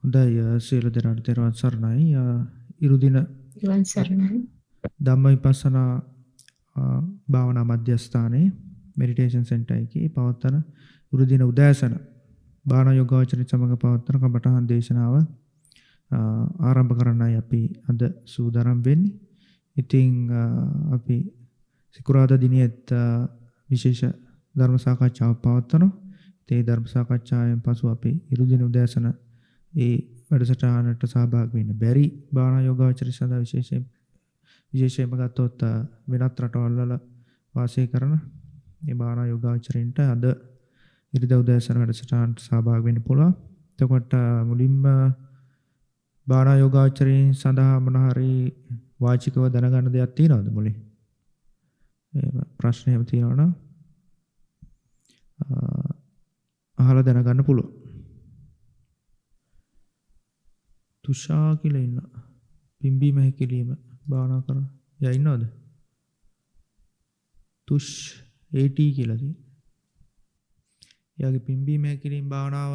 හොඳයි, සියලු දෙනාට තෙරුවන් සරණයි. ඉරුදින තෙරුවන් සරණයි. ධම්මවිපස්සනා භාවනා මධ්‍යස්ථානයේ මෙඩිටේෂන් සෙන්ටර් එකේ පවත්වන ඉරුදින උදෑසන භාවනා යෝගාවචරය සමග පවත්වන කමඨහන් දේශනාව ආරම්භ කරන්නයි අපි අද සූදානම් වෙන්නේ. ඉතින් අපි සිකුරාදා දිනයේත් විශේෂ ධර්ම සාකච්ඡාවක් පවත්වනවා. ඉතින් ඒ ධර්ම සාකච්ඡාවෙන් පසු අපි ඉරුදින උදෑසන ඒ වැඩසටහනට සහභාගී වෙන්න බැරි භාවනා යෝගාවචරය සඳහා විශේෂයෙන්ම ගත්තොත් වෙනත් රටවල් වල වාසය කරන මේ භාවනා යෝගාවචරයින්ට අද ඉරිදා උදෑසන වැඩසටහනට සහභාගී වෙන්න පුළුවන්. එතකොට මුලින්ම භාවනා යෝගාවචරයින් සඳහා මොන හරි වාචිකව දැනගන්න දෙයක් තියෙනවද මුලින්? එහෙම ප්‍රශ්න එහෙම තියෙනවා නම් අහලා දැනගන්න පුළුවන්. තුෂා කියලා ඉන්න. පිම්බීම හැකිලිම භාවනා කරන. එයා ඉන්නවද? තුෂ් AT කියලා තියෙන. එයාගේ පිම්බීම හැකිලිම භාවනාව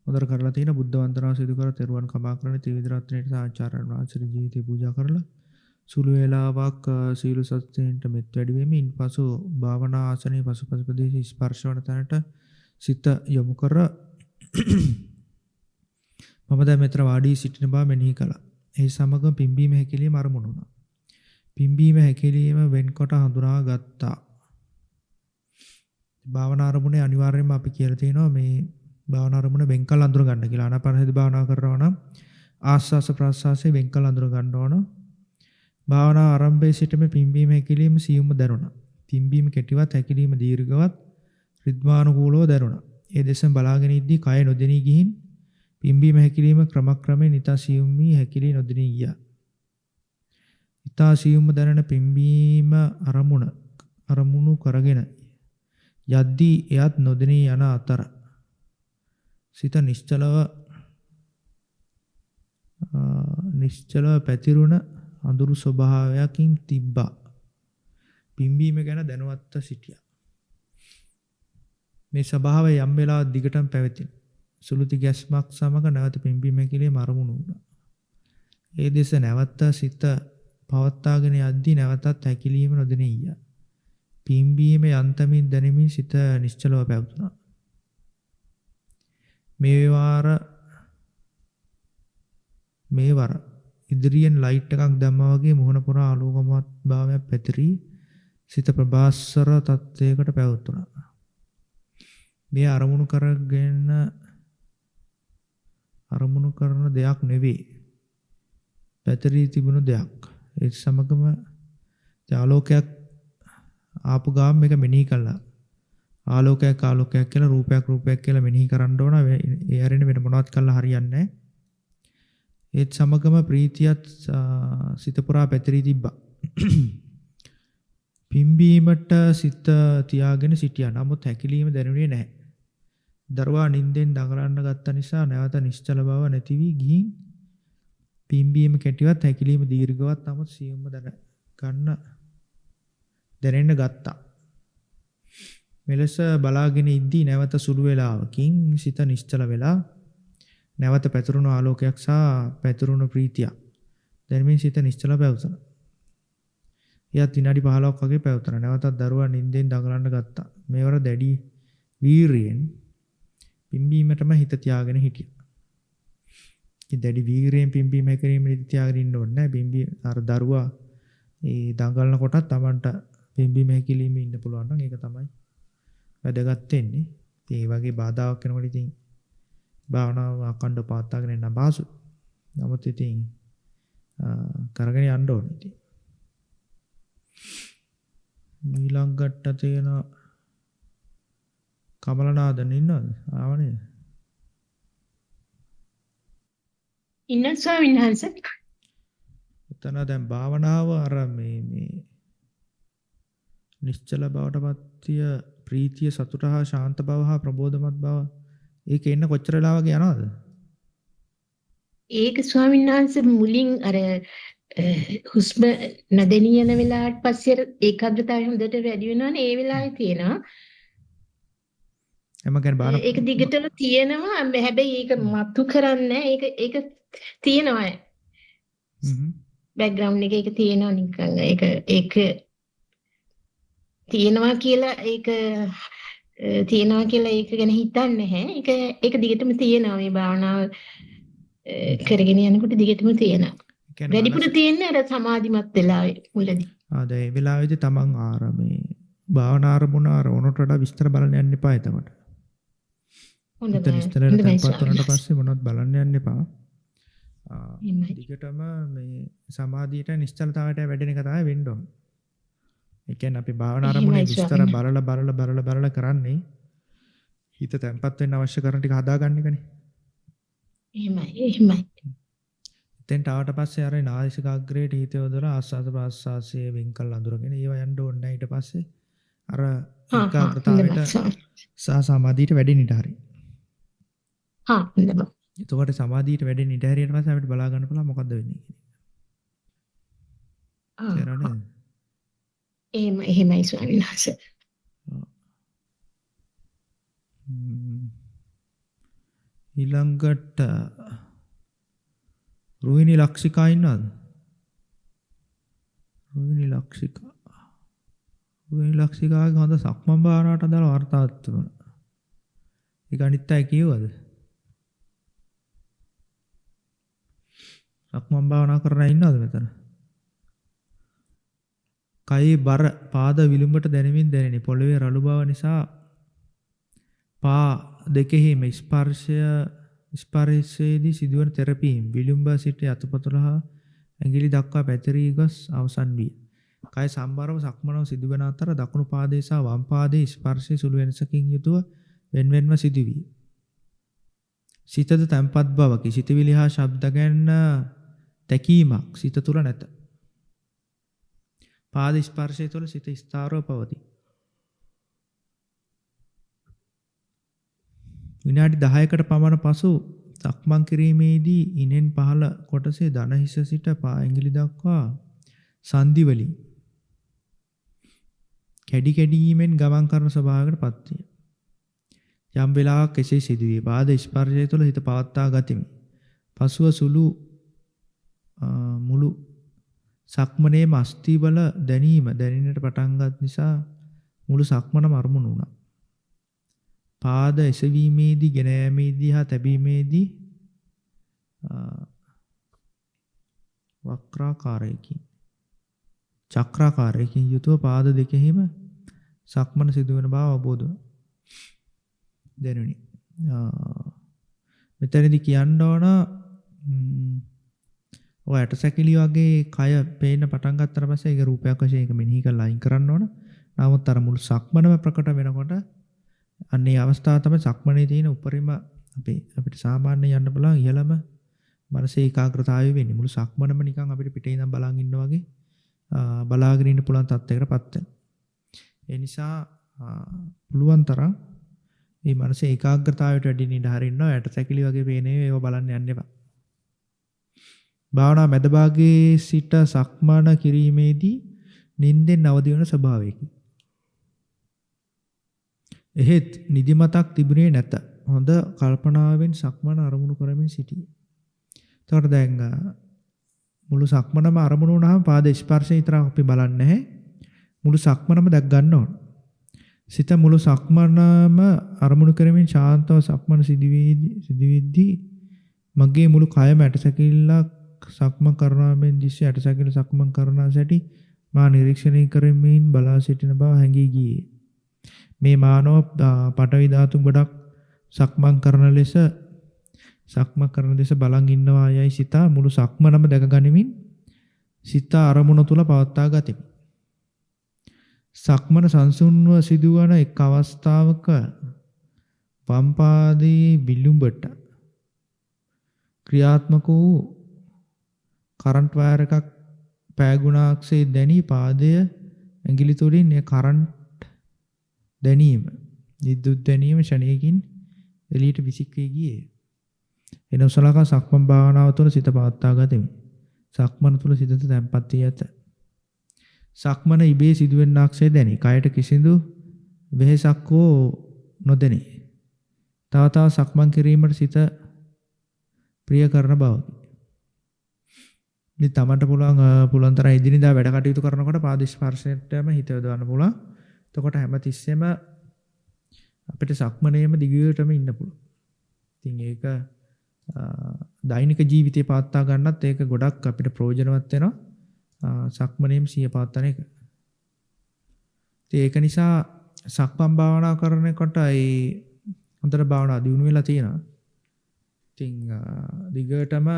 හොඳට කරලා තියෙන බුද්ධ වන්දනාව සිදු කර තෙරුවන් කමා කරන ත්‍රිවිධ රත්නයට ආචාර්යයන් වහන්සේගේ ජීවිතය පූජා කරලා සුළු වේලාවක් සීල සත්‍යයෙන්ට මෙත් වැඩි වෙමින් ඉන්පසු භාවනා ආසනයේ පසුපස ප්‍රදේශ ස්පර්ශ වන තැනට සිත යොමු කර මම දැන් මෙතන වාඩි සිටින බව මෙනෙහි කළා. ඒ සමග පිම්බීම හැකිලිම අරමුණු වුණා. පිම්බීම හැකිලිම වෙන්කොට හඳුනා ගත්තා. භාවනා අරමුණේ අනිවාර්යයෙන්ම අපි කියලා තියෙනවා මේ භාවනා අරමුණ වෙන් කළ අඳුර ගන්න කියලා. ආනාපානසති භාවනා කරනවා නම් ආස්වාස ප්‍රාස්වාසයේ වෙන් කළ අඳුර ගන්න ඕන. භාවනා ආරම්භයේ සිටම පිම්බීම හැකිලිම සියුම්ව දැනුණා. පිම්බීම කෙටිවත් හැකිලිම දීර්ඝවත් රිද්මානුකූලව දැනුණා. ඒ දෙසම බලාගෙන ඉද්දී කය නොදෙනී ගිහින් පිම්බීම හැකිලිම ක්‍රමක්‍රමයෙන් ඉතා සියුම් වී හැකිලී නොදෙනී ගියා. ඉතා සියුම්ව දැනෙන පිම්බීම අරමුණු කරගෙන යද්දී එයත් නොදෙනී යන අතර සිත නිශ්චලව පැතිරුණ අඳුරු ස්වභාවයකින් තිබ්බා. පිම්බීම ගැන දැනුවත්ව සිටියා. මේ ස්වභාවය යම් වෙලාවක් දිගටම පැවතින සුළුති ගැස්මක් සමග නැවත පිම්බීම හැකිලිම අරමුණු වුණා. ඒ දෙස නැවත සිත පවත්වාගෙන යද්දී නැවතත් හැකිලිම නොදෙනී ගියා. පිම්බීම යන්තමින් දැනෙමින් සිත නිශ්චලව පැවතුණා. මේ වර ඉදිරියෙන් ලයිට් එකක් දැම්මා වගේ මුහුණ පුරා ආලෝකමත් භාවයක් පැතිරී සිත ප්‍රභාස්වර තත්වයකට පැවතුණා. මේ අරමුණු කරගෙන අරමුණු කරන දෙයක් නෙවෙයි. පැතිරී තිබුණු දෙයක්. ඒ සමගම ආලෝකයක් ආපු ගාම මේක මෙනෙහි කළා. ආලෝකයක් ආලෝකයක් කියලා රූපයක් රූපයක් කියලා මෙනෙහි කරන්න ඕන. ඒ හැරෙන්න වෙන මොනවත් කළා හරියන්නේ නැහැ. ඒත් සමගම ප්‍රීතියත් සිත පුරා පැතිරී තිබ්බා. පිම්බීමට සිත තියාගෙන සිටියා. නමුත් හැකිලීම දැනුනේ නැහැ. දරුවා නිින්දෙන් දඟලන්න ගත්ත නිසා නැවත නිශ්චල බව නැති වී ගිහින් පිම්බීම කෙටිවත් හැකිලීම දීර්ඝවත් නමුත් සියුම්ව දැනෙන්න ගත්තා. මෙලෙස බලාගෙන ඉද්දී නැවත සුළු වේලාවකින් සිත නිශ්චල වෙලා නැවත පැතුරුණු ආලෝකයක් සහ පැතුරුණු ප්‍රීතියක් දැනෙමින් සිත නිශ්චල පැවතුණා. එයත් විනාඩි 15ක් වගේ පැවතුණා. නැවතත් දරුවා නිින්දෙන් දඟලන්න ගත්තා. මේවර දැඩි වීරියෙන් පිම්බීමටම හිත තියාගෙන හිටියා. ඉතින් දැඩි වීරියෙන් පිම්බීම හැකිරීම හිත තියාගෙන ඉන්න ඕනේ නෑ. පිම්බී අර දරුවා ඒ දඟලන කොටත් Tamanට පිම්බීම හැකිරීම ඉන්න පුළුවන් නම් ඒක තමයි වැදගත් වෙන්නේ. ඉතින් ඒ වගේ බාධාවක් වෙනකොට ඉතින් භාවනාව අඛණ්ඩව පවත්වාගෙන යන්න අපහසුයි. නමුත් ඉතින් කරගෙන යන්න ඕනේ ඉතින්. ඊළඟට තියෙන කමලනාදන් ඉන්නවද? ආව නේද? ඉන්න ස්වාමීන් වහන්සේ. එතන දැන් භාවනාව අර මේ මේ නිශ්චල බවටපත් විය ප්‍රීතිය සතුට හා ශාන්ත බව හා ප්‍රබෝධමත් බව ඒක එන්න කොච්චර වෙලා වගේ යනවද? ඒක ස්වාමීන් වහන්සේ මුලින් අර හුස්ම නොදැනී යන වෙලාවට පස්සේ අර ඒකාග්‍රතාවය හොඳට වැඩි වෙනවනේ ඒ වෙලාවේ තියෙනවා. එම කියන්නේ බාන ඒක දිගටම තියෙනවා. හැබැයි ඒක මතු කරන්නේ ඒක ඒක තියෙනවා. බෑග්ග්‍රවුන්ඩ් එකේ ඒක තියෙනවා නිකන්. ඒක ඒක තියෙනවා කියලා ඒක තියෙනවා කියලා ඒක ගැන හිතන්නේ නැහැ. ඒක ඒක දිගටම තියෙනවා මේ භාවනාව කරගෙන යනකොට දිගටම තියෙනවා. වැඩිපුර තියෙන්නේ අර සමාධිමත් වෙලාවේ මුලදී. ආ දැන් ඒ වෙලාවේදී තමන් ආර මේ භාවනා අරමුණ අර ඕනට වඩා විස්තර බලන්න යන්න එපා එතකොට. හොඳයි. විස්තර තැන්පත් වුණාට පස්සේ මොනවත් බලන්න යන්න එපා. දිගටම මේ සමාධියට නිශ්චලතාවයට වැඩෙන එක තමයි වෙන්න ඕන. ඒ කියන්නේ අපි භාවනා අරමුණේ විස්තර බලලා බලලා බලලා බලලා කරන්නේ හිත තැන්පත් වෙන්න අවශ්‍ය කරන ටික හදාගන්න එකනේ. එහෙමයි එහෙමයි. එතෙන්ට ආවට පස්සේ අර නාසිකාග්‍රේට හිත යොදලා ආස්වාද ප්‍රාස්වාසයේ වෙන් කළ අඳුරගෙන ඒවා යන්න ඕනේ නැහැ. ඊට පස්සේ අර ඒකාග්‍රතාවයට සහ සමාධියට වැඩෙන ඊට හරි. හා හොඳයි. එතකොට සමාධියට වැඩෙන ඊට හරියට පස්සේ අපිට බලා ගන්න පුළුවන් මොකද්ද වෙන්නේ කියන එක. තේරෙනවද? එහෙම එහෙමයි ස්වාමීන් වහන්සේ. ඊළඟට රුහිණි ලක්ෂිකා ඉන්නවද? රුහිණි ලක්ෂිකා. රුහිණි ලක්ෂිකාගේ හොඳ සක්මන් භාවනාවට අදාළ වார்த்தාවක් තිබුණා. ඒක අනිත් අය කියවද? සක්මන් භාවනා කරන අය ඉන්නවද මෙතන? කයේ බර පාද විලුඹට දැනෙමින් දැනෙනි. පොළවේ රළු බව නිසා පා දෙකෙහිම ස්පර්ශයේදී සිදුවන තෙරපීම් විලුඹ සිට යතුපතුල හා ඇඟිලි දක්වා පැතිරී ගොස් අවසන් විය. කය සම්බරව සක්මනව සිදුවන අතර දකුණු පාදයේ සහ වම් පාදයේ ස්පර්ශය සුළු වෙනසකින් යුතුව වෙන්වෙන්ව සිදුවිය. සිතද තැන්පත් බවකි. සිතවිලි හා ශබ්ද ගැන තැකීමක් සිත තුළ නැත. පාද ස්පර්ශය තුළ සිත ස්ථාරව පවතී. විනාඩි 10කට පමණ පසු සක්මන් කිරීමේදී ඉනෙන් පහළ කොටසේ දන හිස සිට පා ඇඟිලි දක්වා සන්ධි වලින් කැඩි කැඩීමෙන් ගමන් කරන ස්වභාවයකට පත්විය. යම් වෙලාවක් එසේ සිදුවිය. පාද ස්පර්ශය තුළ හිත පවත්වා ගතිමි. පසුව සුළු මුළු සක්මනේම අස්ථි බල දැනීම දැනෙන්නට පටන් ගත් නිසා මුළු සක්මනම අරමුණු වුණා. පාද එසවීමේදී, ගෙන යාමේදී හා තැබීමේදී වක්‍රාකාරයකින් චක්‍රාකාරයකින් යුතුව පාද දෙකෙහිම සක්මන සිදුවන බව අවබෝධ වුණා. දැනුනි. මෙතනදී කියන්න ඕන ඔය ඇටසැකිලි වගේ කය පේන්න පටන් ගත්තට පස්සේ ඒක රූපයක් වශයෙන් ඒක මෙනෙහි කරලා අයින් කරන්න ඕන. නමුත් අර මුළු සක්මනම ප්‍රකට වෙනකොට අන්න ඒ අවස්ථාව තමයි සක්මනේ තියෙන උපරිම අපේ අපිට සාමාන්‍ය යන්න බලන් ඉහළම මනසේ ඒකාග්‍රතාවය වෙන්නේ. මුළු සක්මනම නිකන් අපිට පිටේ ඉඳන් බලන් ඉන්නා වගේ බලාගෙන ඉන්න පුළුවන් තත්යකටපත් වෙනවා. ඒ නිසා පුළුවන් තරම් මේ මනසේ ඒකාග්‍රතාවයට වැඩි ඉඳ හරින්නවා. ඇටසැකිලි වගේ පේන ඒවා බලන්න යන්න එපා. භාවනා මැද භාගයේ සිට සක්මන කිරීමේදී නිින්දෙන් අවදි වන ස්වභාවයකි. එහෙත් නිදිමතක් තිබුණේ නැත. හොඳ කල්පනාවෙන් සක්මන අරමුණු කරමින් සිටියේ. එතකොට දැන් මුළු සක්මනම අරමුණු වුණාම පාද ස්පර්ශය විතරක් අපි බලන්නේ නැහැ. මුළු සක්මනම දැක් ගන්න ඕන. සිත මුළු සක්මනම අරමුණු කරමින් ශාන්තව සක්මන සිදුවෙද්දී මගේ මුළු කයම ඇටසැකිල්ලක් සක්මන් කරනවා මෙන් දිස්සේ ඇටසැකිල්ල සක්මන් කරනා සැටි මා නිරීක්ෂණය කරමින් බලා සිටින බව හැඟී ගියේ. මේ මානව පටවි ධාතු ගොඩක් සක්මන් කරන ලෙස සක්මන් කරන දෙස බලන් ඉන්නවා යයි සිතා මුළු සක්මනම දැක ගනිමින් සිත අරමුණ තුල පවත්වා ගතිමි. සක්මන සංසුන්ව සිදුවන එක් අවස්ථාවක වම් පාදයේ විලුඹට ක්‍රියාත්මක වූ කරන්ට් වයර් එකක් පෑගුණාක්සේ දැනී පාදය ඇඟිලි තුලින් ඒ කරන්ට් දැනීම විද්‍යුත් දැනීම ක්ෂණයකින් එළියට විසික් වී ගියේ. එන උසලක සක්මන් භාවනාව තුළ සිත පවත්වා ගතිමි. සක්මන තුළ සිතද තැන්පත් වී ඇත. සක්මන ඉබේ සිදුවෙන්නාක්සේ දැනේ. කයට කිසිදු වෙහෙසක් හෝ නොදැනේ. තව තව සක්මන් කිරීමට සිත ප්‍රිය කරන බවකි. ඉතින් තමන්ට පුළුවන් තරම් එදිනෙදා වැඩ කටයුතු කරනකොට පාද ස්පර්ශයටම හිත යොදවන්න පුළුවන්. එතකොට හැමතිස්සෙම අපිට සක්මනේම දිගටම ඉන්න පුළුවන්. ඉතින් ඒක දෛනික ජීවිතේ පවත්වා ගන්නත් ඒක ගොඩක් අපිට ප්‍රයෝජනවත් වෙනවා. සක්මනේම සිහිය පවත්වන එක. ඉතින් ඒක නිසා සක්මන් භාවනා කරනකොට ඒ හොඳට භාවනා දියුණු වෙලා තියෙනවා. ඉතින් දිගටම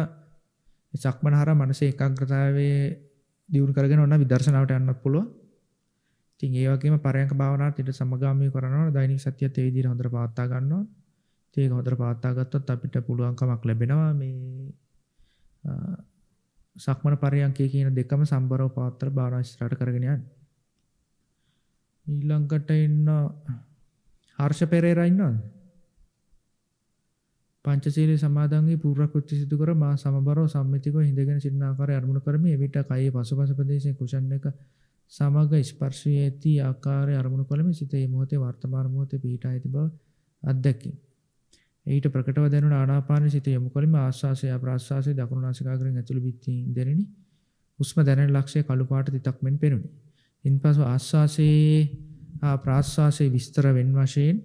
සක්මන හරහා මනසේ ඒකාග්‍රතාවයේ දියුණු කරගෙන ඔන්න විදර්ශනාවට යන්නත් පුළුවන්. ඉතින් ඒ වගේම පරයන්ක භාවනාවත් ඊට සමගාමීව කරනවා. දෛනික සතියත් ඒ විදිහට හොඳට පවත්වා ගන්නවා. ඉතින් ඒක හොඳට පවත්වා ගත්තොත් අපිට පුළුවන්කමක් ලැබෙනවා මේ සක්මන පරයන්කේ කියන දෙකම සම්බරව පවත්වලා භාවනා ඉස්සරහට කරගෙන යන්න. ඊළඟට ඉන්න හර්ෂ පෙරේරා ඉන්නවද? පංචශීලයේ සමාදන් වී පූර්ව කෘත්‍ය සිදු කර මා සමබරව සම්මිතිකව හිඳගෙන සිටින ආකාරය අරමුණු කරමි. එවිට කයේ පසුපස ප්‍රදේශයේ කුෂන් එක සමග ස්පර්ශ වී ඇති ආකාරය අරමුණු කළෙමි. සිත මේ මොහොතේ වර්තමාන මොහොතේ පිහිටා ඇති බව අත්දැකිමි. ඊට ප්‍රකටව දැනුණ ආනාපාන සිත යොමු කළෙමි. ආශ්වාසය ප්‍රාශ්වාසය දකුණු නාසිකාග්‍රයෙන් ඇතුළු බිත්තියෙන් දැනිනි. හුස්ම දැනෙන ලක්ෂය කළු පාට තිතක් මෙන් පෙනුනි. ඉන්පසු ආශ්වාසයේ හා ප්‍රාශ්වාසයේ විස්තර වෙන වශයෙන්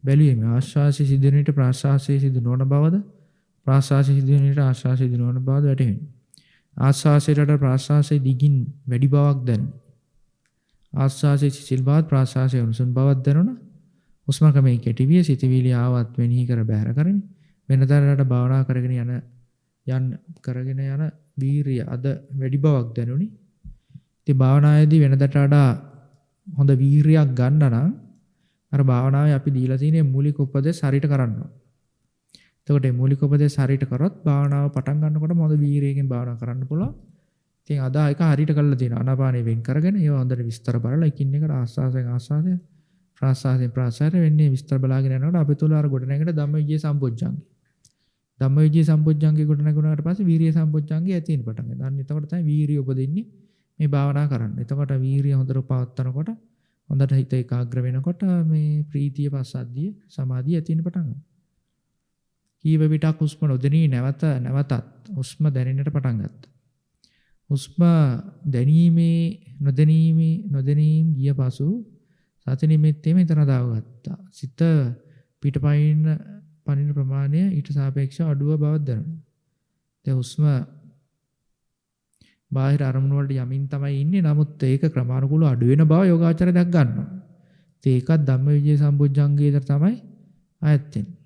බැලුවෙමි. ආශ්වාසයේ සිදුවන විට ප්‍රාශ්වාසයේ සිදු නොවන බවද, ප්‍රාශ්වාසයේ සිදුවන විට ආශ්වාසයේ සිදු නොවන බවද වැටහිණි. ආශ්වාසයට වඩා ප්‍රාශ්වාසයේ දිගින් වැඩි බවක් දැනුනි. ආශ්වාසයේ සිසිල් බවත් ප්‍රාශ්වාසයේ උණුසුම් බවක් දැනුණා. හුස්ම ක්‍රමයෙන් කෙටි විය. සිතවිලි ආවත් මෙනෙහි කර බැහැර කරමි. වෙනදාට භාවනා කරගෙන යන වීරිය අද වැඩි බවක් දැනුනි. ඉතින් භාවනාවේදී වෙනදාට වඩා හොඳ වීරියක් ගන්න නම් අර භාවනාවේ අපි දීලා තියෙන මූලික උපදේශ හරියට කරන්න ඕන. එතකොට මේ මූලික උපදේශ හරියට කරොත් භාවනාව පටන් ගන්නකොටම හොඳ වීරියකින් භාවනා කරන්න පුළුවන්. ඉතින් අද ඒක හරියට කරලා තියෙනවා. ආනාපානෙ වෙන් කරගෙන ඒවා හොඳට විස්තර බලලා එකින් එකට ආස්වාසයෙන් ආස්වාසය ප්‍රාස්වාසයෙන් ප්‍රාස්වාසය වෙන්නේ විස්තර බලාගෙන යනකොට අපි තුල අර ගොඩ නැගෙන ධම්මවිජය සම්බොජ්ජංගය. ධම්මවිජය සම්බොජ්ජංගය ගොඩ නැගුණාට පස්සේ වීරිය සම්බොජ්ජංගය ඇති වෙන පටන් ගන්නවා. අන්න එතකොට තමයි වීරිය උපදින්නේ මේ භාවනා කරන්න. එතකොට වීරිය හොඳට පවත්වනකොට හොඳට හිත ඒකාග්‍ර වෙනකොට මේ ප්‍රීතිය පස්සද්ධිය සමාධිය ඇති වෙන පටන් ගන්නවා. කීව විටක් හුස්ම නොදැනී නැවත නැවතත් හුස්ම දැනෙන්නට පටන් ගත්තා. හුස්ම දැනීමේ නොදැනීමේ නොදැනීම ගිය පසු සති නිමිත්තේම හිත රඳාව ගත්තා. සිත පිටපයින් පනින ප්‍රමාණය ඊට සාපේක්ෂව අඩුව බවක් දැනුණා. දැන් හුස්ම බාහිර අරමුණු වලට යමින් තමයි ඉන්නේ. නමුත් ඒක ක්‍රමානුකූලව අඩු වෙන බව යෝගාචරය දැක් ගන්නවා. ඉතින් ඒකත් ධම්මවිජය සම්බොජ්ජංගයේ තමයි ආයත් වෙන්නේ.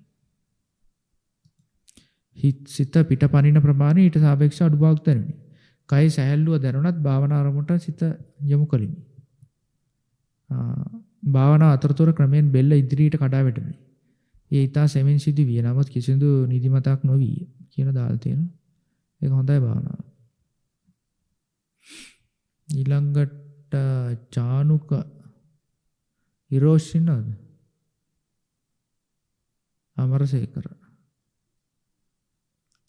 සිත පිටපනින ප්‍රමාණය ඊට සාපේක්ෂව අඩු බවක් දැනුනි. කය සැහැල්ලුව දැනුණත් භාවනා අරමුණට සිත යොමු කළෙමි. භාවනා අතරතුර ක්‍රමයෙන් බෙල්ල ඉදිරියට කඩා වැටුණි. ඒ ඉතා සෙමින් සිදු විය. නමුත් කිසිදු නිදිමතක් නොවිය කියන දාලා තියෙනවා. ඒක හොඳයි භාවනාව. ඊළඟට චානුක හිරෝෂ් ඉන්නවද? අමරසේකර.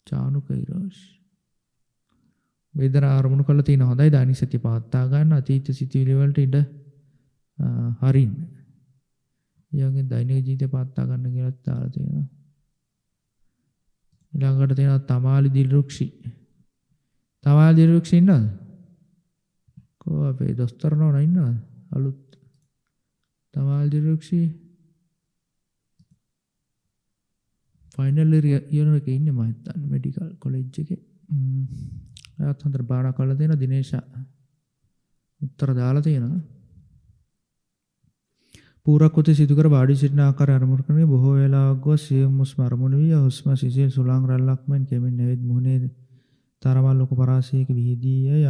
චානුක හිරෝෂ්. වේදනා අරමුණු කරලා තියෙන හොඳයි. දෛනික සතිය පවත්වා ගන්න. අතීත සිතුවිලි වලට ඉඩ හරින්න. ඊළඟ දෛනික ජීවිතය පවත්වා ගන්න කියලා දාලා තියෙනවා. ඊළඟට තියෙනවා තමාලි දිල්රුක්ෂි. තමාලි දිල්රුක්ෂි ඉන්නවද? කෝ අපේ දොස්තර නෝනා ඉන්නවද? අලුත් තමාලි දිල්රුක්ෂි ෆයිනල් ඉයර් එකේ ඉන්නේ මම හිතන්නේ මෙඩිකල් කොලෙජ් එකේ. එයාත් හොඳට භාවනා කරලා තියෙනවා. දිනේෂා උත්තර දාලා තියෙනවා. පූරකෘති සිදු කර වාඩි සිටින ආකාරය අරමුණු කරමින් බොහෝ වේලාවක් ගොස් සියුම් හුස්ම අරමුණු විය. හුස්ම සිසිල් සුළං රැල්ලක් මෙන් කෙමින් ඇවිත් මුහුණේ තරමක් ලොකු පරාසයක විහිදී යයි.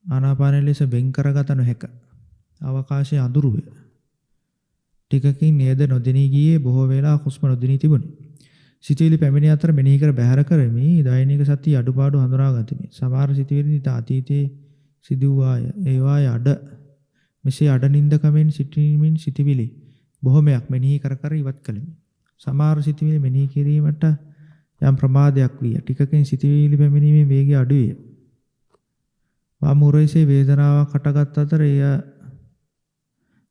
ආනාපානය ලෙස වෙන් කරගත නොහැක. අවකාශයේ අඳුරු වේ. ටිකකින් නේද නොදෙනී ගියේ. බොහෝ වේලාවක් හුස්ම නොදෙනී තිබුණි. සිතුවිලි පැමිණි අතර මෙනෙහි කර බැහැර කරමි. දෛනික සතිය අඩුපාඩු හඳුනා ගතිමි. සමහර සිතුවිලි ඉතා අතීතයේ සිදු වූවාය. ඒවාය අඩ මෙසේ අඩ නින්දකමෙන් සිටීමෙන් සිතුවිලි බොහොමයක් මෙනෙහි කර කර ඉවත් කළෙමි. සමහර සිතුවිලි මෙනෙහි කිරීමට යම් ප්‍රමාදයක් විය. ටිකකින් සිතුවිලි පැමිණීමේ වේගය අඩු විය. වම් උරහිසේ වේදනාවක් හටගත් අතර එය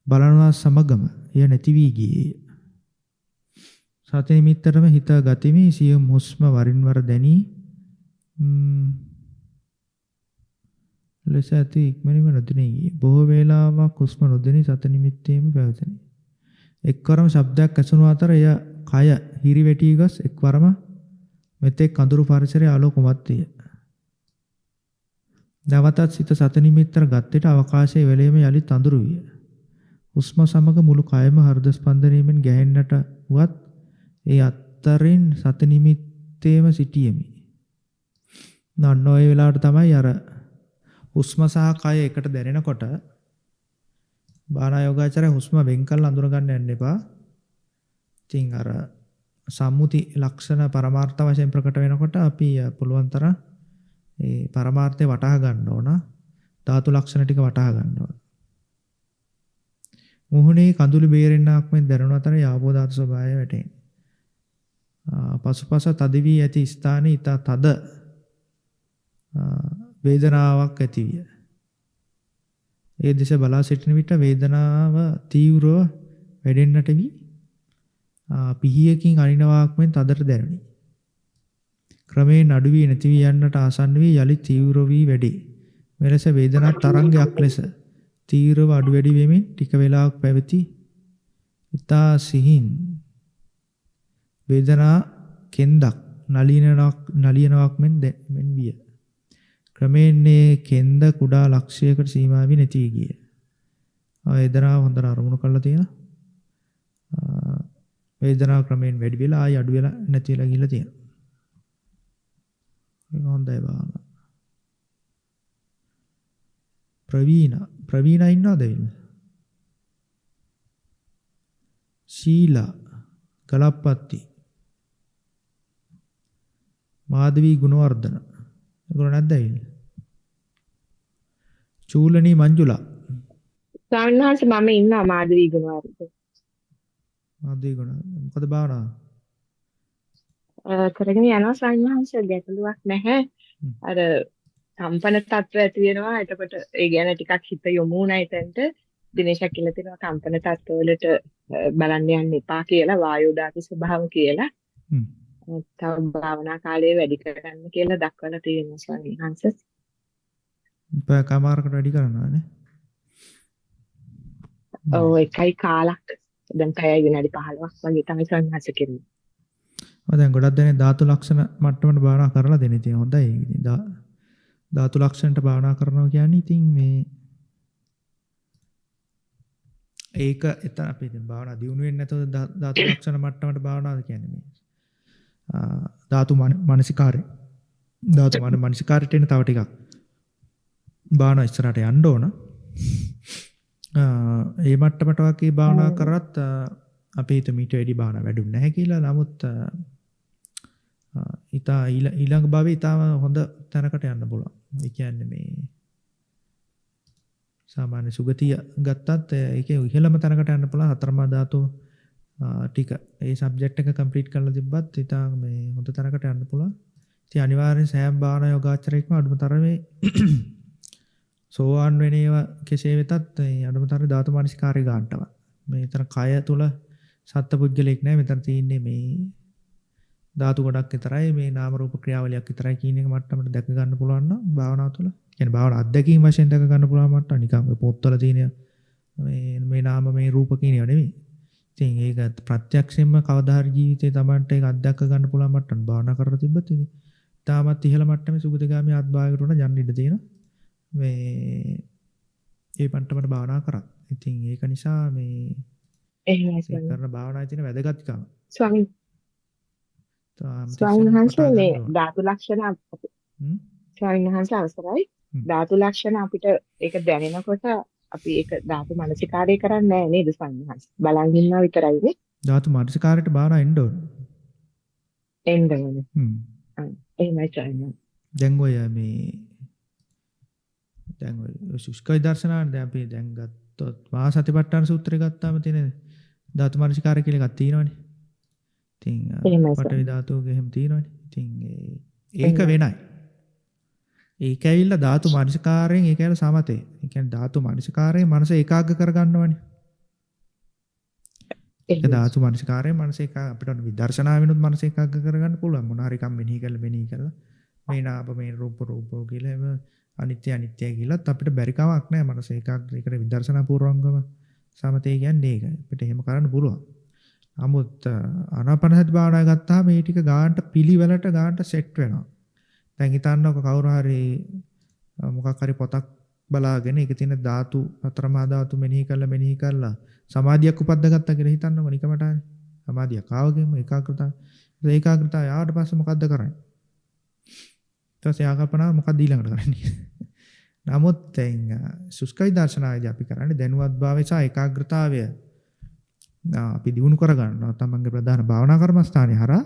බලනවා සමගම එය නැති වී ගියේය. සති නිමිත්තටම හිත ගතිමි. සියුම් හුස්ම වරින් වර දැනී ලෙස ඇති ඉක්මනින්ම නොදැනී ගියේ. බොහෝ වේලාවක් හුස්ම නොදැනී සති නිමිත්තේම පැවතුණි. එක්වරම ශබ්දයක් ඇසුණු අතර එය කය හිරි වැටී ගොස් එක්වරම මෙතෙක් අඳුරු පරිසරය ආලෝකමත් විය. නැවතත් සිත සති නිමිත්තට ගත් විට අවකාශයේ වෙලෙම යලිත් අඳුරු විය. හුස්ම සමග මුළු කයම හෘද ස්පන්දනයෙන් ගැහෙන්නට වුවත් ඒ අතරින් සති නිමිත්තේම සිටියෙමි. අන්න ඔය වෙලාවට තමයි අර හුස්ම සහ කය එකට දැනෙනකොට භාවනා යෝගාචරය හුස්ම වෙන් කරලා අඳුර ගන්න යන්න එපා. ඉතින් අර සම්මුති ලක්ෂණ පරමාර්ථ වශයෙන් ප්‍රකට වෙනකොට අපි පුළුවන් තරම් ඒ පරමාර්ථය වටහා ගන්න ඕන. ධාතු ලක්ෂණ ටික වටහා ගන්න ඕන. මුහුණේ කඳුළු බේරෙන්නක් මෙන් දැනුන අතර යාපෝ ධාතු ස්වභාවය වැටේ. පසුපස තද වී ඇති ස්ථානයේ ඊට තද වේදනාවක් ඇතිවිය. ඒ දෙස බලා සිටින විට වේදනාව තීව්‍රව වැඩෙන්නට වී පිහියකින් අනිනවාක් මෙන් තදට දැනුනි. ක්‍රමයෙන් අඩු වී නැති වී යන්නට ආසන්න වී යලි තීව්‍ර වී වැඩේ. මෙලෙස වේදනා තරංගයක් ලෙස තීව්‍රව අඩු වැඩි වෙමින් ටික වේලාවක් පැවති ඉතා සිහින් වේදනා කෙන්දක් නලියනවක් මෙන් විය. ක්‍රමයෙන් මේ කෙන්ද කුඩා ලක්ෂයකට සීමා වී නැති ගිය. වේදනාව හොඳට අරමුණු කරලා තියෙනවා. වේදනාව ක්‍රමයෙන් වැඩි වෙලා ආයි අඩු වෙලා නැති වෙලා ගිහිල්ලා තියෙනවා. ඒක හොඳයි භාවනාව. ප්‍රවීණා ඉන්නවද එන්න? ශීලා ගලප්පත්ති මාධවී ගුණවර්ධන ඒගොල්ලෝ නැද්ද ඇවිල්ලා? චූලනී මංජුලා ස්වාමීන් වහන්සේ මම ඉන්නවා මාධවී ගුණවර්ධන. මාධවී ගුණවර්ධන මොකද භාවනාව? කරගෙන යනවා ස්වාමීන් වහන්සේ, ගැටලුවක් නැහැ. අර කම්පන තත්ත්ව ඇති වෙනවා. එතකොට ඒ ගැන ටිකක් හිත යොමු වුණා එතනට. දිනේශක් කියලා තියෙනවා කම්පන තත්ත්ව වලට බලන්න යන්න එපා කියලා, වායු ධාතු ස්වභාව කියලා. තව භාවනා කාලය වැඩි කරන්න කියලා දක්වලා තියෙනවා ස්වාමීන් වහන්සේ. පැය කමාරකට වැඩි කරනවා නේ? ඔව් එකයි කාලක්. දැන් පැයයි විනාඩි 15ක් වගේ තමයි ස්වාමීන් වහන්සේ කරන්නේ. ඔව් දැන් ගොඩක් දෙනෙක් ධාතු ලක්ෂණ මට්ටමට භාවනා කරලා දෙන ඉතින් හොඳයි. ඉතින් ධාතු ලක්ෂණට භාවනා කරනවා කියන්නේ ඉතින් මේ ඒක එතන අපි ඉතින් භාවනා දියුණු වෙන්නේ නැතුව ධාතු ලක්ෂණ මට්ටමට භාවනාද කියන්නේ මේ ධාතු මනසිකාරය. ධාතු මනසිකාරයට එන තව ටිකක් භාවනා ඉස්සරහට යන්න ඕන. ඒ මට්ටමට වගේ භාවනා කරත් අපි හිතමු ඊට වැඩි භාවනා වැඩුන්නේ නැහැ කියලා. නමුත් ඊතා ඊළඟ භවයේ ඊටම හොඳ තැනකට යන්න පුළුවන්. ඒ කියන්නේ මේ සාමාන්‍ය සුගතිය ගත්තත් ඒකේ ඉහළම තැනකට යන්න පුළුවන් හතරමහා ධාතු ටික. ඒ සබ්ජෙක්ට් එක කම්ප්ලීට් කරලා තිබ්බත් ඊටා මේ හොඳ තැනකට යන්න පුළුවන්. ඉතින් අනිවාර්යෙන් සෑම භාවනා යෝගාචරයෙක්ම අඩුම තරමේ සෝවාන් වෙන ඒවා කෙසේ වෙතත් මේ අඩුම තරමේ ධාතු මානසිකාරය ගන්නටවත්. මේ තර කය තුල සත්පුද්ගලෙක් නෑ. මෙතන තියෙන්නේ මේ ධාතු ගොඩක් විතරයි, මේ නාම රූප ක්‍රියාවලියක් විතරයි කියන එක මට්ටමට දැක ගන්න පුළුවන් නම් භාවනාව තුළ. කියන්නේ භාවනා අත්දැකීම් වශයෙන් දැක ගන්න පුළුවන් මට්ටම නිකන් ඔය පොත්වල තියෙන මේ මේ නාම මේ රූප කියන ඒවා නෙමෙයි. ඉතින් ඒක ප්‍රත්‍යක්ෂයෙන්ම කවදා හරි ජීවිතේ Tamanට ඒක අත්දැක ගන්න පුළුවන් මට්ටම භාවනා කරලා තිබ්බත් ඉතින් තාමත් ඉහළ මට්ටමේ සුගතිගාමී ආත්භාවයකට උන යන්න ඉඩ තියෙනවා. මේ ඒ මට්ටමට භාවනා කරා. ඉතින් ඒක නිසා මේ එහෙමයි ඒ කරන භාවනාවේ තියෙන වැදගත්කම. ස්වාමීන් වහන්සේ මේ ධාතු ලක්ෂණ ස්වාමීන් වහන්සේ අවසරයි. ධාතු ලක්ෂණ අපිට ඒක දැනෙනකොට අපි ඒක ධාතු මනසිකාරය කරන්නේ නැහැ නේද ස්වාමීන් වහන්සේ? බලන් ඉන්නවා විතරයි නේ. ධාතු මනසිකාරයට භාවනා එන්න ඕන. එන්න ඕනේ. එහෙමයි ස්වාමීන් වහන්සේ. දැන් ඔය මේ දැන් ඔය සුෂ්ක විදර්ශනානේ දැන් අපි දැන් ගත්තොත් මහා සතිපට්ඨාන සූත්‍රය ගත්තාම තියෙන ධාතු මනසිකාරය කියලා එකක් තියෙනවනේ. ඉතින් පඨවි ධාතුවක එහෙම තියෙනවනේ. ඉතින් ඒක වෙනයි. ඒක ඇවිල්ලා ධාතු මනසිකාරයෙන් ඒක ඇවිල්ලා සමතේ. ඒ කියන්නේ ධාතු මනසිකාරයෙන් මනස ඒකාග්‍ර කරගන්නවනේ. ඒ ධාතු මනසිකාරය මනස එක අපිට විදර්ශනා වෙනුත් මනස ඒකාග්‍ර කරගන්න පුළුවන්. මොන හරි එකක් මෙනෙහි කරලා මෙනෙහි කරලා මේ නාම මේ රූප රූප කියලා එහෙම අනිත්‍ය අනිත්‍යයි කියලාත් අපිට බැරි කමක් නෑ. මනස ඒකාග්‍ර ඒකට විදර්ශනා පූර්වංගම සමතේ කියන්නේ ඒක. අපිට එහෙම කරන්න පුළුවන්. නමුත් ආනාපානසති භාවනාව ගත්තාම මේ ටික ගානට පිළිවෙලට ගානට සෙට් වෙනවා. දැන් හිතන්නකො කවුරු හරි මොකක් හරි පොතක් බලාගෙන ඒකේ තියෙන ධාතු හතර මහා ධාතු මෙනෙහි කරලා මෙනෙහි කරලා සමාධියක් උපද්දගත්තා කියලා හිතන්නකො නිකමට හරි. සමාධියක් ආවගෙම ඒකාග්‍රතාව. ඒකාග්‍රතාවය ආවට පස්සේ මොකද්ද කරන්නේ? ඊට පස්සේ ආ කල්පනා මොකද්ද ඊළඟට කරන්නේ? නමුත් දැන් සුෂ්ක විදර්ශනාවේදී අපි කරන්නේ දැනුවත් භාවය සහ ඒකාග්‍රතාවය අපි දිනු කරගන්නවා තමන්ගේ ප්‍රධාන භාවනා කර්මස්ථානයේ හරහා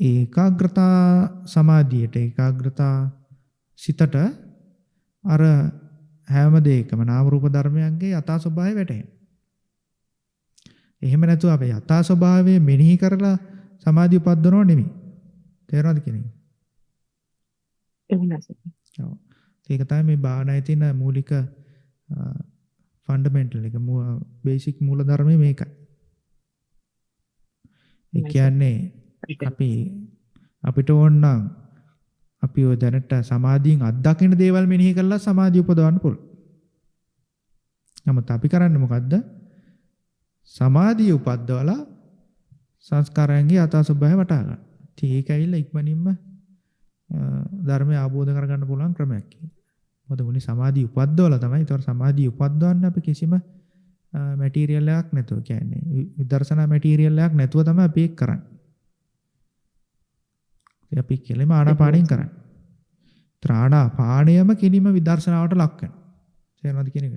ඒකාග්‍රතා සමාධියට ඒකාග්‍රතා සිතට අර හැම දෙයකම නාම රූප ධර්මයන්ගේ යථා ස්වභාවය වැටහෙනවා. එහෙම නැතුව අපි යථා ස්වභාවය මෙනෙහි කරලා සමාධිය උපද්දනව නෙමෙයි. තේරෙනවද කියන එක? එහෙමයි. ඔව්. ඒක තමයි මේ භාවනාවේ තියෙන මූලික ෆන්ඩමෙන්ටල් එක, බේසික් මූල ධර්මය මේකයි. ඒ කියන්නේ අපි අපිට ඕන නම් අපි ඔය දැනට සමාධියෙන් අත්දකින දේවල් මෙනෙහි කරලා සමාධිය උපදවන්න පුළුවන්. නමුත් අපි කරන්නේ මොකද්ද? සමාධිය උපද්දවලා සංස්කාරයන්ගේ යථා ස්වභාවය වටහා ගන්න. ඉතින් ඒක ඇවිල්ලා ඉක්මනින්ම ධර්මය අවබෝධ කරගන්න පුළුවන් ක්‍රමයක්. මොකද මුලින් සමාධිය උපද්දවලා තමයි. ඒතකොට සමාධිය උපද්දවන්න අපි කිසිම මැටීරියල් එකක් නැතුව, කියන්නේ විදර්ශනා මැටීරියල් එකක් නැතුව තමයි අපි ඒක කරන්නේ. අපි කෙලිම ආනාපානයෙන් කරන්නේ. ත්‍රාණාපානයම කෙලිම විදර්ශනාවට ලක් වෙනවා. තේරෙනවද කියන එක?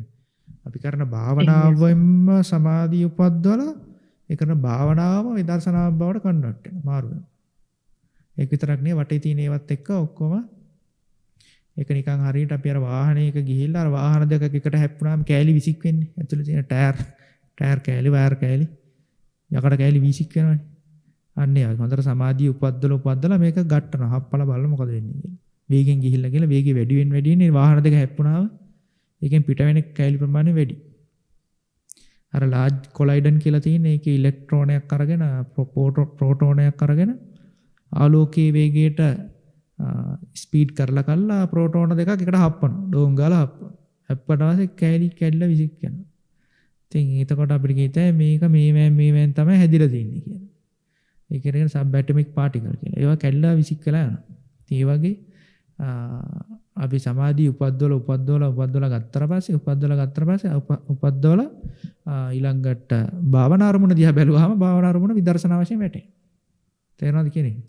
අපි කරන භාවනාවෙන්ම සමාධිය උපද්දවලා ඒ කරන භාවනාවම විදර්ශනාව බවට කන්වර්ට් වෙනවා, මාරු වෙනවා. ඒක විතරක් නෙවෙයි වටේ තියෙන ඒවත් එක්ක ඔක්කොම ඒක නිකන් හරියට අපි අර වාහනයක ගිහිල්ලා අර වාහන දෙකක් එකට හැප්පුණාම කෑලි විසික් වෙන්නේ. ඇතුලේ තියෙන ටයර් කෑලි, වයර් කෑලි, යකඩ කෑලි විසික් වෙනවනේ. අන්න ඒ වගේ හොඳට සමාධිය උපද්දලා උපද්දලා මේක ගට්ටනවා. හප්පලා බලලා මොකද වෙන්නේ කියලා. වේගෙන් ගිහිල්ලා කියලා වේගය වැඩි වෙන වැඩි වෙන වාහන දෙක හැප්පුණාම ඒකෙන් පිට වෙන කෑලි ප්‍රමාණය වැඩි. අර ලාජ් කොලයිඩන් කියලා තියෙන ඒකේ ඉලෙක්ට්‍රෝනයක් අරගෙන ප්‍රෝටෝනයක් අරගෙන ආලෝකයේ වේගයට ස්පීඩ් කරලා කරලා ප්‍රෝටෝන දෙකක් එකට හප්පනවා. ඩෝම් ගාලා හප්පනවා. හැප්පට පස්සේ කෑලි කැඩිලා විසික් යනවා. ඉතින් එතකොට අපිට කියතේ මේක මේවැන් තමයි හැදිලා තියෙන්නේ කියලා. ඒ කියන්නේ සබ් ඇටොමික් පාටිකල් කියලා. ඒවා කැඩිලා විසික් වෙලා යනවා. ඉතින් ඒ වගේ අපි සමාධිය උපද්දවලා උපද්දවලා උපද්දවලා ගත්තට පස්සේ උපද්දවලා ඊළඟට භාවනා අරමුණ දිහා බැලුවාම භාවනා අරමුණ විදර්ශනා වශයෙන් වැටෙනවා. තේරෙනවද කියන්නේ?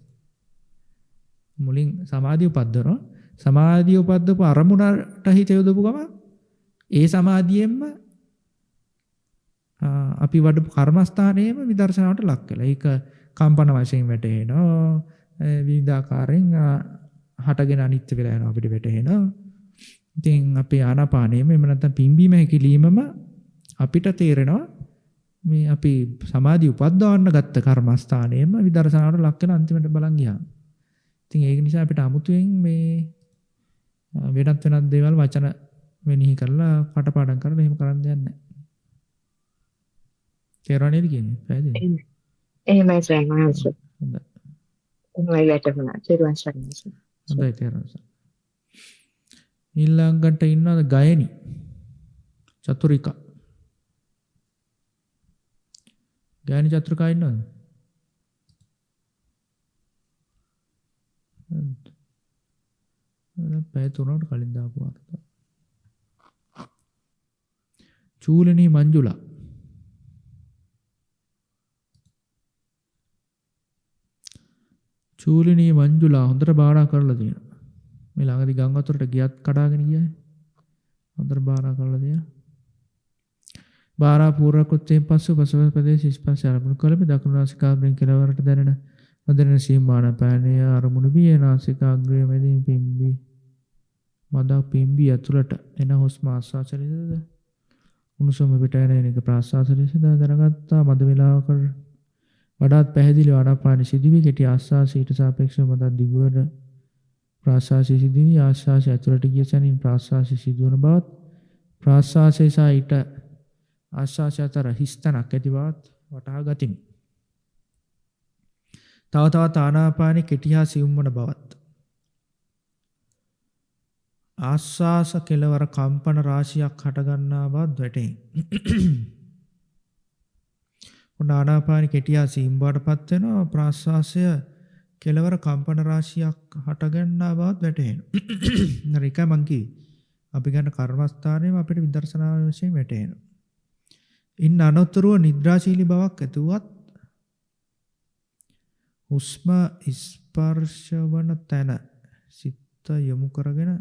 මුලින් සමාධිය උපද්දවනවා. සමාධිය උපද්දවපු අරමුණට හිත යොදපු ගමන් ඒ සමාධියෙන්ම අපි වඩපු කර්මස්ථානයේම විදර්ශනාවට ලක් වෙලා. ඒක කම්පන වශයෙන් වැටෙනවා. විවිධාකාරයෙන් හටගෙන අනිත්‍ය වෙලා යනවා අපිට වැටහෙනවා. ඉතින් අපේ ආනාපානයේම එහෙම නැත්නම් පිම්බීම හැකිලීමම අපිට තේරෙනවා මේ අපි සමාධිය උපද්දවන්න ගත්ත කර්මස්ථානයේම විදර්ශනාවට ලක් වෙන අන්තිමට බලන් ගියාම. ඉතින් ඒක නිසා අපිට අමුතුවෙන් මේ වෙනත් වෙනත් දේවල් වචන මෙනෙහි කරලා කටපාඩම් කරලා එහෙම කරන්න දෙයක් නැහැ. තේරුණා නේද කියන්නේ? පැහැදිලිද? එහෙමයි ස්වාමීන් වහන්සේ. හොඳයි. එහෙමයි වැටහුණා. තේරුවන් සරණයි. හොඳයි තේරුවන් සරණයි. ඊළඟට ඉන්නවද ගයනි චතුරිකා. ගයනි චතුරිකා ඉන්නවද? පැය 3කට කලින් දාපු වාර්තාව. චූලනී මංජුලා. චූලිනී මංජුලා හොඳට භාවනා කරලා තියෙනවා. මේ ළඟදි ගම් වතුරට ගියත් කඩාගෙන ගියානේ. හොඳට භාවනා කරලා තියෙනවා. භාරා පූර්ව කෘත්‍යයෙන් පසු පසුපස ප්‍රදේශ ස්පර්ශ අරමුණු කළෙමි. දකුණු නාසිකාග්‍රයෙන් කෙළවරට දැනෙන නොදැනෙන සීමානාපානය අරමුණු විය. නාසිකාග්‍රය මැදින් පිම්බි මදක් පිම්බි ඇතුළට එන හුස්ම ආස්වාස ලෙසද උණුසුම පිට යන එක ප්‍රාශ්වාස ලෙසද දැනගත්තා. මද වේලාවකට වඩාත් පැහැදිලිව ආනාපාන සිදුවී කෙටි ආස්වාසයට සාපේක්ෂව මදක් දිගුවන ප්‍රාශ්වාසය සිදුවී ආස්වාසය ඇතුළට ගිය සැනින් ප්‍රාශ්වාසය සිදුවන බවත් ප්‍රාශ්වාසය සහ ඊට ආශ්වාසය අතර හිස් තැනක් ඇති බවත් වටහා ගතිමි. තව තවත් ආනාපානෙ කෙටි හා සියුම් වන බවත් ආස්වාස කෙලවර කම්පන රාශියක් හටගන්නා බවත් වැටේ. ඔන්න ආනාපානෙ කෙටි හා සියුම් බවට පත් වෙනවා. ප්‍රාශ්වාසය කෙලවර කම්පන රාශියක් හටගන්නා බවත් වැටහෙනවා. නේද? ඒකයි මං කිව්වේ. අපි ගන්න කර්මස්ථානයේම අපිට විදර්ශනාව වශයෙන් වැටහෙනවා. ඉන් අනතුරුව නිද්‍රාශීලී බවක් ඇතුවත් හුස්ම ස්පර්ශ වන තැන සිත යොමු කරගෙන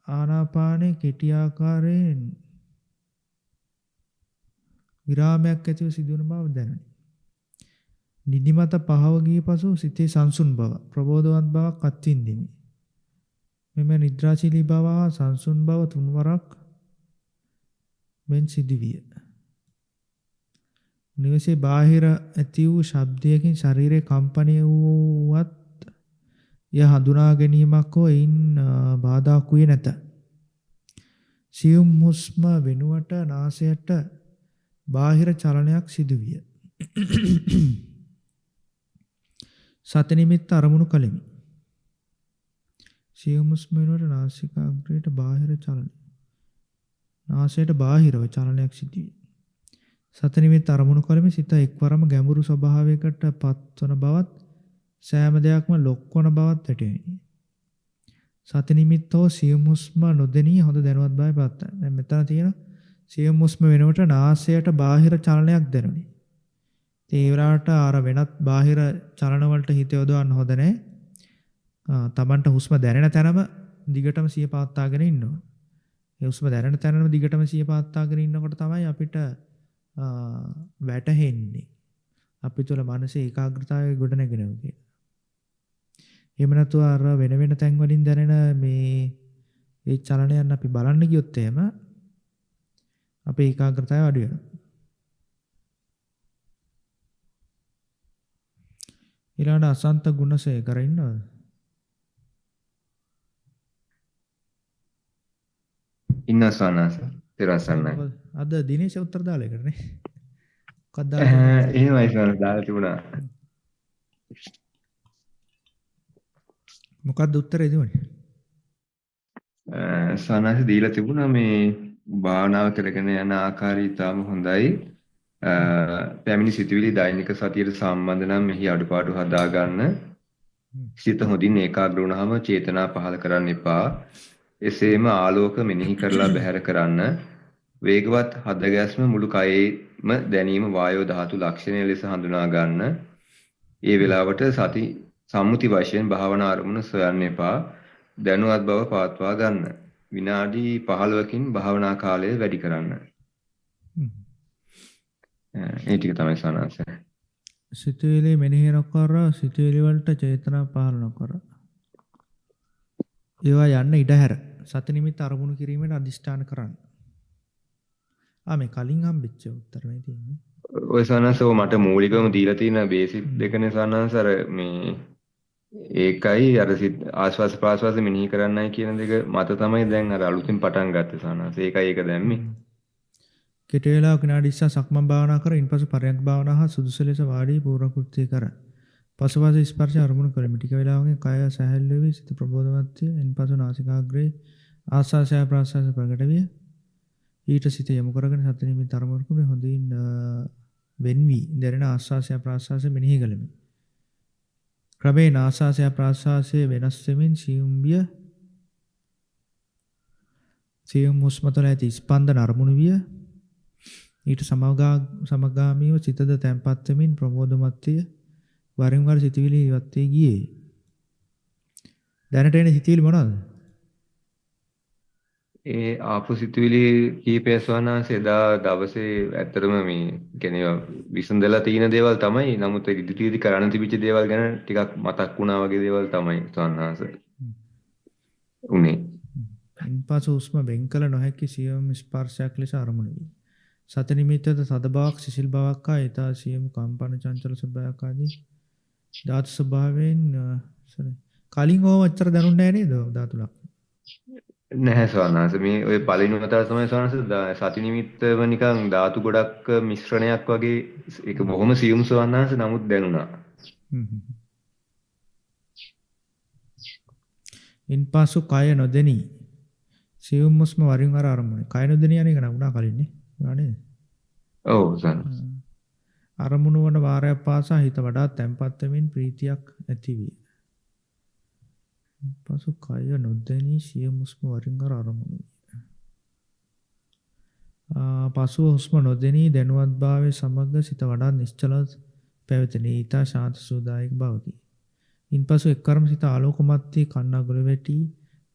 ආනාපානයේ කෙටි ආකාරයෙන් විරාමයක් ඇතිව සිදුවන බව දැනුනි. නිදිමත පහව ගිය පසු සිතේ සංසුන් බව, ප්‍රබෝධවත් බවක් අත්විඳිමි. මෙම නිද්‍රාශීලී බව හා සංසුන් බව තුන්වරක් මෙන් සිදුවිය. නිවසේ බාහිර ඇති වූ ශබ්දයකින් ශරීරයේ කම්පනය වූවත් එය හඳුනා ගැනීමක් හෝ එයින් බාධාක් වූයේ නැත. සියුම් හුස්ම වෙනුවට නාසයට බාහිර චලනයක් සිදුවිය. සති නිමිත්ත අරමුණු කළෙමි. සියුම් හුස්ම වෙනුවට නාසිකාග්‍රයට බාහිර චලනය. නාසයට බාහිරව චලනයක් සිදුවිය. සති නිමිත්ත අරමුණු කළෙමි. සිත එක්වරම ගැඹුරු ස්වභාවයකට පත්වන බවත් සෑම දෙයක්ම ලොක්වන බවත් වැටහිණි. සති නිමිත්ත හෝ සියුම් හුස්ම නොදෙනී හොඳ දැනුවත් බවයි පත්. දැන් මෙතන තියෙන සියුම් හුස්ම වෙනුවට නාසයට බාහිර චලනයක් දැනුනි. ඉතින් ඒ වෙලාවට අර වෙනත් බාහිර චලන වලට හිත යොදවන්න හොඳ නෑ. තමන්ට හුස්ම දැනෙන තැනම දිගටම සිය පවත්වාගෙන ඉන්න ඕන. ඒ හුස්ම දැනෙන තැනම දිගටම සිය පවත්වාගෙන ඉන්නකොට තමයි අපිට වැටහෙන්නේ අපි තුළ මනසේ ඒකාග්‍රතාවය ගොඩ නැගෙනවා කියලා. එහෙම නැතුව අර වෙන වෙන තැන් වලින් දැනෙන මේ ඒ චලනයන් අපි බලන්න ගියොත් එහෙම අපේ ඒකාග්‍රතාවය අඩු වෙනවා. ඊළඟට අසන්ත ගුණසේකර ඉන්නවද? ඉන්නවා ස්වාමීන් තෙරුවන් සරණයි. අද දිනේශ උත්තර දාලා ඒකට නේ. මොකක්ද දාලා තිබුණේ? එහෙමයි ස්වාමීන් දාලා තිබුණා. මොකක්ද උත්තරේ දුන්නේ? ස්වාමීන් දීලා තිබුණා මේ භාවනාව කරගෙන යන ආකාරය ඉතාම හොඳයි. පැමිණි සිතුවිලි දෛනික සතියට සම්බන්ධ නම් මෙහි අඩුපාඩු හදා ගන්න. සිත හොඳින් ඒකාග්‍ර වුණාම චේතනා පහළ කරන්න එපා. එසේම ආලෝක මෙනෙහි කරලා බැහැර කරන්න. වේගවත් හදගැස්ම මුළු කයේම දැනීම වායෝ ධාතු ලක්ෂණය ලෙස හඳුනා ගන්න. ඒ වෙලාවට සති සම්මුති වශයෙන් භාවනා අරමුණ සොයන්න එපා. දැනුවත් බව පවත්වා ගන්න. විනාඩි 15කින් භාවනා කාලය වැඩි කරන්න. ඒ ටික තමයි සනාස. සිතුවිලි මෙනෙහි නොකර සිතුවිලි වලට චේතනා පහළ නොකර ඒවා යන්න ඉඩ හැර සති නිමිත්ත අරමුණු කිරීමට අදිෂ්ඨාන කරන්න. මේ කලින් හම්බෙච්ච උත්තර මේ තියෙන්නේ. ඔය සනාස ඔය මට මූලිකවම දීලා තියෙන බේසික් දෙකනේ සනාස අර මේ ඒකයි අර ආශ්වාස ප්‍රාශ්වාස මෙනෙහි කරන්නයි කියන දෙක මත තමයි දැන් අර අලුතින් පටන් ගත්තේ සනාස. ඒකයි ඒක දැම්මේ. කෙටි වේලාවක විනාඩි 20 සක්මන් භාවනා කර ඉන්පසු පරයන්ක භාවනා හා සුදුසු ලෙස වාඩි පූර්ව කෘත්‍ය කර පසුපස ස්පර්ශ අරමුණු කරමි. ටික වේලාවකින් කය සැහැල්ලු වී සිත ප්‍රබෝධමත් විය. ඉන්පසු නාසිකාග්‍රේ ආස්වාසය ප්‍රාස්වාසය ප්‍රකට විය. ඊට සිත යොමු කරගෙන සති නිමිත්ත අරමුණු කරමින් හොඳින් වෙන් වී දැනෙන ආස්වාසය ප්‍රාස්වාසය මෙනෙහි කළෙමි. ක්‍රමයෙන් ආස්වාසය ප්‍රාස්වාසය වෙනස් වෙමින් සියුම් විය. සියුම් හුස්ම තුළ ඇති ස්පන්දන අරමුණු විය. ඊට සමගාමීව සිතද තැන්පත් වෙමින් ප්‍රමෝදමත් විය. වරින් වර සිතුවිලි ඉවත් වී ගියේ. දැනට එන සිතුවිලි මොනවද? ඒ ආපු සිතුවිලි කීපය ස්වාමීන් එදා දවසේ ඇත්තටම මේ කියන්නේ විසඳලා තියෙන දේවල් තමයි. නමුත් ඒ ඉදිරියේදී කරන්න තිබිච්ච දේවල් ගැන ටිකක් මතක් වුණා වගේ දේවල් තමයි ස්වාමීන් උනේ. ඉන්පසු හුස්ම වෙන් කළ නොහැකි සියුම් ස්පර්ශයක් ලෙස අරමුණු විය. සති නිමිත්තද තද බවක් සිසිල් බවක් හා ඊතා සියුම් කම්පන චංචල ස්වභාවයක් ආදී ධාතු ස්වභාවයෙන් කලින් ඕව අච්චර දැනුන්නේ නැහැ නේද ධාතු ලක්ෂණ? නැහැ ස්වාමීන් වහන්සේ. මේ ඔය පළවෙනි වතාව තමයි ස්වාමීන් වහන්සේ සති නිමිත්තම නිකන් ධාතු ගොඩක් මිශ්‍රණයක් වගේ ඒක බොහොම සියුම් ස්වාමීන් වහන්සේ නමුත් දැනුණා. ඉන්පසු කය නොදෙනී සියුම් හුස්ම වරින් වර අරමුණේ. කය නොදෙනී යන එක නම් උනා කලින් නේ. උනා නේද? ඔව් ස්වාමීන්. අරමුණු වන වාරයක් පාසා හිත වඩා තැම්පත් වෙමින් ප්‍රීතියක් ඇති විය. පසු කය නොදැනී සියුම් හුස්ම වරින් වර අරමුණු විය. පසුව හුස්ම නොදැනී දැනුවත්භාවය සමග සිත වඩා නිශ්චලව පැවතින ඊතා ශාන්ත සුවදායක බවකි. ඉන්පසු එක්වරම සිත ආලෝකමත් වී කන් අගුල වැටි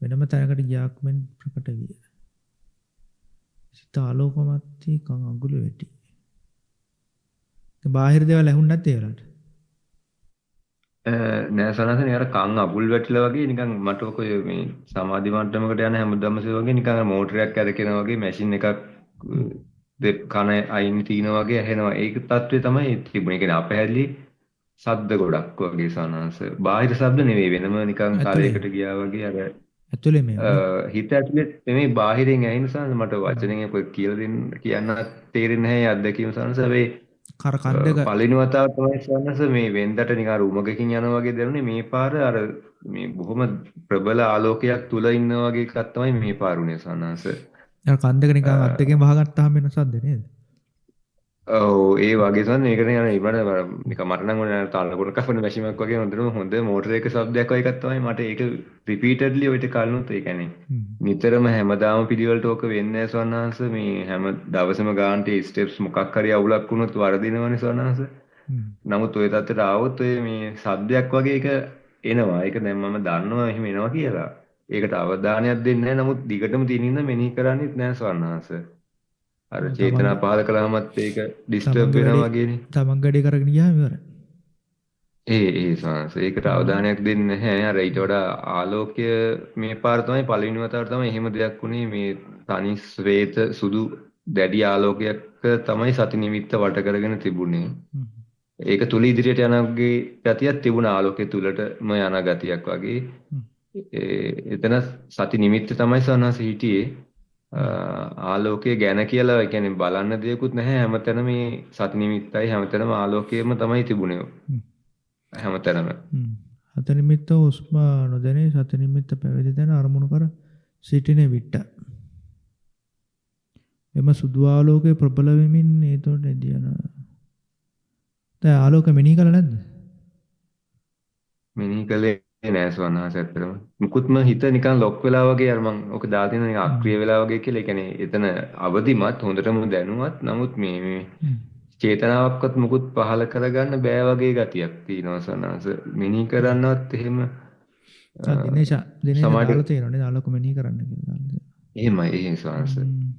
වෙනම තැනකට ගියාක් මෙන් ප්‍රකට විය. සිත ආලෝකමත් වී කන් අගුල වැටි. බාහිර දේවල් ඇහුන්නේ නැද්ද ඒ වෙලාවට? නෑ සනසනේ අර කන් අගුල් වැටිලා වගේ නිකන් මට ඔක මේ සමාධි මට්ටමකට යන හැමදාම සේ වගේ නිකන් අර මෝටරයක් ඇරකෙනා වගේ මැෂින් එකක් කන අයින් තියනවා වගේ ඇහෙනවා. ඒක තත්ත්වය තමයි තිබුණේ. ඒ කියන්නේ අපහැදිලි ශබ්ද ගොඩක් වගේ සනස. බාහිර ශබ්ද නෙවෙයි වෙනම නිකන් තලයකට ගියා වගේ අර ඇතුලේ මේ හිත ඇතුලේ නෙමෙයි බාහිරින් ඇහෙන සනස මට වචනෙන් ඔක කියලා දෙන්න කියන්න තේරෙන්නේ නැහැ අත්දැකීම සනස. හැබැයි කර කන් දෙක පළවෙනි වතාව තමයි සනස මේ වෙන්දට නිකන් අර උමගකින් යනවා වගේ දැනුනේ. මේ පාර අර මේ බොහොම ප්‍රබල ආලෝකයක් තුල ඉන්නා වගේ එකක් තමයි මේ පාර උනේ සනස. අර කන් දෙක නිකන් අත් දෙකෙන් වහගත්තාම වෙන සද්ද නේද? ඔව් ඒ වගේ සන්න ඒකට යන ඉබන නිකන් මට නම් ඕනේ අර තලකොළ කපන මැෂිමක් වගේ හොඳටම හොඳ මෝටර් එක සබ්දයක් වගේ එකක් තමයි මට ඒක රිපීටඩ්ලි ඔයිට කලිනුත් ඒ කියන්නේ නිතරම හැමදාම පිළිවෙලට ඕක වෙන්නේ නැහැ ස්වර්ණාංශ මේ හැම දවසම ගානට ඒ ස්ටෙප්ස් මොකක් හරි අවුලක් වුණොත් වරදිනවනේ ස්වර්ණාංශ. නමුත් ඔය තත්ත්වයට ආවොත් ඔය මේ සද්දයක් වගේ එක එනවා. ඒක දැන් මම දන්නවා එහෙම එනවා කියලා. ඒකට අවධානයක් දෙන්නේ නැහැ. නමුත් දිගටම තියෙන හින්දා මෙනෙහි කරන්නේත් නැහැ ස්වර්ණාංශ. අර චේතනා පහල කළාමත් ඒක ඩිස්ටර්බ් වෙනවා වගේනේ. තමන් වැඩේ කරගෙන ගියාම ඉවරයි. ඒ ඒ සාංශ ඒකට අවධානයක් දෙන්නේ නැහැ. අර ඊට වඩා ආලෝකය මේ පාර තමයි පළවෙනි වතාවට තමයි එහෙම දෙයක් වුණේ. මේ තනි ශ්වේත සුදු දැඩි ආලෝකයක් තමයි සති නිමිත්ත වට කරගෙන තිබුණේ. ඒක තුල ඉදිරියට යනගේ ගතියක් තිබුණා. ආලෝකය තුලටම යන ගතියක් වගේ. එතන සති නිමිත්ත තමයි සනස හිටියේ. ආලෝකය ගැන කියලා ඒ කියන්නේ බලන්න දෙයක්වත් නැහැ. හැමතැනම මේ සති නිමිත්තයි හැමතැනම ආලෝකයම තමයි තිබුණේ. හැමතැනම. සති නිමිත්ත හුස්ම නොදැනී සති නිමිත්ත පැවති තැන අරමුණු කර සිටින විට එම සුදු ආලෝකය ප්‍රබල වෙමින් ඒතොට එදියන. දැන් ආලෝක මෙනෙහි කළා නැද්ද? මෙනෙහි කළේ නෑ ස්වාමීන් ඇත්තටම. මුකුත්ම හිත නිකන් ලොක් වෙලා වගේ අර මං ඔක දාලා තියෙන නිකන් අක්‍රිය වෙලා වගේ කියලා. ඒ කියන්නේ එතන අවදිමත් හොඳටම දැනුවත් නමුත් මේ මේ චේතනාවක්වත් මුකුත් පහල කරගන්න බෑ වගේ ගතියක් තියෙනවා ස්වාමීන්. මෙනෙහි කරන්නවත් එහෙම දිනේශ දිනේශ දාලා තියෙනවා නේද? ආලෝක මෙනෙහි කරන්න කියලා දාලා තියෙනවා. එහෙමයි එහෙම ස්වාමීන්.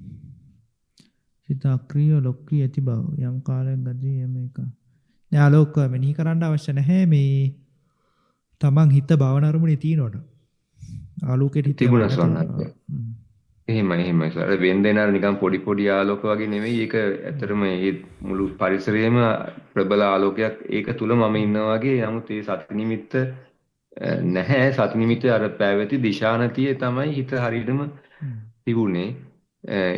සිත අක්‍රිය ලොක් වී ඇති බව යම් කාලයක් ගදී එම එක. දැන් ආලෝක මෙනෙහි කරන්න අවශ්‍ය නැහැ. මේ තමන් හිත භාවනා අරමුණේ තියෙනවනේ. ආලෝකයට හිත තිබුණා ස්වාමීන්. එහෙමයි එහෙමයි සර්. අර වෙන දෙන අර නිකන් පොඩි පොඩි ආලෝක වගේ නෙමෙයි. ඒක ඇත්තටම ඒ මුළු පරිසරයේම ප්‍රබල ආලෝකයක් ඒක තුල මම ඉන්නවා වගේ. නමුත් ඒ සති නිමිත්ත නැහැ. සති නිමිත්ත අර පැවති දිශානතියේ තමයි හිත හරියටම තිබුණේ.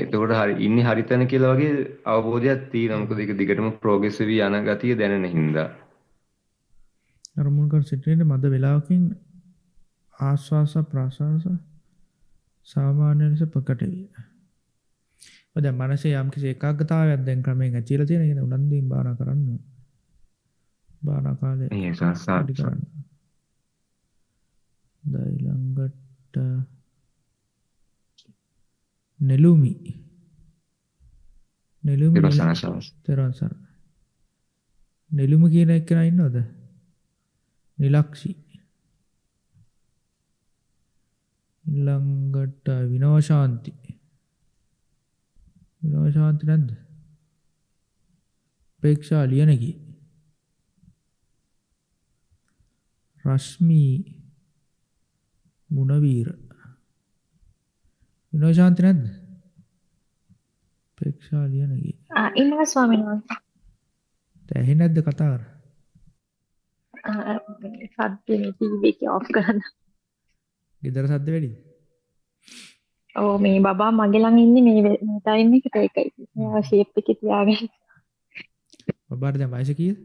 එතකොට හරි ඉන්නේ හරි තැන කියලා වගේ අවබෝධයක් තියෙනවා. මොකද ඒක දිගටම ප්‍රෝග්‍රස් වෙවි යන ගතිය දැනෙන හින්දා. අරමුණු කර සිටින මද වේලාවකින් ආස්වාස ප්‍රාස්වාස සාමාන්‍ය ලෙස ප්‍රකට විය. ඔය දැන් මනසේ යම්කිසි ඒකාග්‍රතාවයක් දැන් ක්‍රමයෙන් ඇතිලා තියෙන එක උනන්දුවෙන් භාවනා කරන්න ඕන. භාවනා කාලේ ඒ සාසාර කරන්න. දැන් ඊළඟට නෙළුමි නෙළුමි තෙරුවන් නෙළුමි කියන එක්කෙනා ඉන්නවද? නිලක්ෂි ඊළඟට විනෝශාන්ති විනෝශාන්ති නැද්ද? අපේක්ෂා ලියනකි රශ්මි මුණවීර විනෝශාන්ති නැද්ද? අපේක්ෂා ලියනකි ඉන්නවා ස්වාමීන් වහන්සේ. දැන් ඇහෙන්නේ නැද්ද කතා කර? සද්ද මේ ටීවී එක ඔෆ් කරන්න. ගෙදර සද්ද වැඩිද? ඔව්, මේ බබා මගේ ළඟ ඉන්නේ මේ මේ ටයිම් එකට, ඒකයි. මෙයා ෂේප් එකේ තියාගෙන. බබාට දැන් වයස කීයද?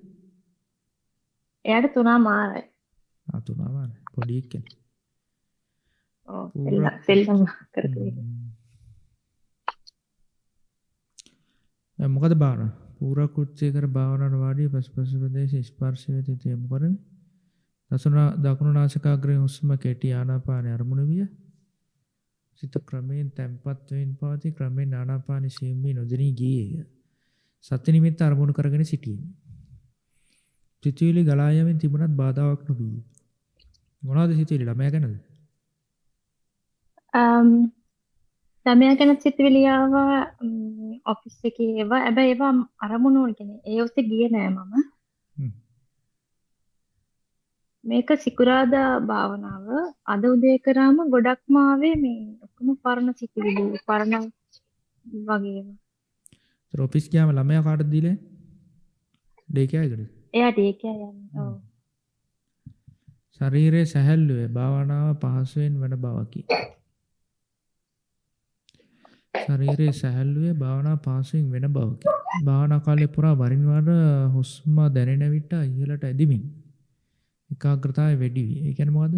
එයාට 3.5යි. ආ, 3.5යි. පොඩි එක්කෙනෙක්. ඔව්, සෙල්ලම් කර කර. දැන් මොකද භාවනාව? පූර්ව කෘත්‍ය කර භාවනාවට වාඩි පසුපස ප්‍රදේශ ස්පර්ශ වෙත යොමු කරමි. දකුණු නාසිකාග්‍රයෙන් හුස්ම කෙටි ආනාපාන අරමුණු විය. සිත ක්‍රමයෙන් තැම්පත් වෙමින් පවතී. ක්‍රමයෙන් ආනාපාන සියුම් වී නොදෙනී ගියේය. සති නිමිත්ත අරමුණු කරගෙන සිටීම. සිතුවිලි ගලා යමින් තිබුණත් බාධාවක් නොවිය. මොනවද සිතුවිලි? ළමයා ගැනද? ළමයා ගැන සිතුවිලි ආවා, ඔෆිස් එකේ ඒවා. හැබැයි ඒවා අරමුණු වල කියන්නේ ඒ ඔස්සේ ගියේ නෑ මම. මේක සිකුරාදා භාවනාව. අද උදේ කරාම ගොඩක්ම ආවේ මේ ඔක්කොම පරණ සිතුවිලි, පරණ වගේ ඒවා. ඒතර ඔෆිස් ගියාම ළමයා කාටද දීලා? ඩේ කෙයාර් එකටද? එයා ඩේ කෙයාර් යන්නේ. ඔව්. ශරීරයේ සැහැල්ලුවේ භාවනාව පහසුවෙන් වන බවකි. ශරීරයේ සැහැල්ලුවේ භාවනාව පහසුවෙන් වෙන බවකි. භාවනා කාලය පුරා වරින් වර හුස්ම දැනෙන විට ඉහළට ඇදිමින් ඒකාග්‍රතාවය වැඩි වේ. ඒ කියන්නේ මොකද්ද?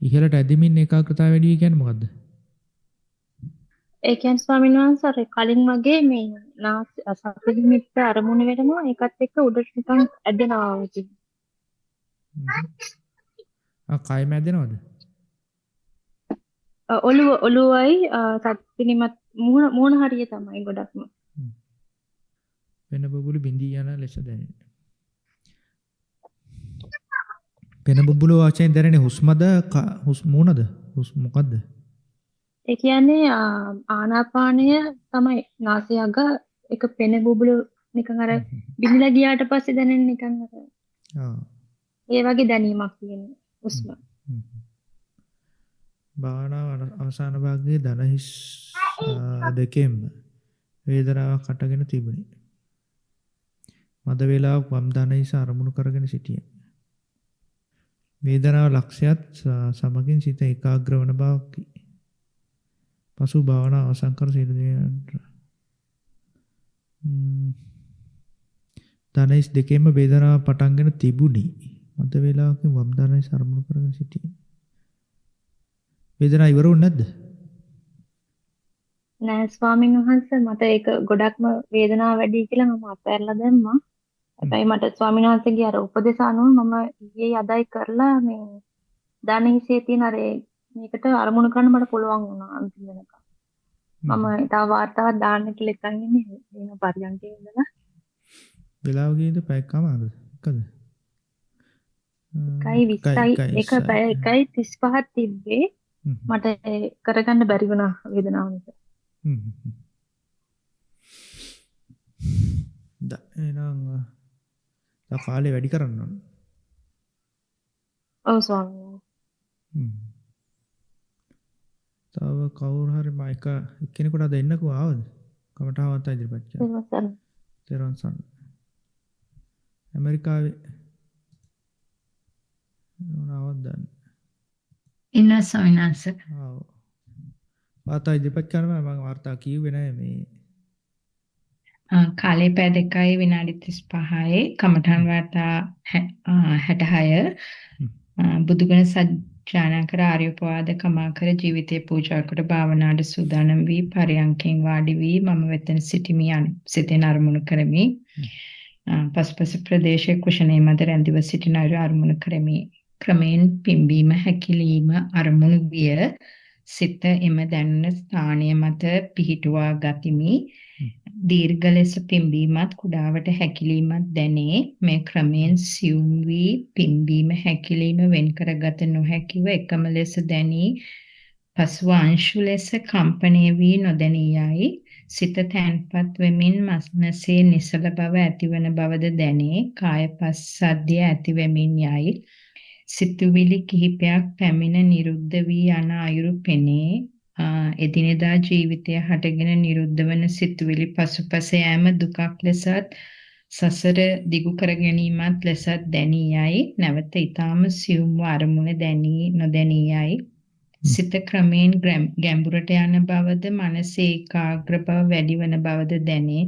ඉහළට ඇදිමින් ඒකාග්‍රතාවය වැඩි වේ කියන්නේ මොකද්ද? ඒ කියන්නේ ස්වාමීන් වහන්සේ අර කලින් වගේ මේ සති නිමිත්ත අරමුණ වෙනවා, ඒකත් එක්ක උඩට නිකන් ඇදෙනවා වගේ. ආ, කයම ඇදෙනවද? ඔළුවයි සති නිමිත්ත මුහුණ හරිය තමයි ගොඩක්ම. වෙන බුබුලු බිඳී යන ලෙස දැනෙන. වෙන බුබුලු වශයෙන් දැනෙන හුස්මද මූණද? මොකද්ද? ඒ කියන්නේ ආනාපානය තමයි නාසය අග එක පෙන බුබුලු නිකන් අර බිඳිලා ගියාට පස්සේ දැනෙන නිකන් අර ඒ වගේ දැනීමක් තියෙන හුස්ම. භාවනාව අවසාන භාගයේ දන හිස් දෙකෙන්ම වේදනාවක් හටගෙන තිබුණේ. මද වේලාවක් වම් දන හිස අරමුණු කරගෙන සිටියේ. වේදනාව ලක්ෂයත් සමගින් සිත ඒකාග්‍ර වන බවක්. පසු භාවනාව අවසන් කර සියලු දේවල්ට දන හිස් දෙකෙන්ම වේදනාව පටන්ගෙන තිබුණි. මද වේලාවකින් වම් දන හිස අරමුණු කරගෙන සිටියේ. වේදනාව ඉවර වුණේ නැද්ද? නෑ ස්වාමීන් වහන්සේ, මට ඒක ගොඩක්ම වේදනාව වැඩි කියලා මම අතහැරලා දැම්මා. හැබැයි මට ස්වාමීන් වහන්සේගේ අර උපදේශ අනුව මම ඊයේ අදයි කරලා මේ දන හිසේ තියෙන අර මේකට අරමුණු කරන්න මට පුළුවන් වුණා අන්තිම වෙනකම්. මම තව වාර්තාවක් දාන්න කියලා හිතන් ඉන්නේ වෙන පරියන්කේ ඉඳලා. වෙලාව කීයද? පැයකමාරද? එකද? 1:20යි. එක පැය 1:35ක් තිබ්බේ. මට කරගන්න බැරි වුණා වේදනාව නිසා. එහෙනම් තව කාලේ වැඩි කරන්න ඕන. ඔව් ස්වාමීනි. තව කවුරු හරි මම එක එක්කෙනෙකුට අද එන්නකෝ ආවද? කමඨාවත් ඉදිරිපත් කරන්න. තෙරුවන් සරණයි. ඇමරිකාවේ මොනවද දන්නේ? ඉන්නවා ස්වාමීන් වහන්සේ. ආව්. වාර්තා ඉදිරිපත් කරනවා. මම වාර්තා කිව්වේ නෑ මේ. කාලේ පැය 2යි විනාඩි 35යි කමඨාන් වාර්තා 66 බුදුගුණ සජ්ජායනා කර ආර්ය උපවාද කමා කර ජීවිතේ පූජා කොට භාවනාවට සූදානම් වී පරයන්කෙන් වාඩි වී මම වෙතන සිටිමි සිතෙන් අරමුණු කරමි. පසුපස ප්‍රදේශයේ කුෂණේ මැද රැඳිව සිටින අයුරු අරමුණු කරමි. ක්‍රමයෙන් පිම්බීම හැකිලීම අරමුණු විය. සිත එම දැනුන ස්ථානය මත පිහිටුවා ගතිමි. දීර්ඝ ලෙස පිම්බීමත් කුඩාවට හැකිලීමත් දැනේ. මේ ක්‍රමයෙන් සියුම් වී පිම්බීම හැකිලීම වෙන් කරගත නොහැකිව එකම ලෙස දැනී පසුව අංශු ලෙස කම්පණය වී නොදැනී යයි. සිත තැන්පත් වෙමින් මනසේ නිසල බව ඇතිවන බවද දැනේ. කාය පස්සද්ධිය ඇති වෙමින් යයි. සිතුවිලි කිහිපයක් පැමිණ නිරුද්ධ වී යන අයුරු පෙනේ. එදිනෙදා ජීවිතය හටගෙන නිරුද්ධ වන සිතුවිලි පසුපස යෑම දුකක් ලෙසත් සසර දිගු කර ගැනීමත් ලෙසත් දැනී යයි. නැවත ඊටාම සියුම්ව අරමුණ දැනී නොදැනී යයි. සිත ක්‍රමයෙන් ගැඹුරට යන බවද මනසේ ඒකාග්‍ර බව වැඩි වන බවද දැනේ.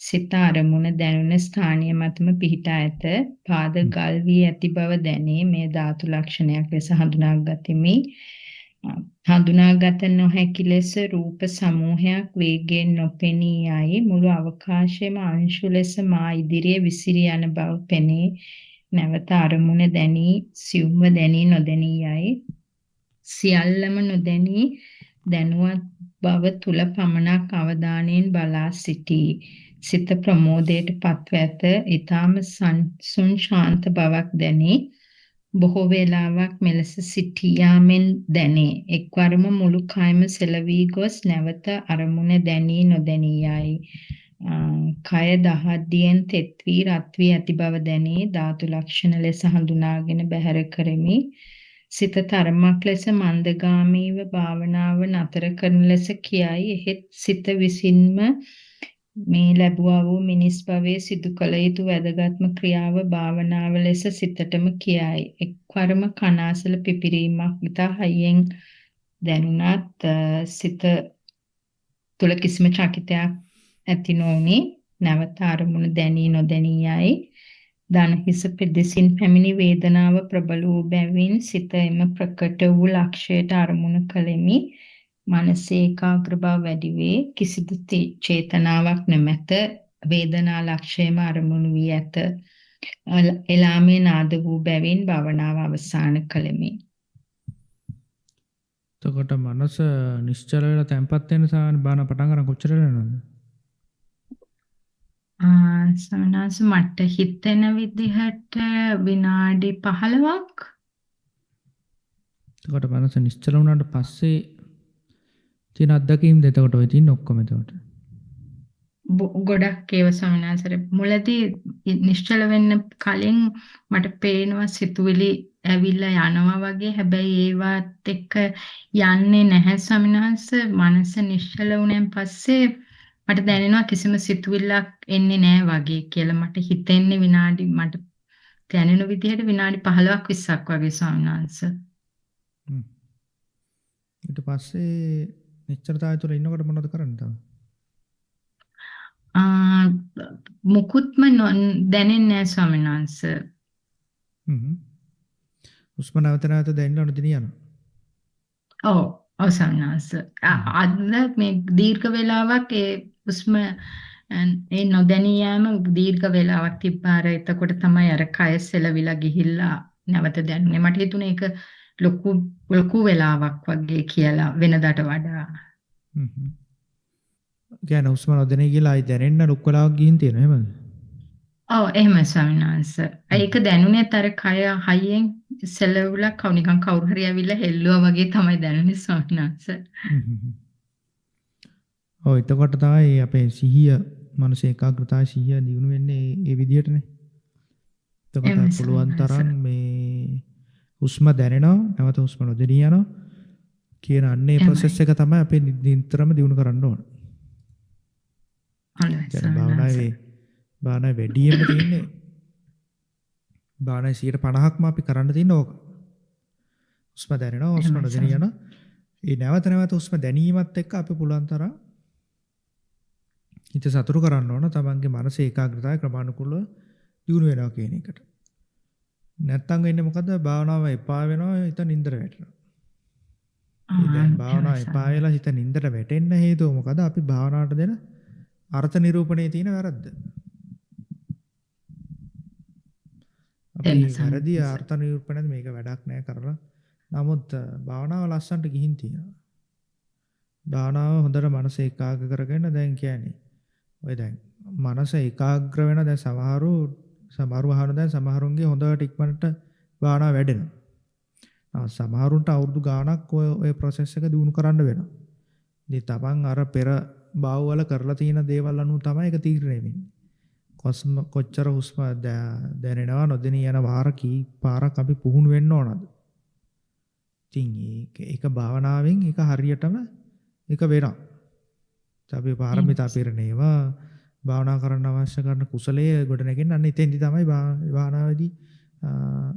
සිත අරමුණ දැනුණ ස්ථානීය මතම පිහිටා ඇත. පාද ගල් වී ඇති බව දැනේ. මේ ධාතු ලක්ෂණයක් ලෙස හඳුනාගතිමි. හඳුනාගත නොහැකි ලෙස රූප සමූහයක් වේගයෙන් නොපෙනී යයි. මුළු අවකාශයේම අංශු ලෙස මා ඉදිරියේ විසිරී යන බව පෙනේ. නැවත අරමුණ දැනී සියුම්ව දැනී නොදැනී යයි. සියල්ලම නොදැනී දැනුවත් බව තුල පමණක් අවධානයෙන් බලා සිටී. සිත ප්‍රමෝදයට පත්ව ඇත. ඊටාම සන්සුන් ශාන්ත බවක් දැනේ. බොහෝ වේලාවක් මෙලෙස සිටියාමෙන් දැනේ. එක්වරම මුළු කයම සෙලවී ගොස් නැවත අරමුණ දැනී නොදැනී යයි. කය දහඩියෙන් තෙත් වී රත් වී ඇති බව දැනේ. ධාතු ලක්ෂණ ලෙස හඳුනාගෙන බැහැර කරමි. සිත තරමක් ලෙස මන්දගාමීව භාවනාව නතර කරන ලෙස කියයි. එහෙත් සිත විසින්ම මේ ලැබුවා වූ මිනිස් භවයේ සිදු කළ යුතු වැදගත්ම ක්‍රියාව භාවනාව ලෙස සිතටම කියයි. එක්වරම කනාසල පිපිරීමක් ඉතා හයියෙන් දැනුණත් සිත තුළ කිසිම චකිතයක් ඇති නොවුනි. නැවත අරමුණ දැනී නොදැනී යයි. දන හිස පෙදෙසින් පැමිණි වේදනාව ප්‍රබල වූ බැවින් සිත එම ප්‍රකට වූ ලක්ෂයට අරමුණු කළෙමි. මනසේ ඒකාග්‍ර බව වැඩි වේ. කිසිදු චේතනාවක් නොමැත. වේදනා ලක්ෂයම අරමුණු වී ඇත. එලාමේ නාද වූ බැවින් භවනාව අවසන් කළෙමි. එතකොට මනස නිශ්චල වෙලා තැම්පත් වෙන සාමාන්‍ය බාන පටන් ගන්න කොච්චර වෙනවද? සමනාස මට හිතෙන විදිහට විනාඩි 15ක්. එතකොට මනස නිශ්චල වුණාට පස්සේ තියෙන අත්දැකීම්ද එතකොට ඔය තියෙන ඔක්කොම එතකොට? ගොඩක් ඒව ස්වාමීන් මුලදී නිශ්චල වෙන්න කලින් මට පේනවා සිතුවිලි ඇවිල්ලා යනවා වගේ. හැබැයි ඒවත් එක්ක යන්නේ නැහැ ස්වාමීන් වහන්සේ. මනස නිශ්චල වුණෙන් පස්සේ මට දැනෙනවා කිසිම සිතුවිල්ලක් එන්නේ නැහැ වගේ කියලා. මට හිතෙන්නේ විනාඩි මට දැනෙන විදිහට විනාඩි 15ක් 20ක් වගේ ස්වාමීන් වහන්සේ. ඊට පස්සේ නිශ්චලතාවය තුළ ඉන්නකොට මොනවද කරන්නේ තව? මුකුත්ම දැනෙන්නේ නැහැ ස්වාමීන් වහන්සේ. හුස්ම නැවත නැවත දැනෙලා නොදෙනී යනවා. ඔව් ඔව් ස්වාමීන් වහන්සේ. අද මේ දීර්ඝ වේලාවක් ඒ හුස්ම ඒ නොදැනී යෑම දීර්ඝ වේලාවක් තිබ්බා. අර එතකොට තමයි අර කය සෙලවිලා ගිහිල්ලා නැවත දැනුනේ. මට හිතුනේ ඒක ලොකු ලොකු වෙලාවක් වගේ කියලා වෙනදාට වඩා. කියන්නේ හුස්ම නොදැනී කියලා ආයි දැනෙන්න ලොකු වෙලාවක් ගිහින් තියෙනවා එහෙමද? ඔව් එහෙම ස්වාමීන් වහන්සේ. ඒක දැනුනේත් අර කය හයියෙන් සෙලවුලා නිකන් කවුරු හරි ඇවිල්ලා හෙල්ලුවා වගේ තමයි දැනුනේ ස්වාමීන් වහන්සේ. ඔව් එතකොට තමයි අපේ සිහිය මනස ඒකාග්‍රතාවය සිහිය දියුණු වෙන්නේ ඒ විදිහටනේ. එතකොට පුළුවන් තරම් මේ හුස්ම දැනෙනවා නැවත හුස්ම නොදැනී යනවා කියන අන්න ඒ ප්‍රොසෙස් එක තමයි අපි නිතරම දියුණු කරන්න ඕන. හොඳයි. භාවනාවේ වැඩියෙන්ම තියෙන්නේ භාවනාවේ 50%ක්ම අපි කරන්න තියෙන ඕක. හුස්ම දැනෙනවා හුස්ම නොදැනී යනවා. ඒ නැවත නැවත හුස්ම දැනීමත් එක්ක අපි පුළුවන් තරම් හිත සතුරු කරන්න ඕන තමන්ගේ මනසේ ඒකාග්‍රතාවය ක්‍රමානුකූලව දියුණු වෙනවා කියන එකට. නැත්තම් වෙන්නේ මොකද? භාවනාව එපා වෙනවා, හිත නින්දට වැටෙනවා. ඒ දැන් භාවනාව එපා වෙලා හිත නින්දට වැටෙන්න හේතුව මොකද? අපි භාවනාවට දෙන අර්ථ නිරූපණයේ තියෙන වැරද්ද. අපි වැරදි අර්ථ නිරූපණයද මේක වැඩක් නෑ කරලා. නමුත් භාවනාව ලස්සනට ගිහින් තියෙනවා. භාවනාව හොඳට මනස ඒකාග්‍ර කරගෙන දැන් කියන්නේ ඔය දැන් මනස ඒකාග්‍ර වෙන දැන් සමහරු අහන දැන් සමහරුන්ගේ හොඳට ඉක්මනට භාවනාව වැඩෙනවා. සමහරුන්ට අවුරුදු ගාණක් ඔය ප්‍රොසෙස් එක දියුණු කරන්න වෙනවා. ඉතින් තමන් අර පෙර භාවවල කරලා තියෙන දේවල් අනුව තමයි ඒක තීරණය වෙන්නේ. කොච්චර හුස්ම දැනෙනවා නොදැනී යන වාර කී පාරක් අපි පුහුණු වෙන්න ඕනද? ඉතින් ඒක භාවනාවෙන් ඒක හරියටම ඒක වෙනවා. අපි පාරමිතා පිරණ ඒවා භාවනා කරන්න අවශ්‍ය කරන කුසලයේ ගොඩ නැගෙන්න අන්න එතෙන්දි තමයි භාවනාවේදී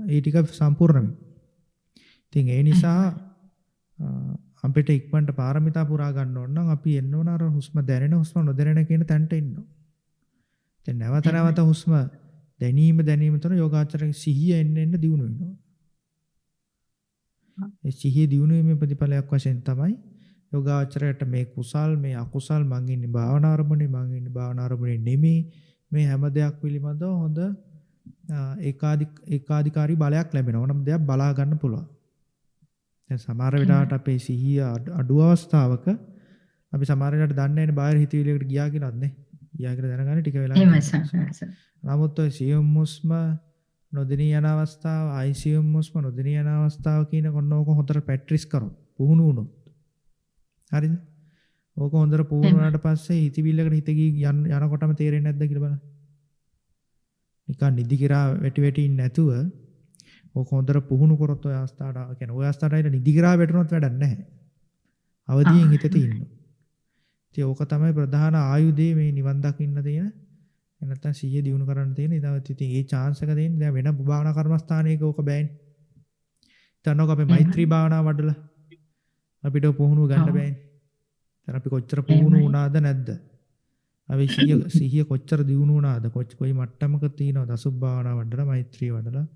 ඒ ටික සම්පූර්ණ වෙන්නේ. ඉතින් ඒ නිසා අපිට ඉක්මනට පාරමිතා පුරා ගන්න ඕන නම් අපි එන්න ඕන අර හුස්ම දැනෙන හුස්ම නොදැනෙන කියන තැනට එන්න ඕන. දැන් නැවත නැවත හුස්ම දැනීම දැනීම තුළ යෝගාචරයේ සිහිය එන්න එන්න දියුණු වෙනවා. ඒ සිහිය දියුණු වීමේ ප්‍රතිඵලයක් වශයෙන් තමයි යෝගාචරයට මේ කුසල් මේ අකුසල් මං ඉන්නේ භාවනා අරමුණේ මං ඉන්නේ භාවනා අරමුණේ නෙමෙයි මේ හැම දෙයක් පිළිබඳව හොඳ ඒකාධිකාරී බලයක් ලැබෙනවා. ඕනම දෙයක් බලා ගන්න පුළුවන්. දැන් සමහර වෙලාවට අපේ සිහිය අඩු අවස්ථාවක අපි සමහර වෙලාවට දන්නේ නැහැ නේ බාහිර හිතවිලියකට ගියා කියලාත් නේ. ගියා කියලා දැනගන්න ටික වෙලාවක්. නමුත් ඔය සියුම් හුස්ම නොදෙනී යන අවස්ථාව, ආයි සියුම් හුස්ම නොදෙනී යන අවස්ථාව කියන කොන්න ඕක හොඳට ප්‍රැක්ටිස් කරොත්, පුහුණු වුණොත්. හරිද? ඕක හොඳට පුහුණු වුණාට පස්සේ හිතවිල්ලකට හිත ගිය යනකොටම තේරෙන්නේ නැද්ද කියලා බලන්න. නිකන් නිදි කිරා වැටි වැටි ඉන්නේ නැතුව ඕක හොඳට පුහුණු කරොත් ඔය අවස්ථාවට, කියන්නේ ඔය අවස්ථාවට ඇවිල්ලා නිදි කිරා වැටුනොත් වැඩක් නැහැ. අවදියෙන් හිත තියෙන්න. ඉතින් ඕක තමයි ප්‍රධාන ආයුධය මේ නිවන් දකින්න තියෙන, නැත්නම් සිහිය දියුණු කරන්න තියෙන. ඉතින් ඒ චාන්ස් එක තියෙන්නේ දැන් වෙන භාවනා කර්මස්ථානයක ඕක බෑනේ. හිතන්නකෝ අපේ මෛත්‍රී භාවනාව වඩලා අපිට පුහුණුව ගන්න බෑනේ. දැන් අපි කොච්චර පුහුණු වුණාද නැද්ද? අපි සිහිය කොච්චර දියුණු වුණාද? කොයි මට්ටමක තියෙනවද? අසුභ භාවනාව වඩලා, මෛත්‍රී වඩලා,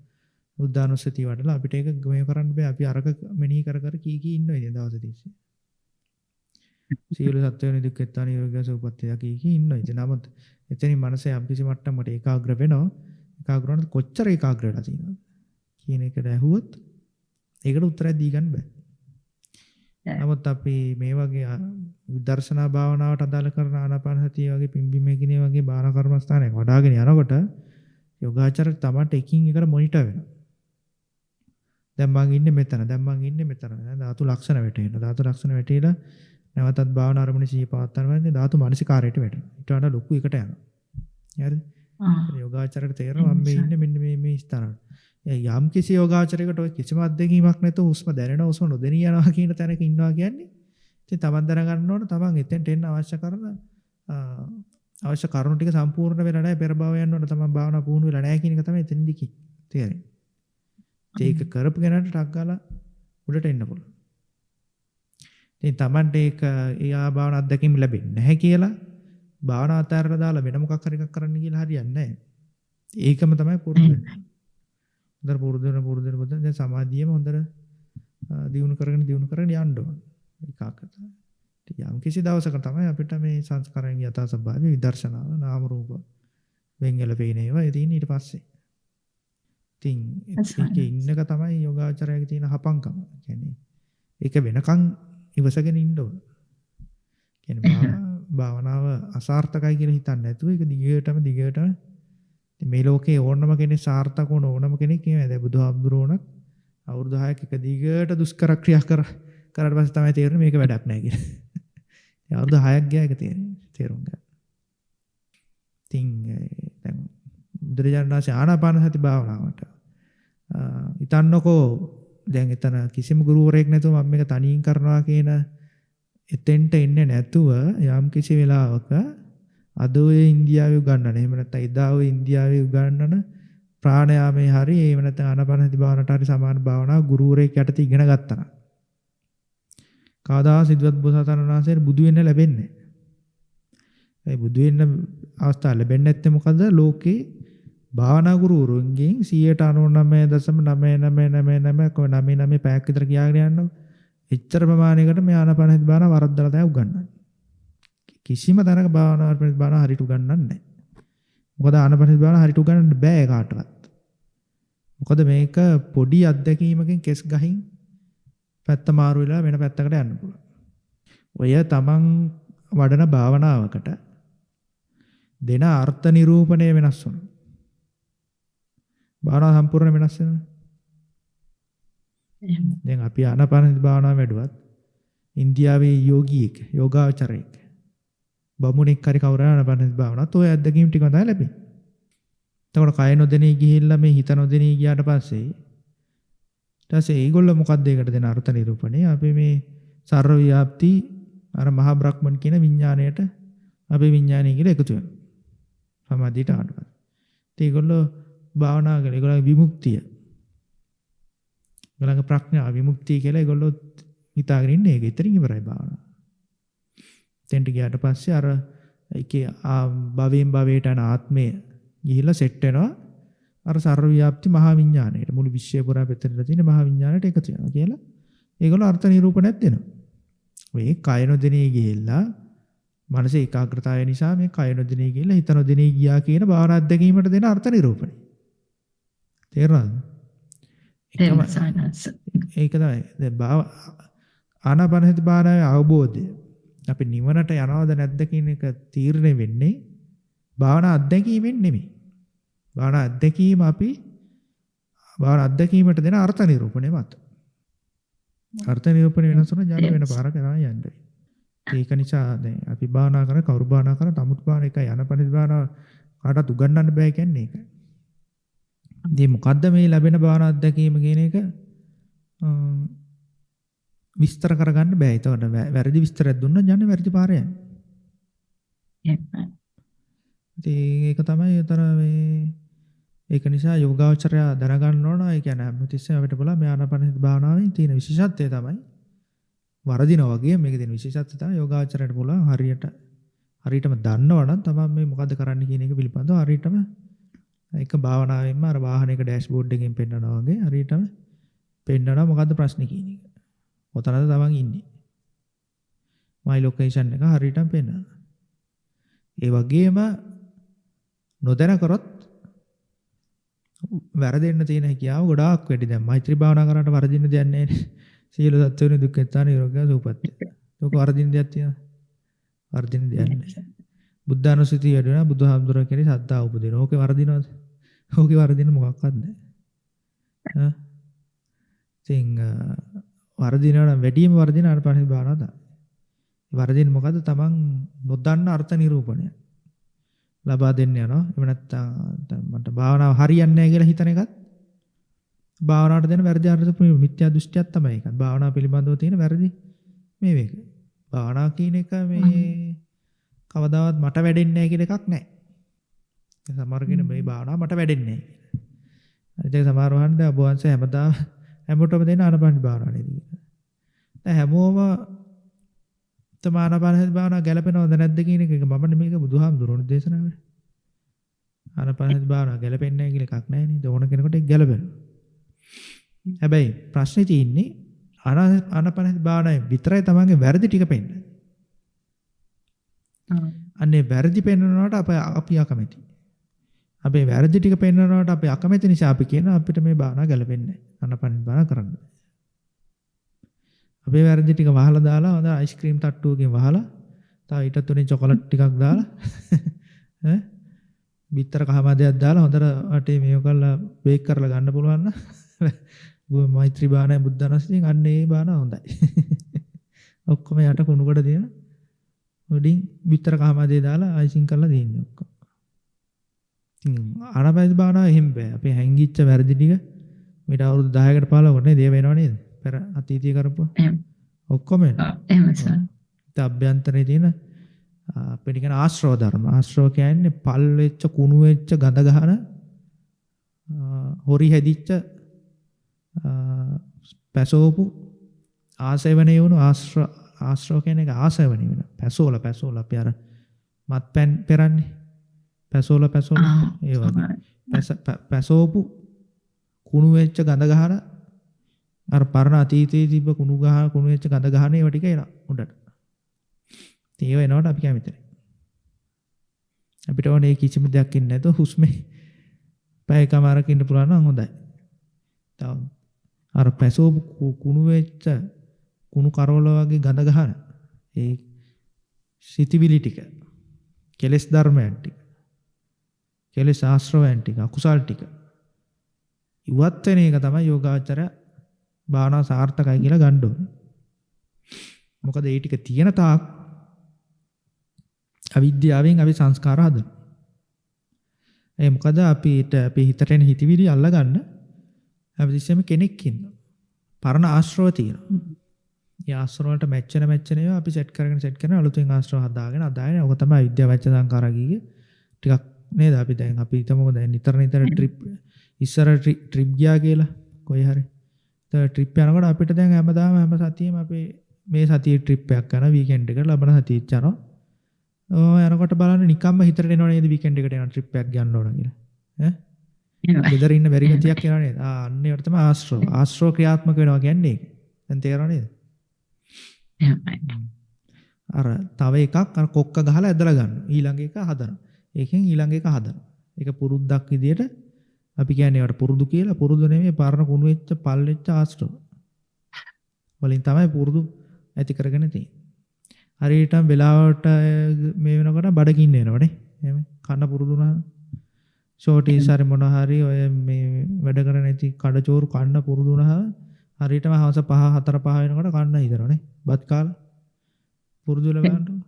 බුද්ධානුස්සතිය වඩලා අපිට ඒක මේ කරන්න බෑ. අපි අරක මෙනෙහි කර කර කී කී ඉන්නවා ඉතින් දවස් තිස්සේ. සියලු සත්වයන් දුක් වෙත්වා නිරෝගී සුවපත් වේවා කී කී ඉන්නවා ඉතින්. නමුත් එතනින් මනස යම් කිසි මට්ටමකට ඒකාග්‍ර වෙනවා. ඒකාග්‍ර වුණාට කොච්චර ඒකාග්‍ර වෙලා තියෙනවද කියන එකට ඇහුවොත් ඒකට උත්තරයක් දී ගන්න බෑ. නමුත් අපි මේ වගේ විදර්ශනා භාවනාවට අදාළ කරන ආනාපාන සතිය වගේ පිම්බීම හැකිනේ වගේ භාවනා කර්මස්ථානයක් වඩාගෙන යනකොට යෝගාචර තමන්ට එකින් එකට මොනිටර් වෙනවා. දැන් මං ඉන්නේ මෙතන, දැන් මං ඉන්නේ මෙතන. දැන් ධාතු ලක්ෂණ වැටෙනවා. ධාතු ලක්ෂණ වැටිලා නැවතත් භාවනා අරමුණේ සිහිය පවත්වන වෙලාවේ ධාතු මනසිකාරයට වැටෙනවා. ඊට වඩා ලොකු එකට යනවා. හරිද? යෝගාචරයට තේරෙනවා මම මේ ඉන්නේ මෙන්න මේ මේ ස්ථානවල. යම් කිසි යෝගාචරයකට ඔය කිසිම අත්දැකීමක් නැතුව හුස්ම දැනෙනවා හුස්ම නොදැනී යනවා කියන තැනක ඉන්නවා කියන්නේ ඉතින් තමන් දැනගන්න ඕන තමන් එතෙන්ට එන්න අවශ්‍ය කරන අවශ්‍ය කරුණු ටික සම්පූර්ණ වෙලා නැහැ, පෙර භව යන්න ඕන, තමන් භාවනා පුහුණු වෙලා නැහැ කියන එක තමයි එතෙන්දි තේරෙන්නේ. ඒක කරපු කෙනාට ටක් ගාලා උඩට එන්න පුළුවන්. ඉතින් තමන්ට ඒක ඒ භාවනා අත්දැකීම් ලැබෙන්නේ නැහැ කියලා භාවනා අතහැරලා දාලා වෙන මොකක් හරි එකක් කරන්න කියලා හරියන්නේ නැහැ. ඒකම තමයි පුරුදු වෙන්නේ. හොඳට පුරුදු වෙන පුරුදු වෙන පුරුදු වෙන දැන් සමාධියම හොඳට දියුණු කරගෙන දියුණු කරගෙන යන්න ඕන. ඒකාග්‍රතාවය. ඉතින් යම් කිසි දවසක තමයි අපිට මේ සංස්කාරයන් යථා ස්වභාවය විදර්ශනාව නාම රූප වෙන් වෙලා පේන ඒවා ඒ තියෙන ඊට පස්සේ. ඉතින් ඒකේ ඉන්නක තමයි යෝගාචරයේ තියෙන හපංකම. කියන්නේ ඒක වෙනකන් ඉවසගෙන ඉන්න ඕන. කියන්නේ භාවනාව අසාර්ථකයි කියලා හිතන්නේ නැතුව ඒක දිගටම දිගටම මේ ලෝකේ ඕනම කෙනෙක් සාර්ථක වුණ ඕනම කෙනෙක් කියනවා. දැන් බුදුහාමුදුරුවෝ වුණත් අවුරුදු 6ක් එක දිගට දුෂ්කර ක්‍රියා කරාට පස්සේ තමයි තේරෙන්නේ මේක වැඩක් නෑ කියලා. ඉතින් අවුරුදු 6ක් ගියා ඒක තේරුම් ගන්න. ඉතින් දැන් බුදුරජාණන් වහන්සේ ආනාපාන සති භාවනාවට හිතන්නකෝ දැන් එතන කිසිම ගුරුවරයෙක් නැතුව මම මේක තනියෙන් කරනවා කියන එතෙන්ට එන්නේ නැතුව යම් කිසි වෙලාවක අද ඔය ඉන්දියාවේ උගන්වන, එහෙම නැත්නම් එදා ඔය ඉන්දියාවේ උගන්වන ප්‍රාණයාමයේ හරි එහෙම නැත්නම් ආනාපාන සති භාවනාවට හරි සමාන භාවනාව ගුරුවරයෙක් යටතේ ඉගෙන ගත්තා නම් කවදා සිදුවත් බෝසතාණන් වහන්සේට බුදු වෙන්න ලැබෙන්නේ නැහැ. ඒ බුදු වෙන්න අවස්ථාව ලැබෙන්නේ නැත්තේ මොකද? ලෝකේ භාවනා ගුරුවරුන්ගෙන් 99.9999 පැයක් විතර කියාගෙන යන්නකො එච්චර ප්‍රමාණයකට මේ ආනාපාන සති භාවනාව වරද්දලා තමයි උගන්වන්නේ. කිසිම තැනක භාවනා භාවනා හරියට උගන්වන්නේ නැහැ. මොකද ආනාපාන සති භාවනාව හරියට උගන්වන්න බෑ කාටවත්. මොකද මේක පොඩි අත්දැකීමකින් කෙස් ගහින් පැත්ත මාරු වෙලා වෙන පැත්තකට යන්න පුළුවන්. ඔය තමන් වඩන භාවනාවකට දෙන අර්ථ නිරූපණය වෙනස් වෙනවා. භාවනාව සම්පූර්ණ වෙනස් වෙනවා. දැන් අපි ආනාපාන සති භාවනාව වැඩුවත් ඉන්දියාවේ යෝගියෙක්, යෝගාචරයෙක්, බමුණෙක් හරි කවුරු හරි ආනාපාන සති භාවනාවත් ඔය අත්දැකීම් ටික තමයි ලැබෙන්නේ. එතකොට කය නොදෙනී ගිහිල්ලා මේ හිත නොදෙනී ගියාට පස්සේ ඊට පස්සේ ඒගොල්ලෝ මොකද්ද ඒකට දෙන අර්ථ නිරූපණය? අපි මේ සර්ව ව්‍යාප්ති අර මහා බ්‍රහ්මන් කියන විඥාණයට අපේ විඥානය කියලා එකතු වෙනවා. සමාධියට ආවට පස්සේ. ඉතින් ඒගොල්ලෝ භාවනා කරලා ඒගොල්ලන්ගේ විමුක්තිය, ඒගොල්ලන්ගේ ප්‍රඥාව විමුක්තිය කියලා ඒගොල්ලෝ හිතාගෙන ඉන්නේ ඒක. ඉතින් ඉවරයි භාවනාව. තෙන්ට ගියාට පස්සේ අර ඒකේ භවයෙන් භවයට යන ආත්මය ගිහිල්ලා සෙට් වෙනවා. අර සර්ව ව්‍යාප්ති මහා විඥාණයට මුළු විශ්වය පුරා පැතිරලා තියෙන මහා විඥාණයට එකතු වෙනවා කියලා ඒගොල්ලෝ අර්ථ නිරූපණයක් දෙනවා. මේ කය නොදෙනී ගිහිල්ලා මනසේ ඒකාග්‍රතාවය නිසා මේ කය නොදෙනී ගිහිල්ලා හිත නොදෙනී ගියා කියන භාවනා අත්දැකීමට දෙන අර්ථ නිරූපණය. තේරුණාද? ඒක තමයි. දැන් ආනාපානසති භාවනාවේ අවබෝධය අපි නිවනට යනවද නැද්ද කියන එක තීරණය වෙන්නේ භාවනා අත්දැකීමෙන් නෙමෙයි. භාවනා අත්දැකීම අපි භාවනා අත්දැකීමට දෙන අර්ථ නිරූපණය මත. අර්ථ නිරූපණය වෙනස් වුණා ඥාන වෙන පාරක තමයි යන්නේ. ඒක නිසා දැන් අපි භාවනා කරන කවුරු භාවනා කරන තමුත් භාවනා එකයි ආනාපානසති භාවනාව කාටවත් උගන්වන්න බෑ කියන්නේ ඒකයි. ඉතින් මොකද්ද මේ ලැබෙන භාවනා අත්දැකීම කියන එක විස්තර කරගන්න බෑ. ඒතකොට වැරදි විස්තරයක් දුන්නොත් යන්නේ වැරදි පාරේ යන්නේ. ඉතින් ඒක තමයි උතර මේ ඒක නිසා යෝගාවචරය දැනගන්න ඕන. ඒ කියන්නේ හැමතිස්සෙම අපිට බලන්න මේ ආනාපානසති භාවනාවේ තියෙන විශේෂත්වය තමයි වරදිනා වගේ මේකේ තියෙන විශේෂත්වය තමයි යෝගාවචරයට පුළුවන් හරියටම දන්නවනම් තමයි මේ මොකද්ද කරන්න කියන එක පිළිබඳව හරියටම ඒක භාවනාවෙන්ම අර වාහනයක ඩෑෂ්බෝඩ් එකෙන් පෙන්නනවා වගේ හරියටම පෙන්නනවා මොකද්ද ප්‍රශ්නේ කියන එක. ඔතනද තමන් ඉන්නේ. මයි ලොකේෂන් එක හරියටම පෙන්නනවා. ඒ වගේම නොදැන කරොත් වැරදෙන්න තියෙන හැකියාව ගොඩාක් වැඩි. දැන් මෛත්‍රී භාවනා කරාට වරදින්න දෙයක් නැහැ නේ. සියලු සත්වයන් දුක් නැත්තා නිරෝගී සුවපත්. ඒක වරදින්න දෙයක් තියෙනවද? වරදින්න දෙයක් නැහැ. බුද්ධානුස්සතිය වැඩි වෙනවා බුදුහාමුදුරුවෝ කෙරෙහි සද්ධා උපදිනවා. ඕකේ වරදිනවද? ඕකේ වරදින්න මොකක්වත් නැහැ. ඈ ඉතින් වරදිනවා නම් වැඩිම වරදින ආනාපානසති භාවනාව තමයි. වරදින්න මොකද්ද? තමන් නොදන්න අර්ථ නිරූපණය ලබා දෙන්න යනවා. එහෙම නැත්නම් මට භාවනාව හරියන්නේ නැහැ කියලා හිතන එකත් භාවනාවට දෙන වැරදි අර්ථ මිත්‍යා දෘෂ්ටියක් තමයි ඒකත්. භාවනාව පිළිබඳව තියෙන වැරදි මේ මේක. භාවනාව කියන එක මේ කවදාවත් මට වැඩෙන්නේ නැහැ කියලා එකක් නැහැ. සමහර කෙනෙක් මේ භාවනාව මට වැඩෙන්නේ නැහැ කියලා. අනිත් එක සමහරව අහන්නේ ඔබ වහන්සේ හැමදාම හැමෝටම දෙන ආනාපාන භාවනාව නේද කියලා. දැන් හැමෝම තම ආනාපානසති භාවනාව ගැලපෙනවද නැද්ද කියන එක මම නෙමෙයි ඒක බුදුහාමුදුරුවෝ දේශනා කරේ. ආනාපානසති භාවනාව ගැලපෙන්නේ නැහැ කියලා එකක් නැහැ නේද? ඕන කෙනෙකුට ඒක ගැලපෙනවා. හැබැයි ප්‍රශ්නේ තියෙන්නේ ආනාපානසති භාවනාවේ විතරයි තමන්ගේ වැරදි ටික පෙන්නන්නේ. අනේ වැරදි පෙන්නනවට අපි අකමැති. අපේ වැරදි ටික පෙන්නනවට අපි අකමැති නිසා අපි කියනවා අපිට මේ භාවනාව ගැලපෙන්නේ නැහැ. ආනාපානසති භාවනාව කරන්න බෑ. අපේ වැරදි ටික වහලා දාලා හොඳ අයිස්ක්‍රීම් තට්ටුවකින් වහලා තව ඊටත් උඩින් චොකලට් ටිකක් දාලා ඈ බිත්තර කහමදයක් දාලා හොඳට වටේ මේව කරලා බේක් කරලා ගන්න පුළුවන් නම් මෛත්‍රී භාවනාවේ බුද්ධානුස්සතියෙන් අන්න ඒ භාවනාව හොඳයි. ඔක්කොම යට කුණු කොට තියෙන උඩින් බිත්තර කහමදේ දාලා අයිසිං කරලා තියෙන්නේ ඔක්කොම. ඉතින් ආනාපානසති භාවනාව එහෙම බෑ. අපේ හැංගිච්ච වැරදි ටික මීට අවුරුදු 10කට 15කට නේද ඒ වෙනව නේද? පෙර අතීතයේ කරපුවා ඔක්කොම එනවා. එහෙම සර්. ඉතින් අභ්‍යන්තරයේ තියෙන අපිට කියන ආශ්‍රව ධර්ම. ආශ්‍රව කියන්නේ පල් වෙච්ච කුණු වෙච්ච ගඳ ගහන හොරි හැදිච්ච පැසෝපු ආසේවණේ වුණු ආශ්‍රව කියන එක ආසේවණේ වෙන. පැසෝල පැසෝල අපි අර මත්පැන් පෙරන්නේ. පැසෝල පැසෝල ඒ වගේ. පැසෝපු කුණු වෙච්ච ගඳ ගහන අර පරණ අතීතයේ තිබ්බ කුණු ගහ කුණු වෙච්ච ගඳ ගහන ඒවා ටික එනවා උඩට. ඉතින් ඒව එනවට අපි කැමති නැහැ. අපිට ඕනේ කිසිම දෙයක් ඉන්නේ නැතුව හුස්මේ පැය එකමාරක ඉන්න පුළුවන් නම් හොඳයි. තව අර පැසෝපු කුණු වෙච්ච කුණු කරවල වගේ ගඳ ගහන ඒ සිතිවිලි ටික කෙලෙස් ධර්මයන් ටික කෙලෙස් ආශ්‍රවයන් ටික අකුසල් ටික ඉවත් වෙන එක තමයි යෝගාචර භාවනාව සාර්ථකයි කියලා ගන්න ඕනේ. මොකද ඒ ටික තියෙන තාක් අවිද්‍යාවෙන් අපි සංස්කාර හදනවා. ඒ මොකද අපිට අපේ හිතට එන හිතවිලි අල්ලගන්න හැමතිස්සෙම කෙනෙක් ඉන්නවා. පරණ ආශ්‍රව තියෙනවා. ඒ ආශ්‍රව වලට මැච් වෙන ඒවා අපි සෙට් කරගෙන අලුතෙන් ආශ්‍රව හදාගෙන අදාගෙන ඔක තමයි අවිද්‍යාව පත්‍ය සංඛාරා කියේ. ටිකක් නේද අපි දැන් අපි හිතමුකෝ දැන් නිතර ට්‍රිප් ඉස්සර ට්‍රිප් ගියා කියලා කොයි හරි. ට්‍රිප් යනකොට අපිට දැන් හැමදාම හැම සතියෙම අපි මේ සතියේ ට්‍රිප් එකක් කරනවා වීකෙන්ඩ් එකට ලබන සතියෙත් යනවා. ඔය යනකොට බලන්න නිකම්ම හිතට එනව නේද වීකෙන්ඩ් එකට යන ට්‍රිප් එකක් ගන්න ඕන කියලා. ඈ? ගෙදර ඉන්න බැරි ගතියක් එනවා නේද? ආ අන්න ඒවට තමයි ආශ්‍රව. ආශ්‍රව ක්‍රියාත්මක වෙනවා කියන්නේ ඒක. දැන් තේරෙනව නේද? එහෙමයි. අර තව එකක් අර කොක්ක ගහලා ඇදලා ගන්න. ඊළඟ එක හදනවා. ඒකෙන් ඊළඟ එක හදනවා. ඒක පුරුද්දක් විදියට අපි කියන්නේ ඒවට පුරුදු කියලා. පුරුදු නෙමෙයි පරණ කුණු වෙච්ච පල් වෙච්ච ආශ්‍රව වලින් තමයි පුරුදු ඇති කරගෙන තියෙන්නේ. හරියටම වෙලාවට මේ වෙනකොට බඩගින්න එනවනේ. එහෙම කන්න පුරුදු වුණා. ෂෝටීස් හරි මොන හරි ඔය මේ වැඩ කර නැති කඩචෝරු කන්න පුරුදු වුණාම හරියටම හවස 5 4 5 වෙනකොට කන්න හිතනවනේ. බත් කාලා පුරුදු වෙලා බලන්න.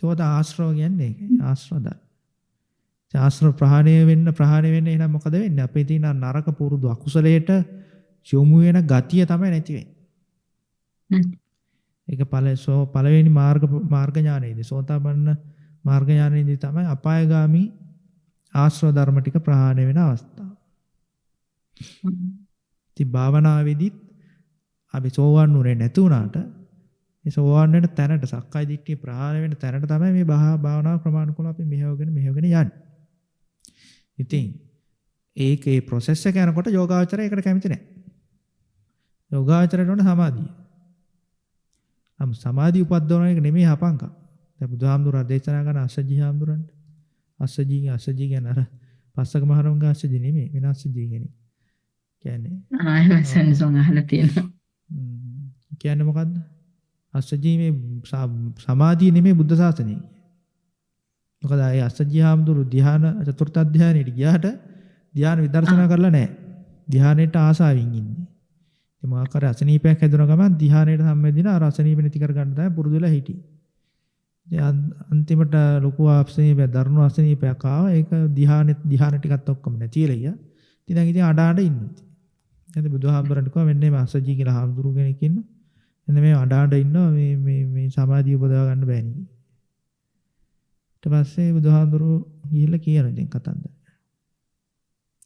ඒකත් ආශ්‍රව කියන්නේ ඒකයි. ආශ්‍රව දාන. ආශ්‍රව ප්‍රහාණය වෙන්න එහෙනම් මොකද වෙන්නේ? අපේ තියෙන නරක පුරුදු අකුසලයට යොමු වෙන ගතිය තමයි නැති වෙන්නේ. ඒක පළවෙනි මාර්ග ඥානයේදී සෝතාපන්න මාර්ග ඥානයේදී තමයි අපායගාමි ආශ්‍රව ධර්ම ටික ප්‍රහාණය වෙන අවස්ථාව. ඉතින් භාවනාවේදීත් අපි සෝවන් වුණේ නැතු වුණාට මේ සෝවන් වෙන තැනට සක්කාය දිට්ඨිය ප්‍රහාණය වෙන තැනට තමයි මේ භාවනාව ක්‍රමානුකූලව අපි මෙහෙවගෙන යන්නේ. ඉතින් ඒකේ ප්‍රොසෙස් එක යනකොට යෝගාවචරය ඒකට කැමති නැහැ. යෝගාවචරයට ඕන සමාධිය. නම් සමාධිය උපද්දවන එක නෙමෙයි හපංකම්. දැන් බුදුහාමුදුරුවෝ දේශනා කරන අස්සජී හාමුදුරන්ට අස්සජී කියන්නේ අර පස්සක මහරොංග අස්සජී නෙමෙයි වෙන අස්සජී කෙනෙක්. කියන්නේ ආ එහෙම සෙන්සොන් අහලා තියෙනවා. කියන්නේ මොකද්ද? අස්සජී මේ සමාධිය නෙමෙයි බුද්ධ ශාසනය. මොකද ඒ අස්සජී හාමුදුරු ධ්‍යාන චතුර්ථ ධ්‍යානෙට ගියාට ධ්‍යාන විදර්ශනා කරලා නැහැ. ධ්‍යානෙට ආසාවෙන් ඉන්නේ. ඉතින් මොකක් හරි අසනීපයක් හැදුන ගමන් ධ්‍යානෙට සම්බන්ධ වෙන අර අසනීප නැති කර ගන්න තමයි පුරුදු වෙලා හිටියේ. ඉතින් අන්තිමට ලොකු අසනීපයක් දරුණු අසනීපයක් ආවා. ඒක ධ්‍යාන ටිකත් ඔක්කොම නැති වෙලා ගියා. ඉතින් දැන් ඉතින් අඩ අඩ ඉන්නේ. ඉතින් බුදුහාමුදුරන්ට කිව්වා මෙන්න මේ අස්සජී කියලා හාමුදුරු කෙනෙක් ඉන්නවා. මෙන්න මේ අඩ අඩ ඉන්නවා මේ මේ මේ සමාධිය උපදවා ගන්න බෑ නේ. ඊට පස්සේ බුදුහාමුදුරුවෝ ගිහිල්ලා කියනවා ඉතින් කතන්දර.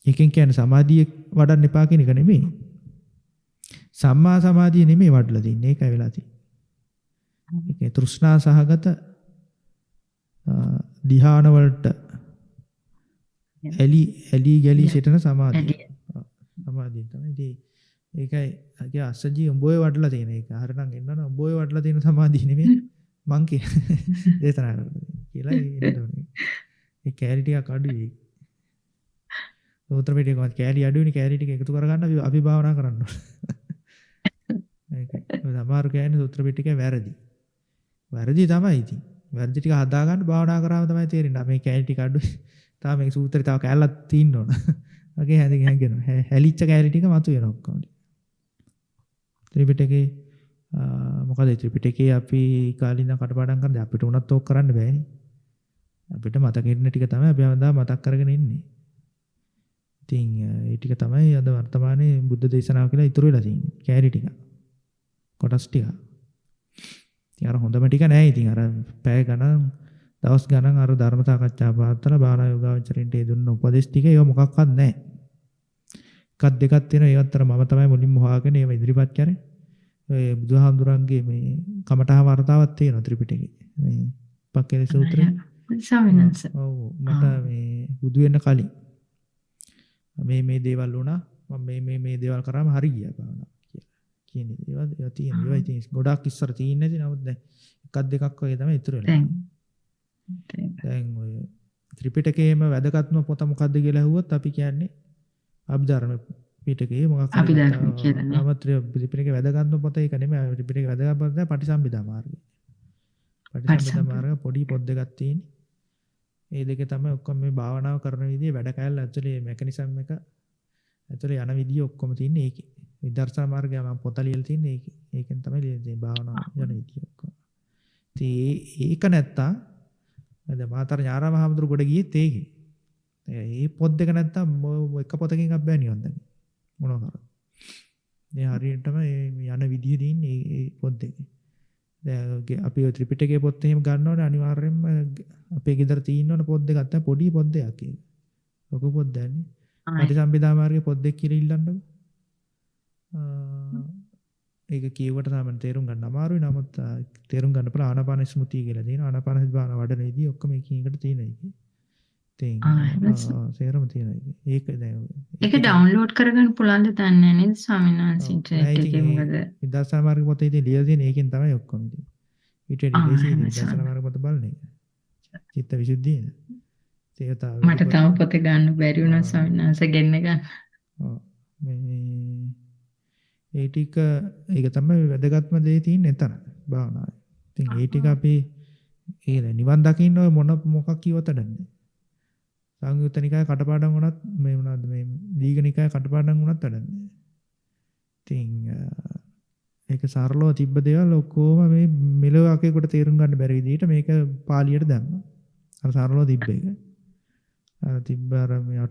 ඒකෙන් කියන්නේ සමාධිය වඩන්න එපා කියන එක නෙමෙයි. සම්මා සමාධිය නෙමෙයි වඩලා තින්නේ. ඒකයි වෙලා තියෙන්නේ. ඒකේ තෘෂ්ණා සහගත ධ්‍යාන වලට ඇලි ඇලි ගැලි සිටින සමාධිය. සමාධිය තමයි. ඉතින් ඒකයි අගේ අස්සජී උඹ ඔය වඩලා තියෙන එක. හරිනම් එන්නවනම් උඹ ඔය වඩලා තියෙන සමාධිය නෙමෙයි මං කිය දේශනා කරලා කියලා එන්න ඕනේ. ඒ කැලි ටිකක් අඩුයි. සූත්‍ර පිටකේ කොහොමද කැලි අඩුයිනේ කැලි ටික එකතු කරගන්න අපි භාවනා කරන්න ඕනේ. ඒකයි. සමහරු කියන්නේ සූත්‍ර පිටකේ වැරදි. වැරදි තමයි ඉතින්. වැරදි ටික හදාගන්න භාවනා කරාම තමයි තේරෙන්නේ. මේ කැලි ටික අඩුයි. තාම මේ සූත්‍රේ තව කැලලක් තියෙන්න ඕන. වගේ හැදෙනවා. හැලිච්ච කැලි ටික මතු වෙනවා ඔක්කොම. ත්‍රිපිටකේ මොකද ත්‍රිපිටකේ අපි කාලේ ඉඳන් කටපාඩම් කරන්නේ අපිට උනත් ඕක කරන්න බෑනේ. අපිට මතක ඉන්න ටික තමයි අපි හැමදාම මතක් කරගෙන ඉන්නේ. ඉතින් ඒ ටික තමයි අද වර්තමානයේ බුද්ධ දේශනාව කියලා ඉතුරු වෙලා තියෙන්නේ. කැලි ටික. කොටස් ටික. ඉතින් අර හොඳම ටික නෑ. ඉතින් අර පැය ගණන් දවස් ගණන් අර ධර්ම සාකච්ඡා පවත්වලා භාවනා යෝගාවචරින්ට ඒ දුන්න උපදේශ ටික ඒව මොකක්වත් නෑ. එකක් දෙකක් තියෙනවා. ඒවත් අර මම තමයි මුලින්ම හොයාගෙන ඒව ඉදිරිපත් කරේ. ඔය බුදුහාමුදුරන්ගේ මේ කමඨහ වර්තාවක් තියෙනවා ත්‍රිපිටකේ. මේ පක්කේල සූත්‍රය. ස්වාමීන් වහන්සේ. ඔව් මට මේ බුදු වෙන්න කලින් මේ මේ දේවල් වුණා. මම මේ මේ මේ දේවල් කරාම හරි ගියා භාවනාව කියලා. කියන ඒවා ඒවා තියෙන. ඒවා ඉතින් ගොඩාක් ඉස්සර තියෙන්නේ නැති. නමුත් දැන් එකක් දෙකක් වගේ තමයි ඉතුරු වෙලා. දැන් ඔය ත්‍රිපිටකයේම වැදගත්ම පොත මොකද්ද කියලා ඇහුවොත් අපි කියන්නේ අභිධර්ම පිටකයේ මොකක් හරි අභිධර්ම කියලා නේ. නමුත් ත්‍රිපිටකයේ වැදගත්ම පොත ඒක නෙමෙයි. ත්‍රිපිටකයේ වැදගත්ම පොත තමයි පටිසම්භිදා මාර්ගය. පටිසම්භිදා මාර්ග පොඩි පොත් දෙකක් තියෙන්නේ. ඒ දෙක තමයි ඔක්කොම මේ භාවනාව කරන විදිය වැඩ කැලල ඇක්චුලි මෙකැනිසම් එක ඇක්චුලි යන විදිය ඔක්කොම තියෙන්නේ ඒකේ. විදර්ශනා මාර්ගය මම පොත ලියලා තින්නේ ඒකේ. ඒකෙන් තමයි ලියලා තියෙන්නේ භාවනාව යන විදිය ඔක්කොම. ඉතින් ඒක නැත්තම් දැන් මාතර ඥානාරාම හාමුදුරු ගොඩ ගියෙත් ඒකේ. ඒ පොත් දෙක නැත්තම් එක පොතකින් අප බෑ නිවන් දකින්න. මොනවා කරත්. මේ හරියටම මේ යන විදිය තියෙන්නේ ඒ පොත් දෙකේ. දැන් අපි ඔය ත්‍රිපිටකයේ පොත් එහෙම ගන්න ඕනේ අනිවාර්යයෙන්ම අපේ ගෙදර තියෙන්න ඕන පොත් දෙකක් තමයි පොඩි පොත් දෙකක් ඒක. ලොකු පොත් දෙන්නේ. පටිසම්භිදා මාර්ගයේ පොත් දෙක කියලා ඉල්ලන්නකෝ. ඒක කියුවට සාමාන්‍ය තේරුම් ගන්න අමාරුයි. නමුත් තේරුම් ගන්න පුළුවන් ආනාපාන ස්මෘතිය කියලා තියෙනවා. ආනාපාන සති භාවනා වඩන විදිය ඔක්කොම එකින් එකට තියෙන එක. ඉතින් සේරම තියෙන එක. ඒක දැන් ඒක ඩවුන්ලෝඩ් කරගන්න පුළුවන්ද දන්නේ නැහැ නේද ස්වාමීන් වහන්සේ ඉන්ටර්නෙට් එකේ? මොකද විදර්ශනා මාර්ග පොතේ ඉතින් ලියලා තියෙන ඒකෙන් තමයි ඔක්කොම ඉතින්. ඊට වැඩි ලේසි විදර්ශනා මාර්ග පොත බලන එක. චිත්ත විසුද්ධිය. ඒක තාම මට තාම පොත ගන්න බැරි වුණා ස්වාමීන් වහන්සේ ගෙන්න ගන්න. ඔව් මේ ඒ ටික ඒක තමයි වැදගත්ම දේ තියෙන්නේ එතන භාවනාවේ. ඉතින් ඒ ටික අපි ඒ නිවන් දකින්න ඔය මොන මොකක් කිව්වත් වැඩක් නෑ. සංයුත්ත නිකාය කටපාඩම් වුණත් මේ මොනවද මේ දීඝ නිකාය කටපාඩම් වුණත් වැඩක් නෑ. ඉතින් ඒක සරලව තිබ්බ දේවල් ඔක්කොම මේ මෙලොව අකේකට තේරුම් ගන්න බැරි විදිහට මේක පාලියට දැම්මා. අර සරලව තිබ්බ එක. අර තිබ්බ අර මේ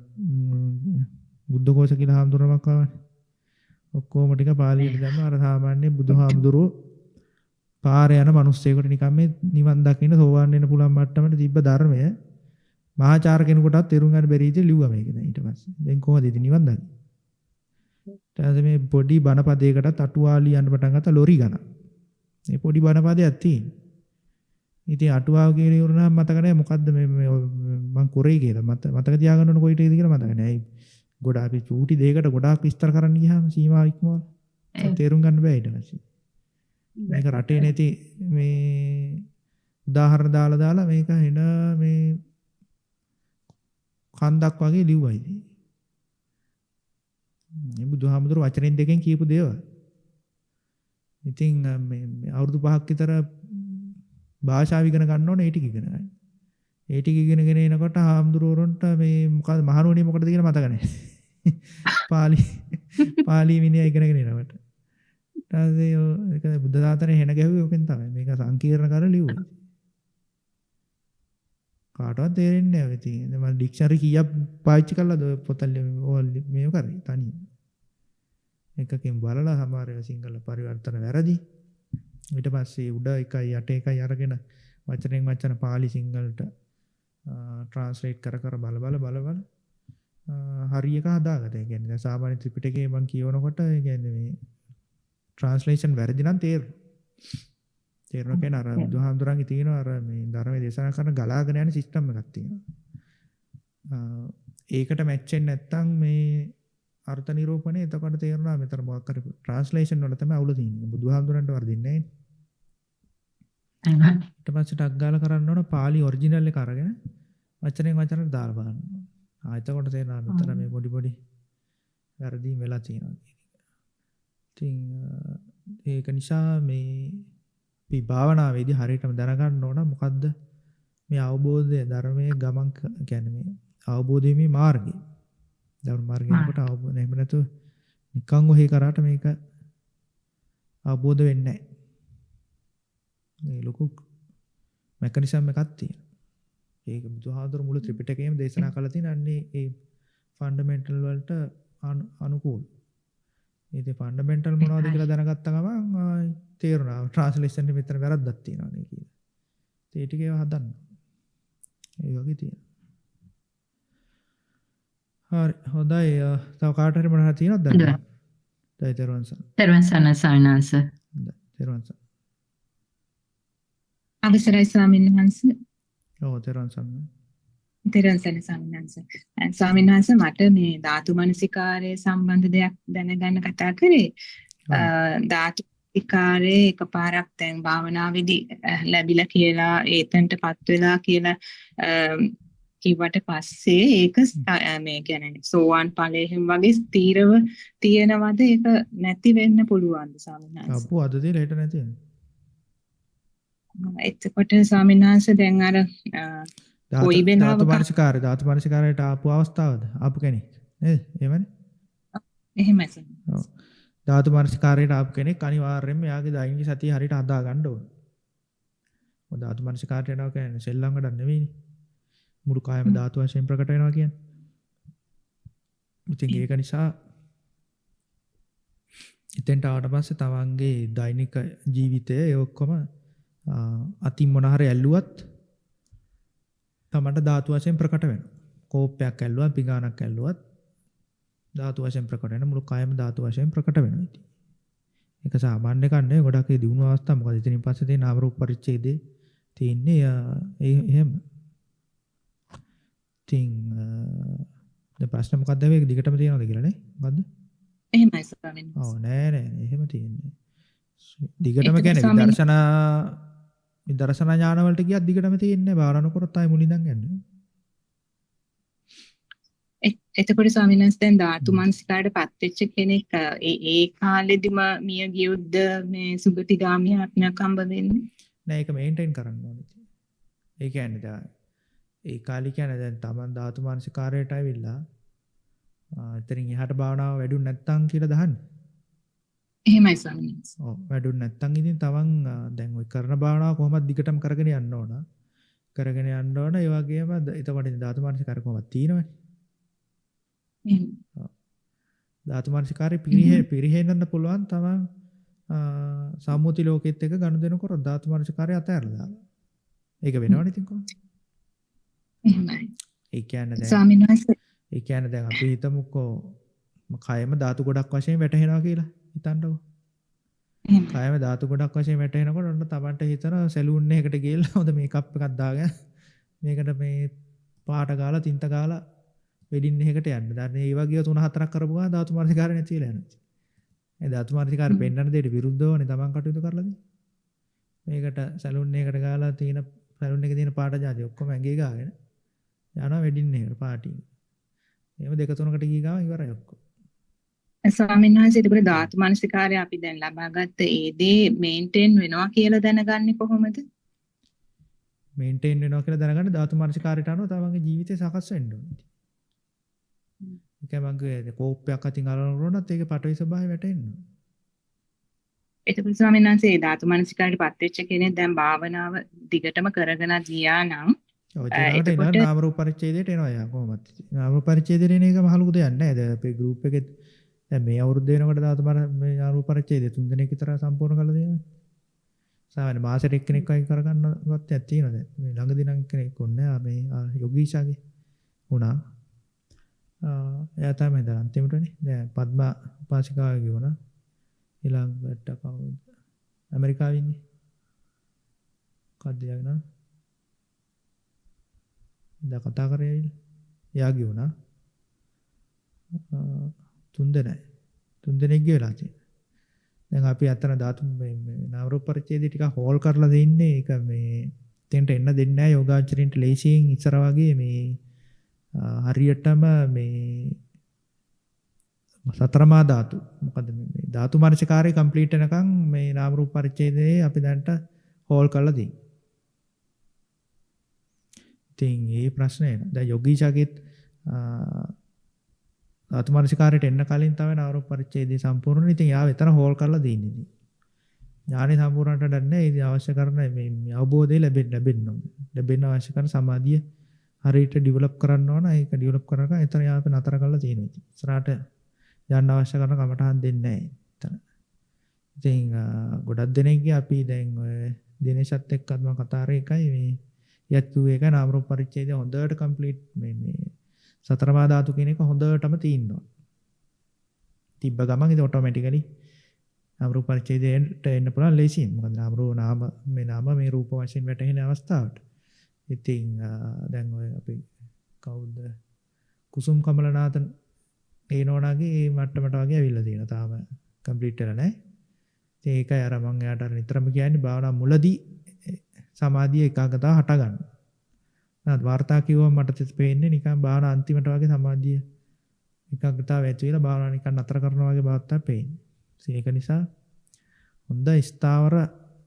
බුද්ධඝෝෂ කියලා හාමුදුරුවමක් ආවනේ. ඔක්කොම ටික පාලියට දැම්මා. අර සාමාන්‍ය බුදුහාමුදුරුවෝ පාරේ යන මිනිස්සෙකුට නිකන් මේ නිවන් දකින්න සෝවාන් වෙන්න පුළුවන් මට්ටමට තිබ්බ ධර්මය මහාචාර කෙනෙකුටත් තේරුම් ගන්න බැරි විදිහට ලිව්වා මේක දැන් ඊට පස්සේ. දැන් කොහොමද ඉතින් නිවන් දකින්නේ? ඊට පස්සේ මේ පොඩි බණපදයකටත් අටුවා ලියන්න පටන් ගත්තා ලොරි ගණන්. මේ පොඩි බණපදයක් තියෙන. ඉතින් අටුවාව කියලා ඉවරනහම මතක නෑ මොකද්ද මේ මං කරේ කියලා. මතක තියාගන්න ඕන කොයි ටිකද කියලා මතක නෑ. ඇයි ගොඩ අපි චූටි දෙයකට ගොඩාක් විස්තර කරන්න ගියාම සීමාව ඉක්මවලා තේරුම් ගන්න බෑ ඊට පස්සේ. මේක රටේ නැති මේ උදාහරණ දාලා දාලා මේක එන මේ කන්දක් වගේ ලිව්වා ඉතින්. මේ බුදුහාමුදුරු වචනෙන් දෙකෙන් කියපු දේවල්. ඉතින් මේ අවුරුදු 5ක් විතර භාෂාව ඉගෙන ගන්න ඕනේ ඒ ටික ඉගෙන ගන්න. ඒ ටික ඉගෙනගෙන එනකොට හාමුදුරුවරුන්ට මේ මොකද මහනුවණිය මොකටද කියලා මතක නැහැ. පාලි පාලි විනය ඉගෙනගෙන එනකොට. ඊට පස්සේ ඒක බුද්ධ ශාසනය හෙන ගැහුවේ ඔකෙන් තමයි. මේක සංකීර්ණ කරලා ලිව්වා. කාටවත් තේරෙන්නේ නැහැ ඉතින්. දැන් මම ඩික්ෂනරි කීයක් පාවිච්චි කළාද ඔය පොත මේව කරේ තනියම. එකකින් බලලා සමහර ඒවා සිංහල පරිවර්තන වැරදි. ඊට පස්සේ උඩ එකයි යට එකයි අරගෙන වචනෙන් වචන පාලි සිංහලට ට්‍රාන්ස්ලේට් කර කර බල බල බල බල හරි එක හදාගත්තා. ඒ කියන්නේ දැන් සාමාන්‍ය ත්‍රිපිටකයේ මං කියවනකොට ඒ කියන්නේ මේ ට්‍රාන්ස්ලේෂන් වැරදි නම් තේරෙනවා. තේරෙනවා කියන්නේ අර බුදුහාමුදුරන්ගේ තියෙනවා අර මේ ධර්මයේ දේශනා කරන ගලාගෙන යන සිස්ටම් එකක් තියෙනවා. ඒකට මැච් වෙන්නේ නැත්නම් මේ අර්ථ නිරූපණය එතකොට තේරෙනවා මෙතන මොකක් හරි ට්‍රාන්ස්ලේෂන් වල තමයි අවුල තියෙන්නේ. බුදුහාමුදුරන්ට වරදින්නේ නැහැ. ඊට පස්සේ ටක් ගාලා කරන්න ඕන පාලි ඔරිජිනල් එක අරගෙන වචනෙන් වචනට දාලා බලන්න ඕන. ආ එතකොට තේරෙනවා මෙතන මේ පොඩි පොඩි වැරදීම් වෙලා තියෙනවා කියන එක. ඉතින් ඒක නිසා මේ අපි භාවනාවේදී හරියටම දැනගන්න ඕන මොකද්ද මේ අවබෝධය ධර්මයේ ගමන් කියන්නේ මේ අවබෝධීමේ මාර්ගය. ධර්ම මාර්ගය යනකොට අවබෝධ එහෙම නැතුව නිකන් ඔහේ කරාට මේක අවබෝධ වෙන්නේ නැහැ. මේ ලොකු මෙකැනිසම් එකක් තියෙනවා. ඒක බුදුහාමුදුරු මුළු ත්‍රිපිටකයේම දේශනා කරලා තියෙන අන්නේ ඒ ෆන්ඩමෙන්ටල් වලට අනුකූල. ඉතින් ෆන්ඩමෙන්ටල් මොනවද කියලා දැනගත්ත ගමන් තේරුණා ට්‍රාන්ස්ලේෂන් එකේ මෙතන වැරද්දක් තියෙනවා නේ කියලා. ඉතින් ඒ ටික ඒවා හදන්න. ඒ වගේ තියෙනවා. හරි හොඳයි. තව කාට හරි මොනවා හරි තියෙනවද දැන්? හොඳයි තෙරුවන් සරණයි. තෙරුවන් සරණයි ස්වාමීන් වහන්සේ. හොඳයි තෙරුවන් සරණයි. අවසරයි ස්වාමීන් වහන්සේ. ඔව් තෙරුවන් සරණයි. තෙරුවන් සරණයි ස්වාමීන් වහන්සේ. ස්වාමීන් වහන්සේ මට මේ ධාතු මනසිකාරය සම්බන්ධ දෙයක් දැනගන්න කතා කරේ. ධාතු මනසිකාරයේ එකපාරක් දැන් භාවනාවේදී ලැබිලා කියලා ඒතන්ටපත් වෙලා කියලා කිව්වට පස්සේ ඒක මේ කියන්නේ සෝවාන් ඵලයේ හැම වගේ ස්ථිරව තියෙනවද ඒක නැති වෙන්න පුළුවන්ද ස්වාමීන් වහන්සේ? අපෝ අද දේ ලේට නැති වෙනවා. එතකොට ස්වාමීන් වහන්සේ දැන් අර කොයි වෙලාවක ධාතු මනසිකාරයට ආපු අවස්ථාවද ආපු කෙනෙක් නේද? එහෙමනේ. එහෙමයි සර්. ඔව්. ධාතු මනසිකාරයට ආපු කෙනෙක් අනිවාර්යයෙන්ම එයාගේ දෛනික සතිය හරියට හදා ගන්න ඕන. ඔය ධාතු මනසිකාරයට යනවා කියන්නේ සෙල්ලම් වැඩක් නෙවෙයිනේ. මුළු කායම ධාතු වශයෙන් ප්‍රකට වෙනවා කියන්නේ. ඉතින් ඒක නිසා එතෙන්ට ආවට පස්සේ තමන්ගේ දෛනික ජීවිතය ඒ ඔක්කොම අතින් මොන හරි ඇල්ලුවත් තමන්ට ධාතු වශයෙන් ප්‍රකට වෙනවා. කෝප්පයක් ඇල්ලුවත් පිඟානක් ඇල්ලුවත් ධාතු වශයෙන් ප්‍රකට වෙන මුළු කායම ධාතු වශයෙන් ප්‍රකට වෙනවා ඉතින්. ඒක සාමාන්‍ය එකක් නෙවෙයි. ගොඩක් ඒ දියුණු අවස්ථා. මොකද ඉතින් පස්සේ තියෙන නාම රූප පරිච්ඡේදේ තියෙන්නේ ඒ එහෙම. ඉතින් දැන් ප්‍රශ්න මොකක්ද මේක දිගටම තියෙනවද කියලා නේ? මොකද්ද? එහෙමයි ස්වාමීන් වහන්සේ. ඔව් නෑ නෑ එහෙම තියෙන්නේ. දිගටම කියන්නේ විදර්ශනා විදර්ශනා ඥාන වලට ගියත් දිගටම තියෙන්නේ නෑ. භාවනා නොකරොත් ආයෙ මුලින් ඉඳන් යන්නේ. එතකොට ස්වාමීන් වහන්සේ දැන් ධාතු මනසිකාරයට පත් වෙච්ච කෙනෙක් ඒ ඒ කාලෙදිම මිය ගියොත්ද මේ සුගතිගාමී ආත්මයක් හම්බ වෙන්නේ? නෑ ඒක මේන්ටේන් කරන්න ඕනේ ඉතින්. ඒ කියන්නේ දැන් ඒ කාලේ කියන්නේ දැන් Taman ධාතු මනසිකාරයට ඇවිල්ලා එතනින් එහාට භාවනාව වැඩුන් නැත්තම් කියලා දහන්නේ. එහෙමයි ස්වාමීන් වහන්සේ. ඔව් වැඩුන් නැත්තම් ඉතින් තමන් දැන් ඔය කරන භාවනාව කොහොමද දිගටම කරගෙන යන්න ඕන. කරගෙන යන්න ඕන. ඒ වගේම එතකොට ඉතින් ධාතු මනසිකාරය කොහොමද තියෙනවනේ. එහෙම. ඔව්. ධාතු මනසිකාරය පිරිහෙන්නන්න පුළුවන් තමන් සම්මුති ලෝකෙත් එක්ක ගනුදෙනු කරොත් ධාතු මනසිකාරය අතහැරලා දාලා. ඒක වෙනවනේ ඉතින් කොහොමද? එහෙමයි. ඒ කියන්නේ දැන් ස්වාමීන් වහන්සේ ඒ කියන්නේ දැන් අපි හිතමුකෝ කයම ධාතු ගොඩක් වශයෙන් වැටහෙනවා කියලා හිතන්නකෝ. එහෙමයි. කයම ධාතු ගොඩක් වශයෙන් වැටෙනකොට ඔන්න තමන්ට හිතනවා සැලූන් එකකට ගිහලා හොඳ මේකප් එකක් දාගෙන මේකට මේ පාට ගාලා තින්ත ගාලා වෙඩින් එකකට යන්න. දැන් මේ වගේ තුන හතරක් කරපු ගමන් ධාතු මනසිකාරය නැති වෙලා යනවා. ඒ ධාතු මනසිකාරය පෙන්වන දෙයට විරුද්ධවනේ තමන් කටයුතු කරලා තියෙන්නේ. මේකට සැලූන් එකකට ගාලා තියෙන සැලූන් එකේ තියෙන පාට ජාති ඔක්කොම ඇඟේ ගාගෙන යනවා වෙඩින් එකකට පාටි. එහෙම දෙක තුනකට ගිය ගමන් ඉවරයි ඔක්කොම. ස්වාමීන් වහන්සේ එතකොට ධාතු මනසිකාරය අපි දැන් ලබාගත්ත ඒ දේ මේන්ටේන් වෙනවා කියලා දැනගන්නේ කොහොමද? මේන්ටේන් වෙනවා කියලා දැනගන්න ධාතු මනසිකාරයට අනුව තමන්ගේ ජීවිතය සකස් වෙන්න ඕනේ. ඒ කියන්නේ මගේ කෝප්පයක් අතින් අරනකොට ඒකේ පටවි ස්වභාවය වැටෙන්න ඕනේ. එතකොට ස්වාමීන් වහන්සේ ඒ ධාතු මනසිකාරයට පත් වෙච්ච කෙනෙක් දැන් භාවනාව දිගටම කරගෙන ගියා නම් ඔව් එතකොට නාම රූප පරිච්ඡේදයට එනවා යා කොහොමද? නාම රූප පරිච්ඡේදයට එන එක මහ ලොකු දෙයක් නෑ. දැන් අපේ ගෲප් එකේ දැන් මේ අවුරුද්ද වෙනකොට ධාතු මේ නාම රූප පරිච්ඡේදය තුන් දෙනෙක් විතර සම්පූර්ණ කරලා තියෙනවා. සාමාන්‍ය මාසෙට එක්කෙනෙක් වගේ කරගන්න තත්ත්වයක් තියෙනවා දැන්. මේ ළඟදී නම් කෙනෙක් ඕනේ නෑ මේ යෝගීෂාගේ වුණා. එයා තමයි දැන් අන්තිමටනේ. දැන් පద్මා උපාසිකාවගේ වුණා. ඊළඟට කවුද? ඇමරිකාවේ ඉන්නේ. මොකද්ද එයාගේ නම? දැන් කතා කරේ ඇවිල්ලා. එයාගේ වුණා. තුන් දෙනයි. තුන් දෙනෙක්ගේ වෙලා තියෙනවා. දැන් අපි අතන ධාතු මේ නාම රූප පරිච්ඡේදය ටිකක් හෝල් කරලා දෙන්නේ. ඒක මේ එතෙන්ට එන්න දෙන්නේ නැහැ යෝගාචරින්ට ලේසියෙන් ඉස්සර වගේ මේ හරියටම මේ සතරමා ධාතු මොකද මේ ධාතු මනසිකාරය කම්ප්ලීට් වෙනකන් මේ නාම රූප පරිච්ඡේදයේ අපි දැනට හෝල් කරලා දෙන්නේ. ඉතින් ඒ ප්‍රශ්නේ එනවා. දැන් යෝගීෂාගෙත් ධාතු මනසිකාරයට එන්න කලින් තමයි නාම රූප පරිච්ඡේදය සම්පූර්ණ. ඉතින් යාව එතන හෝල් කරලා දෙන්නේ ඉතින්. ඥානෙ සම්පූර්ණට වැඩක් නැහැ. ඉතින් අවශ්‍ය කරන මේ අවබෝධය ලැබෙන්න ඕන. ලැබෙන්න අවශ්‍ය කරන සමාධිය හරියට ඩෙවලොප් කරන්න ඕන. ඒක ඩෙවලොප් කරනකන් එතන යාව නතර කරලා තියෙනවා ඉතින්. ඉස්සරහට යන්න අවශ්‍ය කරන කමටහන් දෙන්නේ නැහැ එතන. ඉතින් ගොඩක් දෙනෙක්ගේ අපි දැන් ඔය දිනේෂත් එක්කත් මම කතා කරේ එකයි මේ යත් කිව්වේ එකයි නාම රූප පරිච්ඡේදය හොඳට කම්ප්ලීට් මේ මේ සතරමා ධාතු කියන එක හොඳටම තියෙනවා. තිබ්බ ගමන් ඉතින් ඔටෝමැටිකලි නාම රූප පරිච්ඡේදයට එන්න පුළුවන් ලේසියෙන්. මොකද නාම රූප නාම මේ නාම මේ රූප වශයෙන් වැටහෙන අවස්ථාවට. ඉතින් දැන් ඔය අපි කවුද කුසුම් කමලනාථන් ඒ නෝනාගේ මේ මට්ටමට වගේ ඇවිල්ලා තියෙනවා. තාම කම්ප්ලීට් වෙලා නැහැ. ඉතින් ඒකයි අර මං එයාට අර නිතරම කියන්නේ භාවනා මුලදී සමාධිය ඒකාග්‍රතාව හට ගන්න. නේද? වාර්තා කිව්වම මට පේන්නේ නිකන් භාවනා අන්තිමට වගේ සමාධිය ඒකාග්‍රතාව ඇති වෙලා භාවනා නිකන් නතර කරනවා වගේ බවක් තමයි පේන්නේ. ඉතින් ඒක නිසා හොඳ ස්ථාවර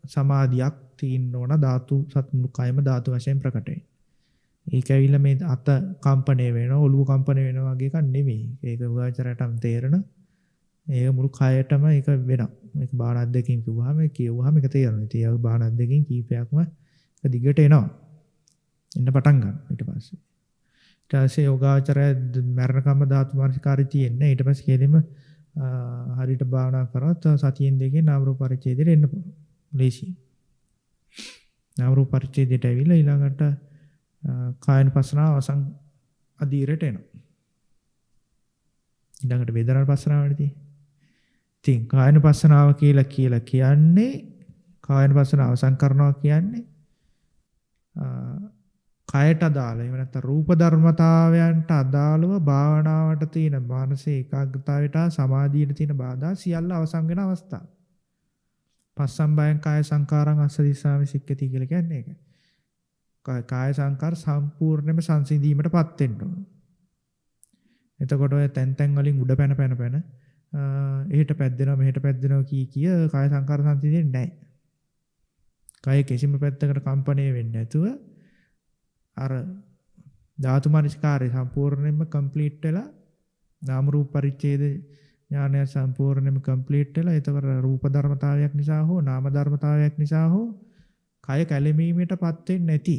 සමාධියක් තියෙන්න ඕන ධාතු සත් මුළු කයම ධාතු වශයෙන් ප්‍රකට වෙන්න. ඒක ඇවිල්ලා මේ අත කම්පණය වෙනවා ඔළුව කම්පණය වෙනවා වගේ එකක් නෙමෙයි. ඒක උගාචරයටම තේරෙන. ඒක මුළු කයටම ඒක වෙනවා. මේක භාවනා අධ්‍යක්ෂකින් කිව්වහම කියවුවාම ඒක තේරෙනවා. ඉතින් ඒක භාවනා අධ්‍යක්ෂකින් කීපයක්ම ඒක දිගට එනවා. එන්න පටන් ගන්නවා ඊට පස්සේ. ඊට පස්සේ යෝගාචරය මරණකම ධාතු මානසිකාරي තියෙන්නේ. ඊට පස්සේ කෙලිම හරියට භාවනා කරොත් සතියෙන් දෙකෙන් නාම රූප පරිච්ඡේදයට එන්න පුළුවන්. ලේසියි. නාම රූප පරිච්ඡේදයට ඇවිල්ලා ඊළඟට කායනුපස්සනාව අවසන් අධීරයට එනවා. ඊළඟට වේදනානුපස්සනාවනේ තියෙන්නේ. ඉතින් කායනුපස්සනාව කියලා කියලා කියන්නේ කායනුපස්සනාව අවසන් කරනවා කියන්නේ කයට අදාළ එහෙම නැත්නම් රූප ධර්මතාවයන්ට අදාළව භාවනාවට තියෙන මානසික ඒකාග්‍රතාවයට සමාධියට තියෙන බාධා සියල්ල අවසන් වෙන අවස්ථාව. පස්සම්බයං කාය සංකාරං අස්සදිස්සාමි සික්කති කියලා කියන්නේ ඒක. කාය සංකාර සම්පූර්ණයෙන්ම සංසිඳීමටපත් වෙන්න ඕන. එතකොට ඔය තැන් තැන් වලින් උඩ පැන පැන පැන එහෙට පැද්දෙනවා මෙහෙට පැද්දෙනවා කී කිය කාය සංකාර සංසිඳෙන්නේ නැහැ. කය කිසිම පැත්තකට කම්පණය වෙන්නේ නැතුව අර ධාතු මනසිකාරය සම්පූර්ණයෙන්ම කම්ප්ලීට් වෙලා නාම රූප පරිච්ඡේද ඥානය සම්පූර්ණයෙන්ම කම්ප්ලීට් වෙලා එතකොට රූප ධර්මතාවයක් නිසා හෝ නාම ධර්මතාවයක් නිසා හෝ කය කැළඹීමටපත් වෙන්නේ නැති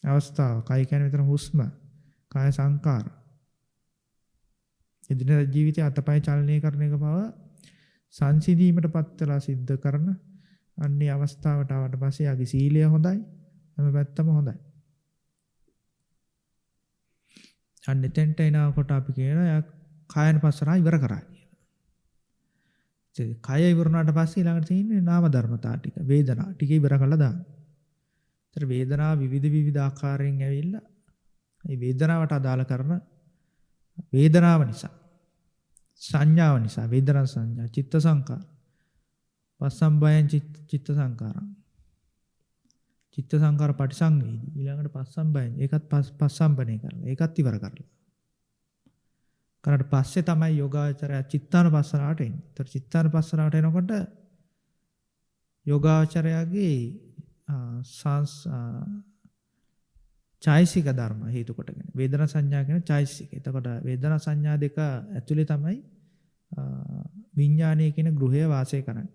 අවස්ථාව. කය කියන්නේ මෙතන හුස්ම, කාය සංකාර. එදිනෙදා ජීවිතයේ අතපය චලනය කරන එක පව සංසිඳීමටපත් වෙලා සිද්ධ කරන අන්නේ අවස්ථාවට ආවට පස්සේ යාගේ සීලය හොඳයි, හැම පැත්තම හොඳයි. අන්න එතෙන්ට එනකොට අපි කියනවා එයා කායනුපස්සනාව ඉවර කරා කියලා. ඉතින් කය ඉවර වුණාට පස්සේ ඊළඟට තියෙන්නේ නාම ධර්මතා ටික, වේදනා ටික ඉවර කරලා දාන්න. ඒතර වේදනාව විවිධ විවිධ ආකාරයෙන් ඇවිල්ලා ඒ වේදනාවට අදාළ කරන වේදනාව නිසා, සංඥාව නිසා, වේදනා සංඥා, චිත්ත සංකාර, පස්සම්බයං චිත්ත සංකාරං, චිත්ත සංකාර පටිසංවේදී. ඊළඟට පස්සම්බයං ඒකත් පස්සම්බනේ කරලා ඒකත් ඉවර කරලා කරාට පස්සේ තමයි යෝගාචරය චිත්තානුපස්සනාවට එන්නේ. ඒතර චිත්තානුපස්සනාවට එනකොට යෝගාචරයාගේ චෛසික ධර්ම හේතු කොටගෙන වේදනා සංඥා කියන චෛසික. එතකොට වේදනා සංඥා දෙක ඇතුලේ තමයි විඥානය කියන ගෘහය වාසය කරන්නේ.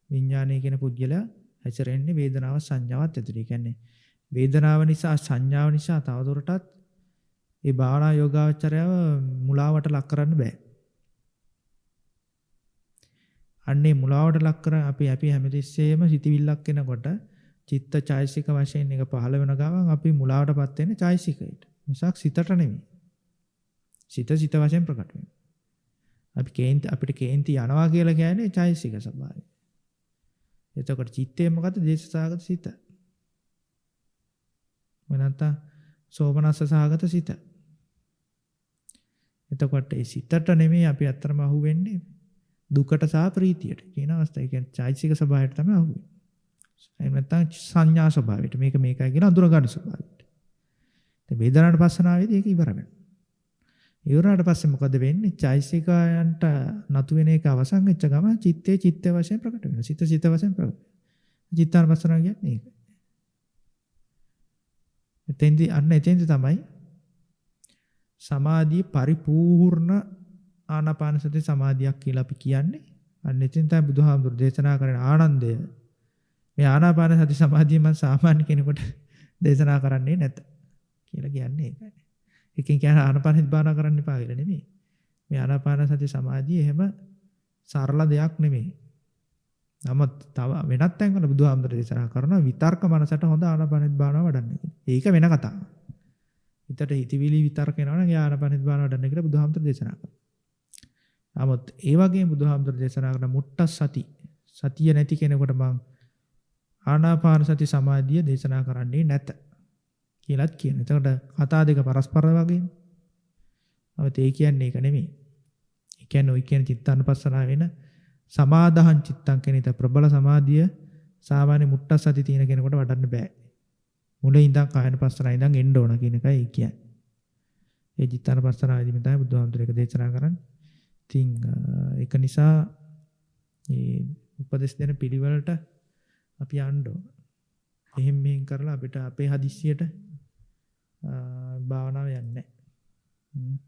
විඥානය කියන පුද්ගලයා හැසිරෙන්නේ වේදනාව සංඥාවත් ඇතුලේ. ඒ කියන්නේ වේදනාව නිසා සංඥාව නිසා තවදුරටත් ඒ භාවනා යෝගාචරයව මුලාවට ලක් කරන්න බෑ. අන්නේ මුලාවට ලක් කර අපි හැමතිස්සෙම සිතිවිල්ලක් එනකොට චිත්ත චෛසික වශයෙන් එක පහළ වෙන ගමන් අපි මුලාවටපත් වෙන්නේ චෛසිකයට. මිසක් සිතට නෙමෙයි. සිත සිත වශයෙන් ප්‍රකට වෙනවා. අපි කේන්ති අපිට කේන්ති යනවා කියලා කියන්නේ චෛසික ස්වභාවය. එතකොට චිත්තේ මොකද්ද? දේශසහගත සිත. මොන නැත්තම් සෝමනස්ස සහගත සිත. එතකොට ඒ සිතට නෙමෙයි අපි අත්‍තරම අහු වෙන්නේ දුකට සහ ප්‍රීතියට කියන අවස්ථාව. ඒ කියන්නේ චෛතසික ස්වභාවයට තමයි අහු වෙන්නේ. එහෙම නැත්නම් සංඥා ස්වභාවයට. මේක මේකයි කියලා අඳුර ගන්න ස්වභාවයට. දැන් වේදනානුපස්සනාවේදී ඒක ඉවර වෙනවා. ඉවර වුණාට පස්සේ මොකද වෙන්නේ? චෛතසිකයන්ට නතු වෙන එක අවසන් වෙච්ච ගමන් චිත්තේ චිත්ත වශයෙන් ප්‍රකට වෙනවා. සිත සිත වශයෙන් ප්‍රකට වෙනවා. චිත්තානුපස්සනාව කියන්නේ ඒක. එතෙන්දී අන්න එතෙන්දී තමයි සමාධිය පරිපූර්ණ ආනාපාන සති සමාධියක් කියලා අපි කියන්නේ. අන්න එතෙන් තමයි බුදුහාමුදුරු දේශනා කරන ආනන්දය. මේ ආනාපාන සති සමාධිය මම සාමාන්‍ය කෙනෙකුට දේශනා කරන්නේ නැත කියලා කියන්නේ ඒකයි. එකෙන් කියන්නේ ආනාපාන සති භාවනා කරන්න එපා කියලා නෙමෙයි. මේ ආනාපාන සති සමාධිය එහෙම සරල දෙයක් නෙමෙයි. නමුත් තව වෙනත් තැන්වල බුදුහාමුදුරු දේශනා කරනවා විතර්ක මනසට හොඳ ආනාපාන සති භාවනාව වඩන්න කියලා. ඒක වෙන කතාවක්. හිතට හිතවිලි විතර්ක එනවා නම් ඒ ආනාපාන සති භාවනාව වඩන්න කියලා බුදුහාමුදුරු දේශනා කරනවා. නමුත් ඒ වගේම බුදුහාමුදුරු දේශනා කරන මුට්ට සති, සතිය නැති කෙනෙකුට මං ආනාපාන සති සමාධිය දේශනා කරන්නේ නැත කියලාත් කියනවා. එතකොට කතා දෙක පරස්පර වගේනේ. නමුත් ඒ කියන්නේ ඒක නෙමෙයි. ඒ කියන්නේ ඔය කියන චිත්තානුපස්සනාව වෙන සමාදහං චිත්තං කියන ඊට ප්‍රබල සමාධිය සාමාන්‍ය මුට්ට සති තියෙන කෙනෙකුට වඩන්න බෑ. මුලින් ඉඳන් කායනුපස්සනාව ඉඳන් එන්න ඕන කියන එකයි ඒ කියන්නේ. ඒ චිත්තානුපස්සනාවේදී තමයි බුදුහාමුදුර ඒක දේශනා කරන්නේ. ඉතින් ඒක නිසා මේ උපදෙස් දෙන පිළිවෙලට අපි යන්න ඕන. එහෙම මෙහෙම කරලා අපිට අපේ හදිස්සියට භාවනාව යන්නේ නැහැ.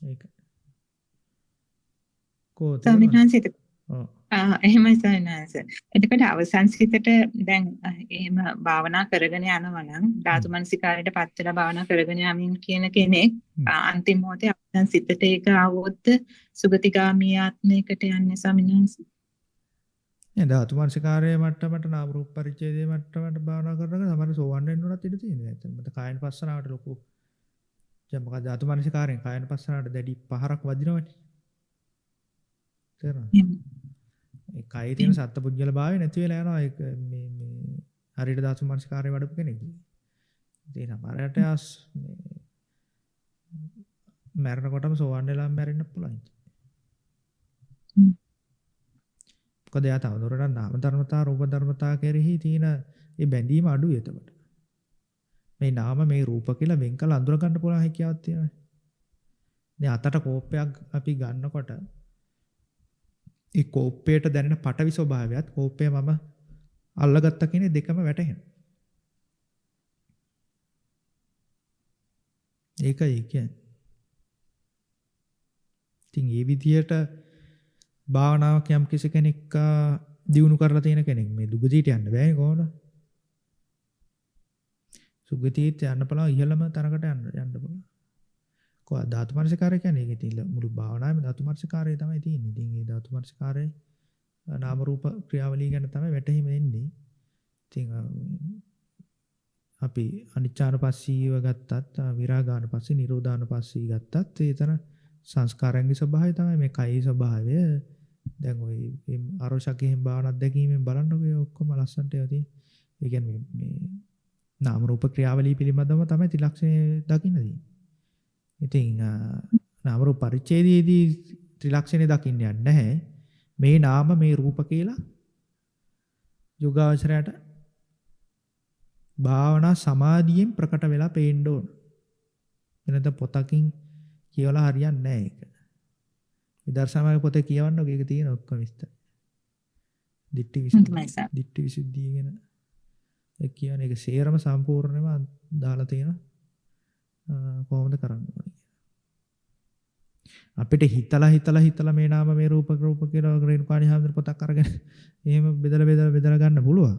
ඒක. කෝ ස්වාමීන් වහන්සේ එහෙමයි ස්වාමීන් වහන්සේ. එතකොට අවසන් සිතට දැන් එහෙම භාවනා කරගෙන යනවා නම් ධාතු මනසිකාරයට පත් වෙලා භාවනා කරගෙන යමින් කියන කෙනෙක් අන්තිම මොහොතේ අවසන් සිතට ඒක ආවොත් සුගතිගාමී ආත්මයකට යන්නේ ස්වාමීන් වහන්සේ. නෑ ධාතු මනසිකාරයේ මට්ටමට නාම රූප පරිච්ඡේදයේ මට්ටමට භාවනා කරනකොට සමහර සෝවන් වෙන්න උනත් ඉඩ තියෙනවා. එතන මත කායන පස්සනාවට ලොකු දැන් මොකද ධාතු මනසිකාරයෙන් කායනුපස්සනාවට දැඩි පහරක් වදිනවනේ. තේරෙනවද? ඒ කයේ තියෙන සත්පුද්ගල භාවය නැති වෙලා යනවා. ඒක මේ මේ හරියට ධාතු මනසිකාරය වඩපු කෙනෙක්. ඉතින් සමහරයට මේ මැරෙනකොටම සෝවන් වෙලාම මැරෙන්න පුළුවන්. මොකද එයා තවදුරටත් නාම ධර්මතා රූප ධර්මතා කෙරෙහි තියෙන ඒ බැඳීම අඩුයි එතකොට. මේ නාම මේ රූප කියලා වෙන් කළ අඳුර ගන්න පුළුවන් හැකියාවක් තියෙනවා. දැන් අතට කෝප්පයක් අපි ගන්නකොට ඒ කෝප්පයට දැනෙන පටවි ස්වභාවයත් කෝප්පය මම අල්ලගත්තා කියන දෙකම වැටහෙනවා. ඒකයි කියන්නේ. ඉතින් මේ විදියට භාවනාවක් යම් කිසි කෙනෙක් දියුණු කරලා තියෙන කෙනෙක් මේ දුගතියට යන්න බෑනේ කොහොමද? සුගතියට යන්න පුළුවන් ඉහළම තරකට යන්න පුළුවන්. කොහොමද ධාතු මනසිකාරය කියන්නේ? ඒක ඉතින් මුළු භාවනාවේම ධාතු මනසිකාරය තමයි තියෙන්නේ. ඉතින් ඒ ධාතු මනසිකාරය නාම රූප ක්‍රියාවලිය ගැන තමයි වැටහීම එන්නේ. ඉතින් අපි අනිච්චානුපස්සීව ගත්තත්, විරාගානුපස්සී, නිරෝධානුපස්සී ගත්තත් ඒතන සංස්කාරයන්ගේ ස්වභාවය තමයි මේ කයේ ස්වභාවය. දැන් ඔය අරෝෂකයෙන් භාවනා අත්දැකීමෙන් බලන්නකෝ ඒ ඔක්කොම ලස්සනට ඒවා තියෙන්නේ. ඒ කියන්නේ මේ නාම රූප ක්‍රියාවලිය පිළිබඳව තමයි ත්‍රිලක්ෂණය දකින්න තියෙන්නේ. ඉතින් නාම රූප පරිච්ඡේදයේදී ත්‍රිලක්ෂණය දකින්න යන්නේ නැහැ. මේ නාම මේ රූප කියලා යෝගාවචරයට භාවනා සමාධියෙන් ප්‍රකට වෙලා පේන්න ඕන. වෙනද පොතකින් කියවලා හරියන්නේ නැහැ ඒක. විදර්ශනා පොතේ කියවන්නකෝ ඒක තියෙන ඔක්කොම විස්තර. දිට්ඨි විසුද්ධිය ගැන ඒ කියන්නේ ඒක සේරම සම්පූර්ණයෙන්ම දාලා තියෙන කොහොමද කරන්න ඕනේ කියලා. අපිට හිතලා හිතලා හිතලා මේ නාම මේ රූප රූප කියලා රේණුකාණී හාමුදුරු පොතක් අරගෙන එහෙම බෙදලා බෙදලා බෙදලා ගන්න පුළුවන්.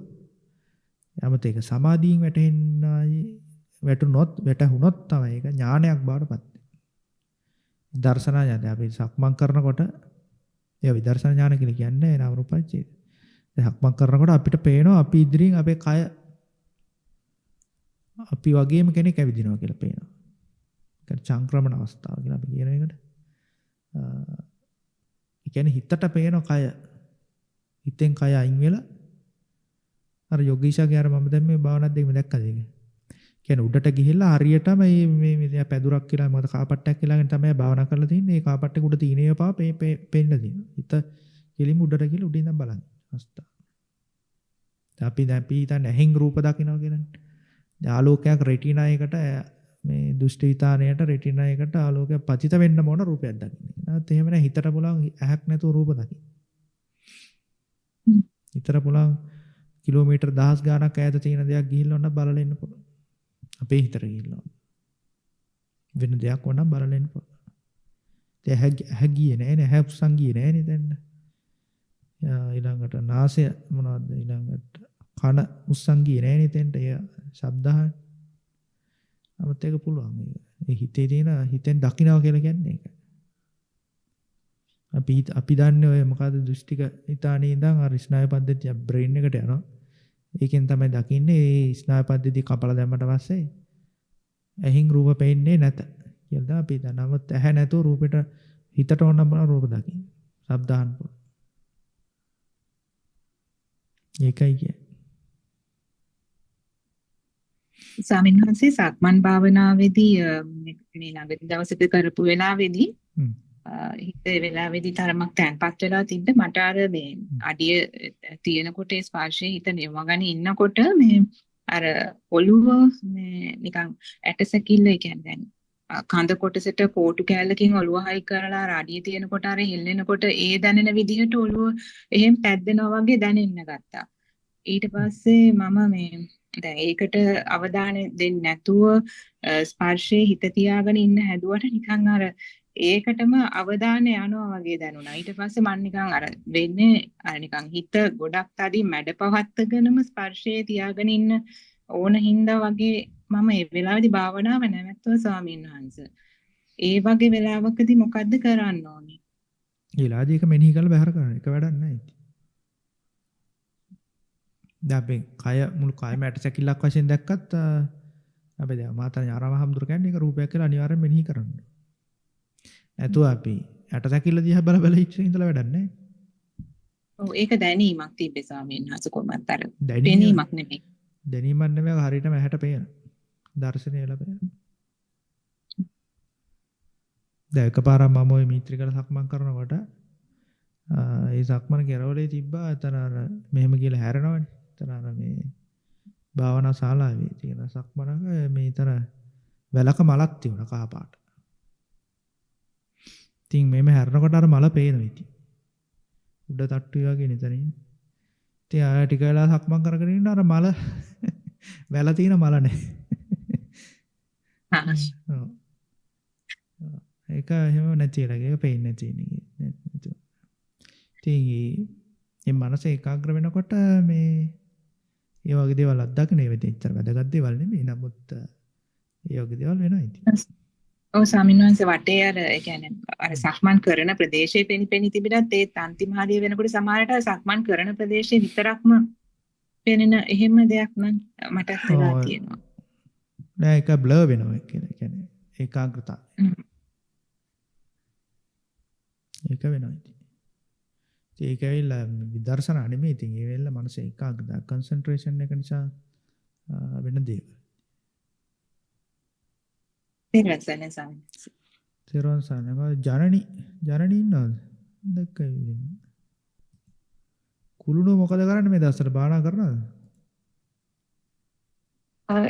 යමත ඒක සමාධියෙන් වැටෙන්නයි වැටහුනොත් තමයි ඒක ඥානයක් බවට පත් වෙන්නේ. දර්ශනා ඥානය අපි සක්මන් කරනකොට ඒ විදර්ශනා ඥාන කියලා කියන්නේ නාම රූප පරිච්ඡේද. දැන් සක්මන් කරනකොට අපිට පේනවා අපි ඉදිරියෙන් අපේ කය අපි වගේම කෙනෙක් ඇවිදිනවා කියලා පේනවා. ඒ කියන්නේ චංක්‍රමණ අවස්ථාව කියලා අපි කියන එකට. ඒ කියන්නේ හිතට පේන කය හිතෙන් කය අයින් වෙලා අර යෝගීෂාගේ අර මම දැන් මේ භාවනාවක් දෙකම දැක්කද ඒක? කියන්නේ උඩට ගිහිල්ලා හරියටම මේ මේ පැදුරක් කියලා මොකද කාපට්ටයක් කියලාගෙන තමයි භාවනා කරලා තින්නේ. ඒ කාපට්ටේ උඩ තියෙන ඒවා පා පේන්න තියෙනවා. හිත කෙලින්ම උඩට ගිහලා උඩින් ඉඳන් බලන්න අවස්ථාව. දැන් අපි දැන් අපි හිතන්නේ ඇහෙන් රූප දකිනවා කියලානේ. දැන් ආලෝකයක් රෙටිනා එකට මේ දෘෂ්ටි විතානයට රෙටිනා එකට ආලෝකයක් පතිත වෙන්න ඕන රූපයක් දකින්න. නැත්නම් එහෙම නෑ හිතට පුළුවන් ඇහක් නැතුව රූප දකින්න. හිතට පුළුවන් කිලෝමීටර් දහස් ගාණක් ඈත තියෙන දෙයක් ගිහිල්ලා ඔන්න බලලා එන්න පුළුවන්. අපේ හිතට ගිහිල්ලා වෙන දෙයක් ඕන නම් බලලා එන්න පුළුවන්. ඉතින් ඇහැ ගියේ නෑ නේ, ඇහැ උස්සන් ගියේ නෑ නේ දැන්. ඊළඟට නාසය මොනවද ඊළඟට කන උස්සන් ගියේ නෑ නේ තෙන්ට. ඒ ශබ්ද අහන්න. නමුත් ඒක පුළුවන්. ඒ හිතේ තියෙන හිතෙන් දකින්නවා කියලා කියන්නේ ඒක. අපි දන්නේ ඔය මොකද්ද දෘෂ්ටික හිතානේ ඉඳන් අර ස්නායු පද්ධතිය බ්‍රේන් එකට යනවා. ඒකෙන් තමයි දකින්නේ. ඒ ස්නායු පද්ධතිය කපලා දැම්මට පස්සේ ඇහින් රූප පේන්නේ නැත කියලා තමයි අපි දන්නේ. නමුත් ඇහැ නැතුව රූපෙට හිතට ඕන නම් බලන රූප දකින්න. ශබ්ද අහන්න පුළුවන්. ඒකයි කියන්නේ. ස්වාමීන් වහන්සේ සක්මන් භාවනාවේදී මේ ළඟදී දවසක කරපු වෙලාවේදී හිත ඒ වෙලාවේදී තරමක් තැන්පත් වෙලා තිබ්බ මට අර මේ අඩිය තියෙනකොට ඒ ස්පර්ශයේ හිත නිවගන ඉන්නකොට මේ අර ඔළුව මේ නිකන් ඇටසැකිල්ල ඒ කියන්නේ දැන් කඳ කොටසට කෝටු කෑල්ලකින් ඔළුව හයි කරලා අර අඩිය තියෙනකොට අර හෙල්ලෙනකොට ඒ දැනෙන විදිහට ඔළුව එහෙම පැද්දෙනවා වගේ දැනෙන්න ගත්තා. ඊට පස්සේ මම මේ දැන් ඒකට අවධානය දෙන්නේ නැතුව ස්පර්ශයේ හිත තියාගෙන ඉන්න හැදුවට නිකන් අර ඒකටම අවධානය යනවා වගේ දැනුණා. ඊට පස්සේ මං නිකන් අර වෙන්නේ අර නිකන් හිත ගොඩක් තදින් මැඩ පවත්වගෙනම ස්පර්ශයේ තියාගෙන ඉන්න ඕන හින්දා වගේ මම ඒ වෙලාවේදී භාවනාව නැවැත්තුවා ස්වාමීන් වහන්සේ. ඒ වගේ වෙලාවකදී මොකද්ද කරන්න ඕනේ? ඒ වෙලාවේදී ඒක මෙනෙහි කරලා බැහැර කරන්න. ඒක වැඩක් නෑ ඉතින්. දැන් අපේ කය මුළු කයම ඇටසැකිල්ලක් වශයෙන් දැක්කත් අපි දැන් මාතර ආරාම හම්දුර කියන්නේ ඒක රූපයක් කියලා අනිවාර්යෙන් මෙනෙහි කරන්න. නැතුව අපි ඇට සැකිල්ල දිහා බල බල ඉඳලා වැඩක් නැහැ. ඔව් ඒක දැනීමක් තිබ්බේ ස්වාමීන් වහන්සේ කොහොමද අර පෙනීමක් නෙමෙයි. දැනීමක් නෙමෙයි හරියටම ඇහැට පේන. දර්ශනය ලැබෙන. දැන් එකපාරක් මම ওই මීත්‍රිකල සක්මන් කරනකොට ඒ සක්මන කෙරවලේ තිබ්බා එතන අර මෙහෙම කියලා හැරෙනවනේ. එතන අර මේ භාවනා ශාලාවේ තියෙන සක්මනක මේ එතන වැලක මලක් තිබුණා කහ පාට. ඉතින් මෙහෙම හැරෙනකොට අර මල පේනවා ඉතින්. උඩ තට්ටුවේ වගේ නේ එතන ඉන්නේ. ඉතින් ආය ටික වෙලා සක්මන් කරගෙන ඉන්න අර මල වැල තියෙන මල නෑ. ඔව්. ඒක එහෙම නැති වෙලා ඒක පේන්නේ නැති වෙන එක. ඉතින් මේ මනස ඒකාග්‍ර වෙනකොට මේ ඒ වගේ දේවල් අත්දකින්න ඒ වෙතින් එච්චර වැදගත් දේවල් නෙමෙයි. නමුත් ඒ වගේ දේවල් වෙනවා ඉතින්. ඔව් ස්වාමීන් වහන්සේ වටේ අර ඒ කියන්නේ අර සක්මන් කරන ප්‍රදේශයේ පෙනි පෙනි තිබිනත් ඒත් අන්තිම හරිය වෙනකොට සමහරට සක්මන් කරන ප්‍රදේශයේ විතරක්ම පෙනෙන එහෙම දෙයක් නම් මටත් වෙලා තියෙනවා. නෑ ඒක බ්ලර් වෙනවා කියලා. ඒ කියන්නේ ඒකාග්‍රතාවය. ඒක වෙනවා ඉතින්. ඉතින් ඒක ඇවිල්ලා විදර්ශනා නෙමෙයි ඉතින් ඒ වෙලාව මනස ඒකාග්‍රතාව කන්සන්ට්‍රේෂන් එක නිසා වෙන දේවල්. තෙරුවන් සරණයි ස්වාමීන් වහන්සේ. තෙරුවන් සරණයි. ජනනි ජනනි ඉන්නවද? දැක්කයි ඉන්නේ. කුළුණු මොකද කරන්නේ මේ දවස්වල භාවනා කරනවද?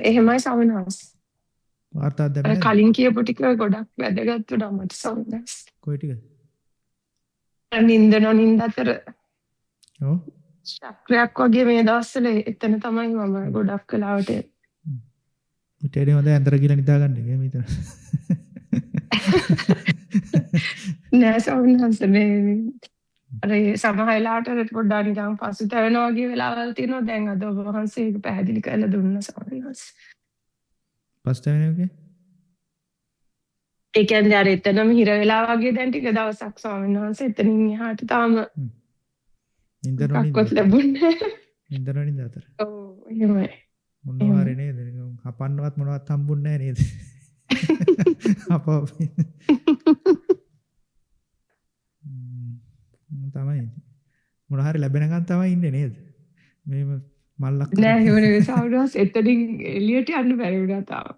එහෙමයි ස්වාමීන් වහන්සේ. වාර්තාවක් දැම්මේ අර කලින් කියපු ටික ගොඩක් වැදගත් වුණා මට ස්වාමීන් වහන්සේ. කොයි ටිකද? නින්ද නොනින්ද අතර ඔව් චක්‍රයක් වගේ මේ දවස්වල එතන තමයි මම ගොඩක් වෙලාවට මිටේනේ හොඳ ඇඳර ගිහලා නිදා ගන්න එක මෙතන. නෑ ස්වාමීන් වහන්සේ මේ අර සමහර වෙලාවට අර පොඩ්ඩක් නිකන් පසුතැවෙනවා වගේ වෙලාවල් තියෙනවා. දැන් අද ඔබ වහන්සේ ඒක පැහැදිලි කරලා දුන්නා ස්වාමීන් වහන්සේ. පසුතැවෙන එකේ? ඒ කියන්නේ අර එතනම හිර වෙලා වගේ දැන් ටික දවසක් ස්වාමීන් වහන්සේ එතනින් එහාට තාම නින්ද නොනින්ද ලැබුණේ නැහැ. නින්ද නොනින්ද අතර. ඔව් එහෙමයි. මොනවා හරි නේද? නිකන් හපන්නවත් මොනවත් හම්බුන්නේ නැහැ නේද? අප තමයි මොන හරි ලැබෙනකන් තමයි ඉන්නේ නේද? මේව මල්ලක් නෑ එහෙම නෙවෙයි ස්වාමීන් වහන්සේ එතනින් එළියට යන්න බැරි වුණා තාම.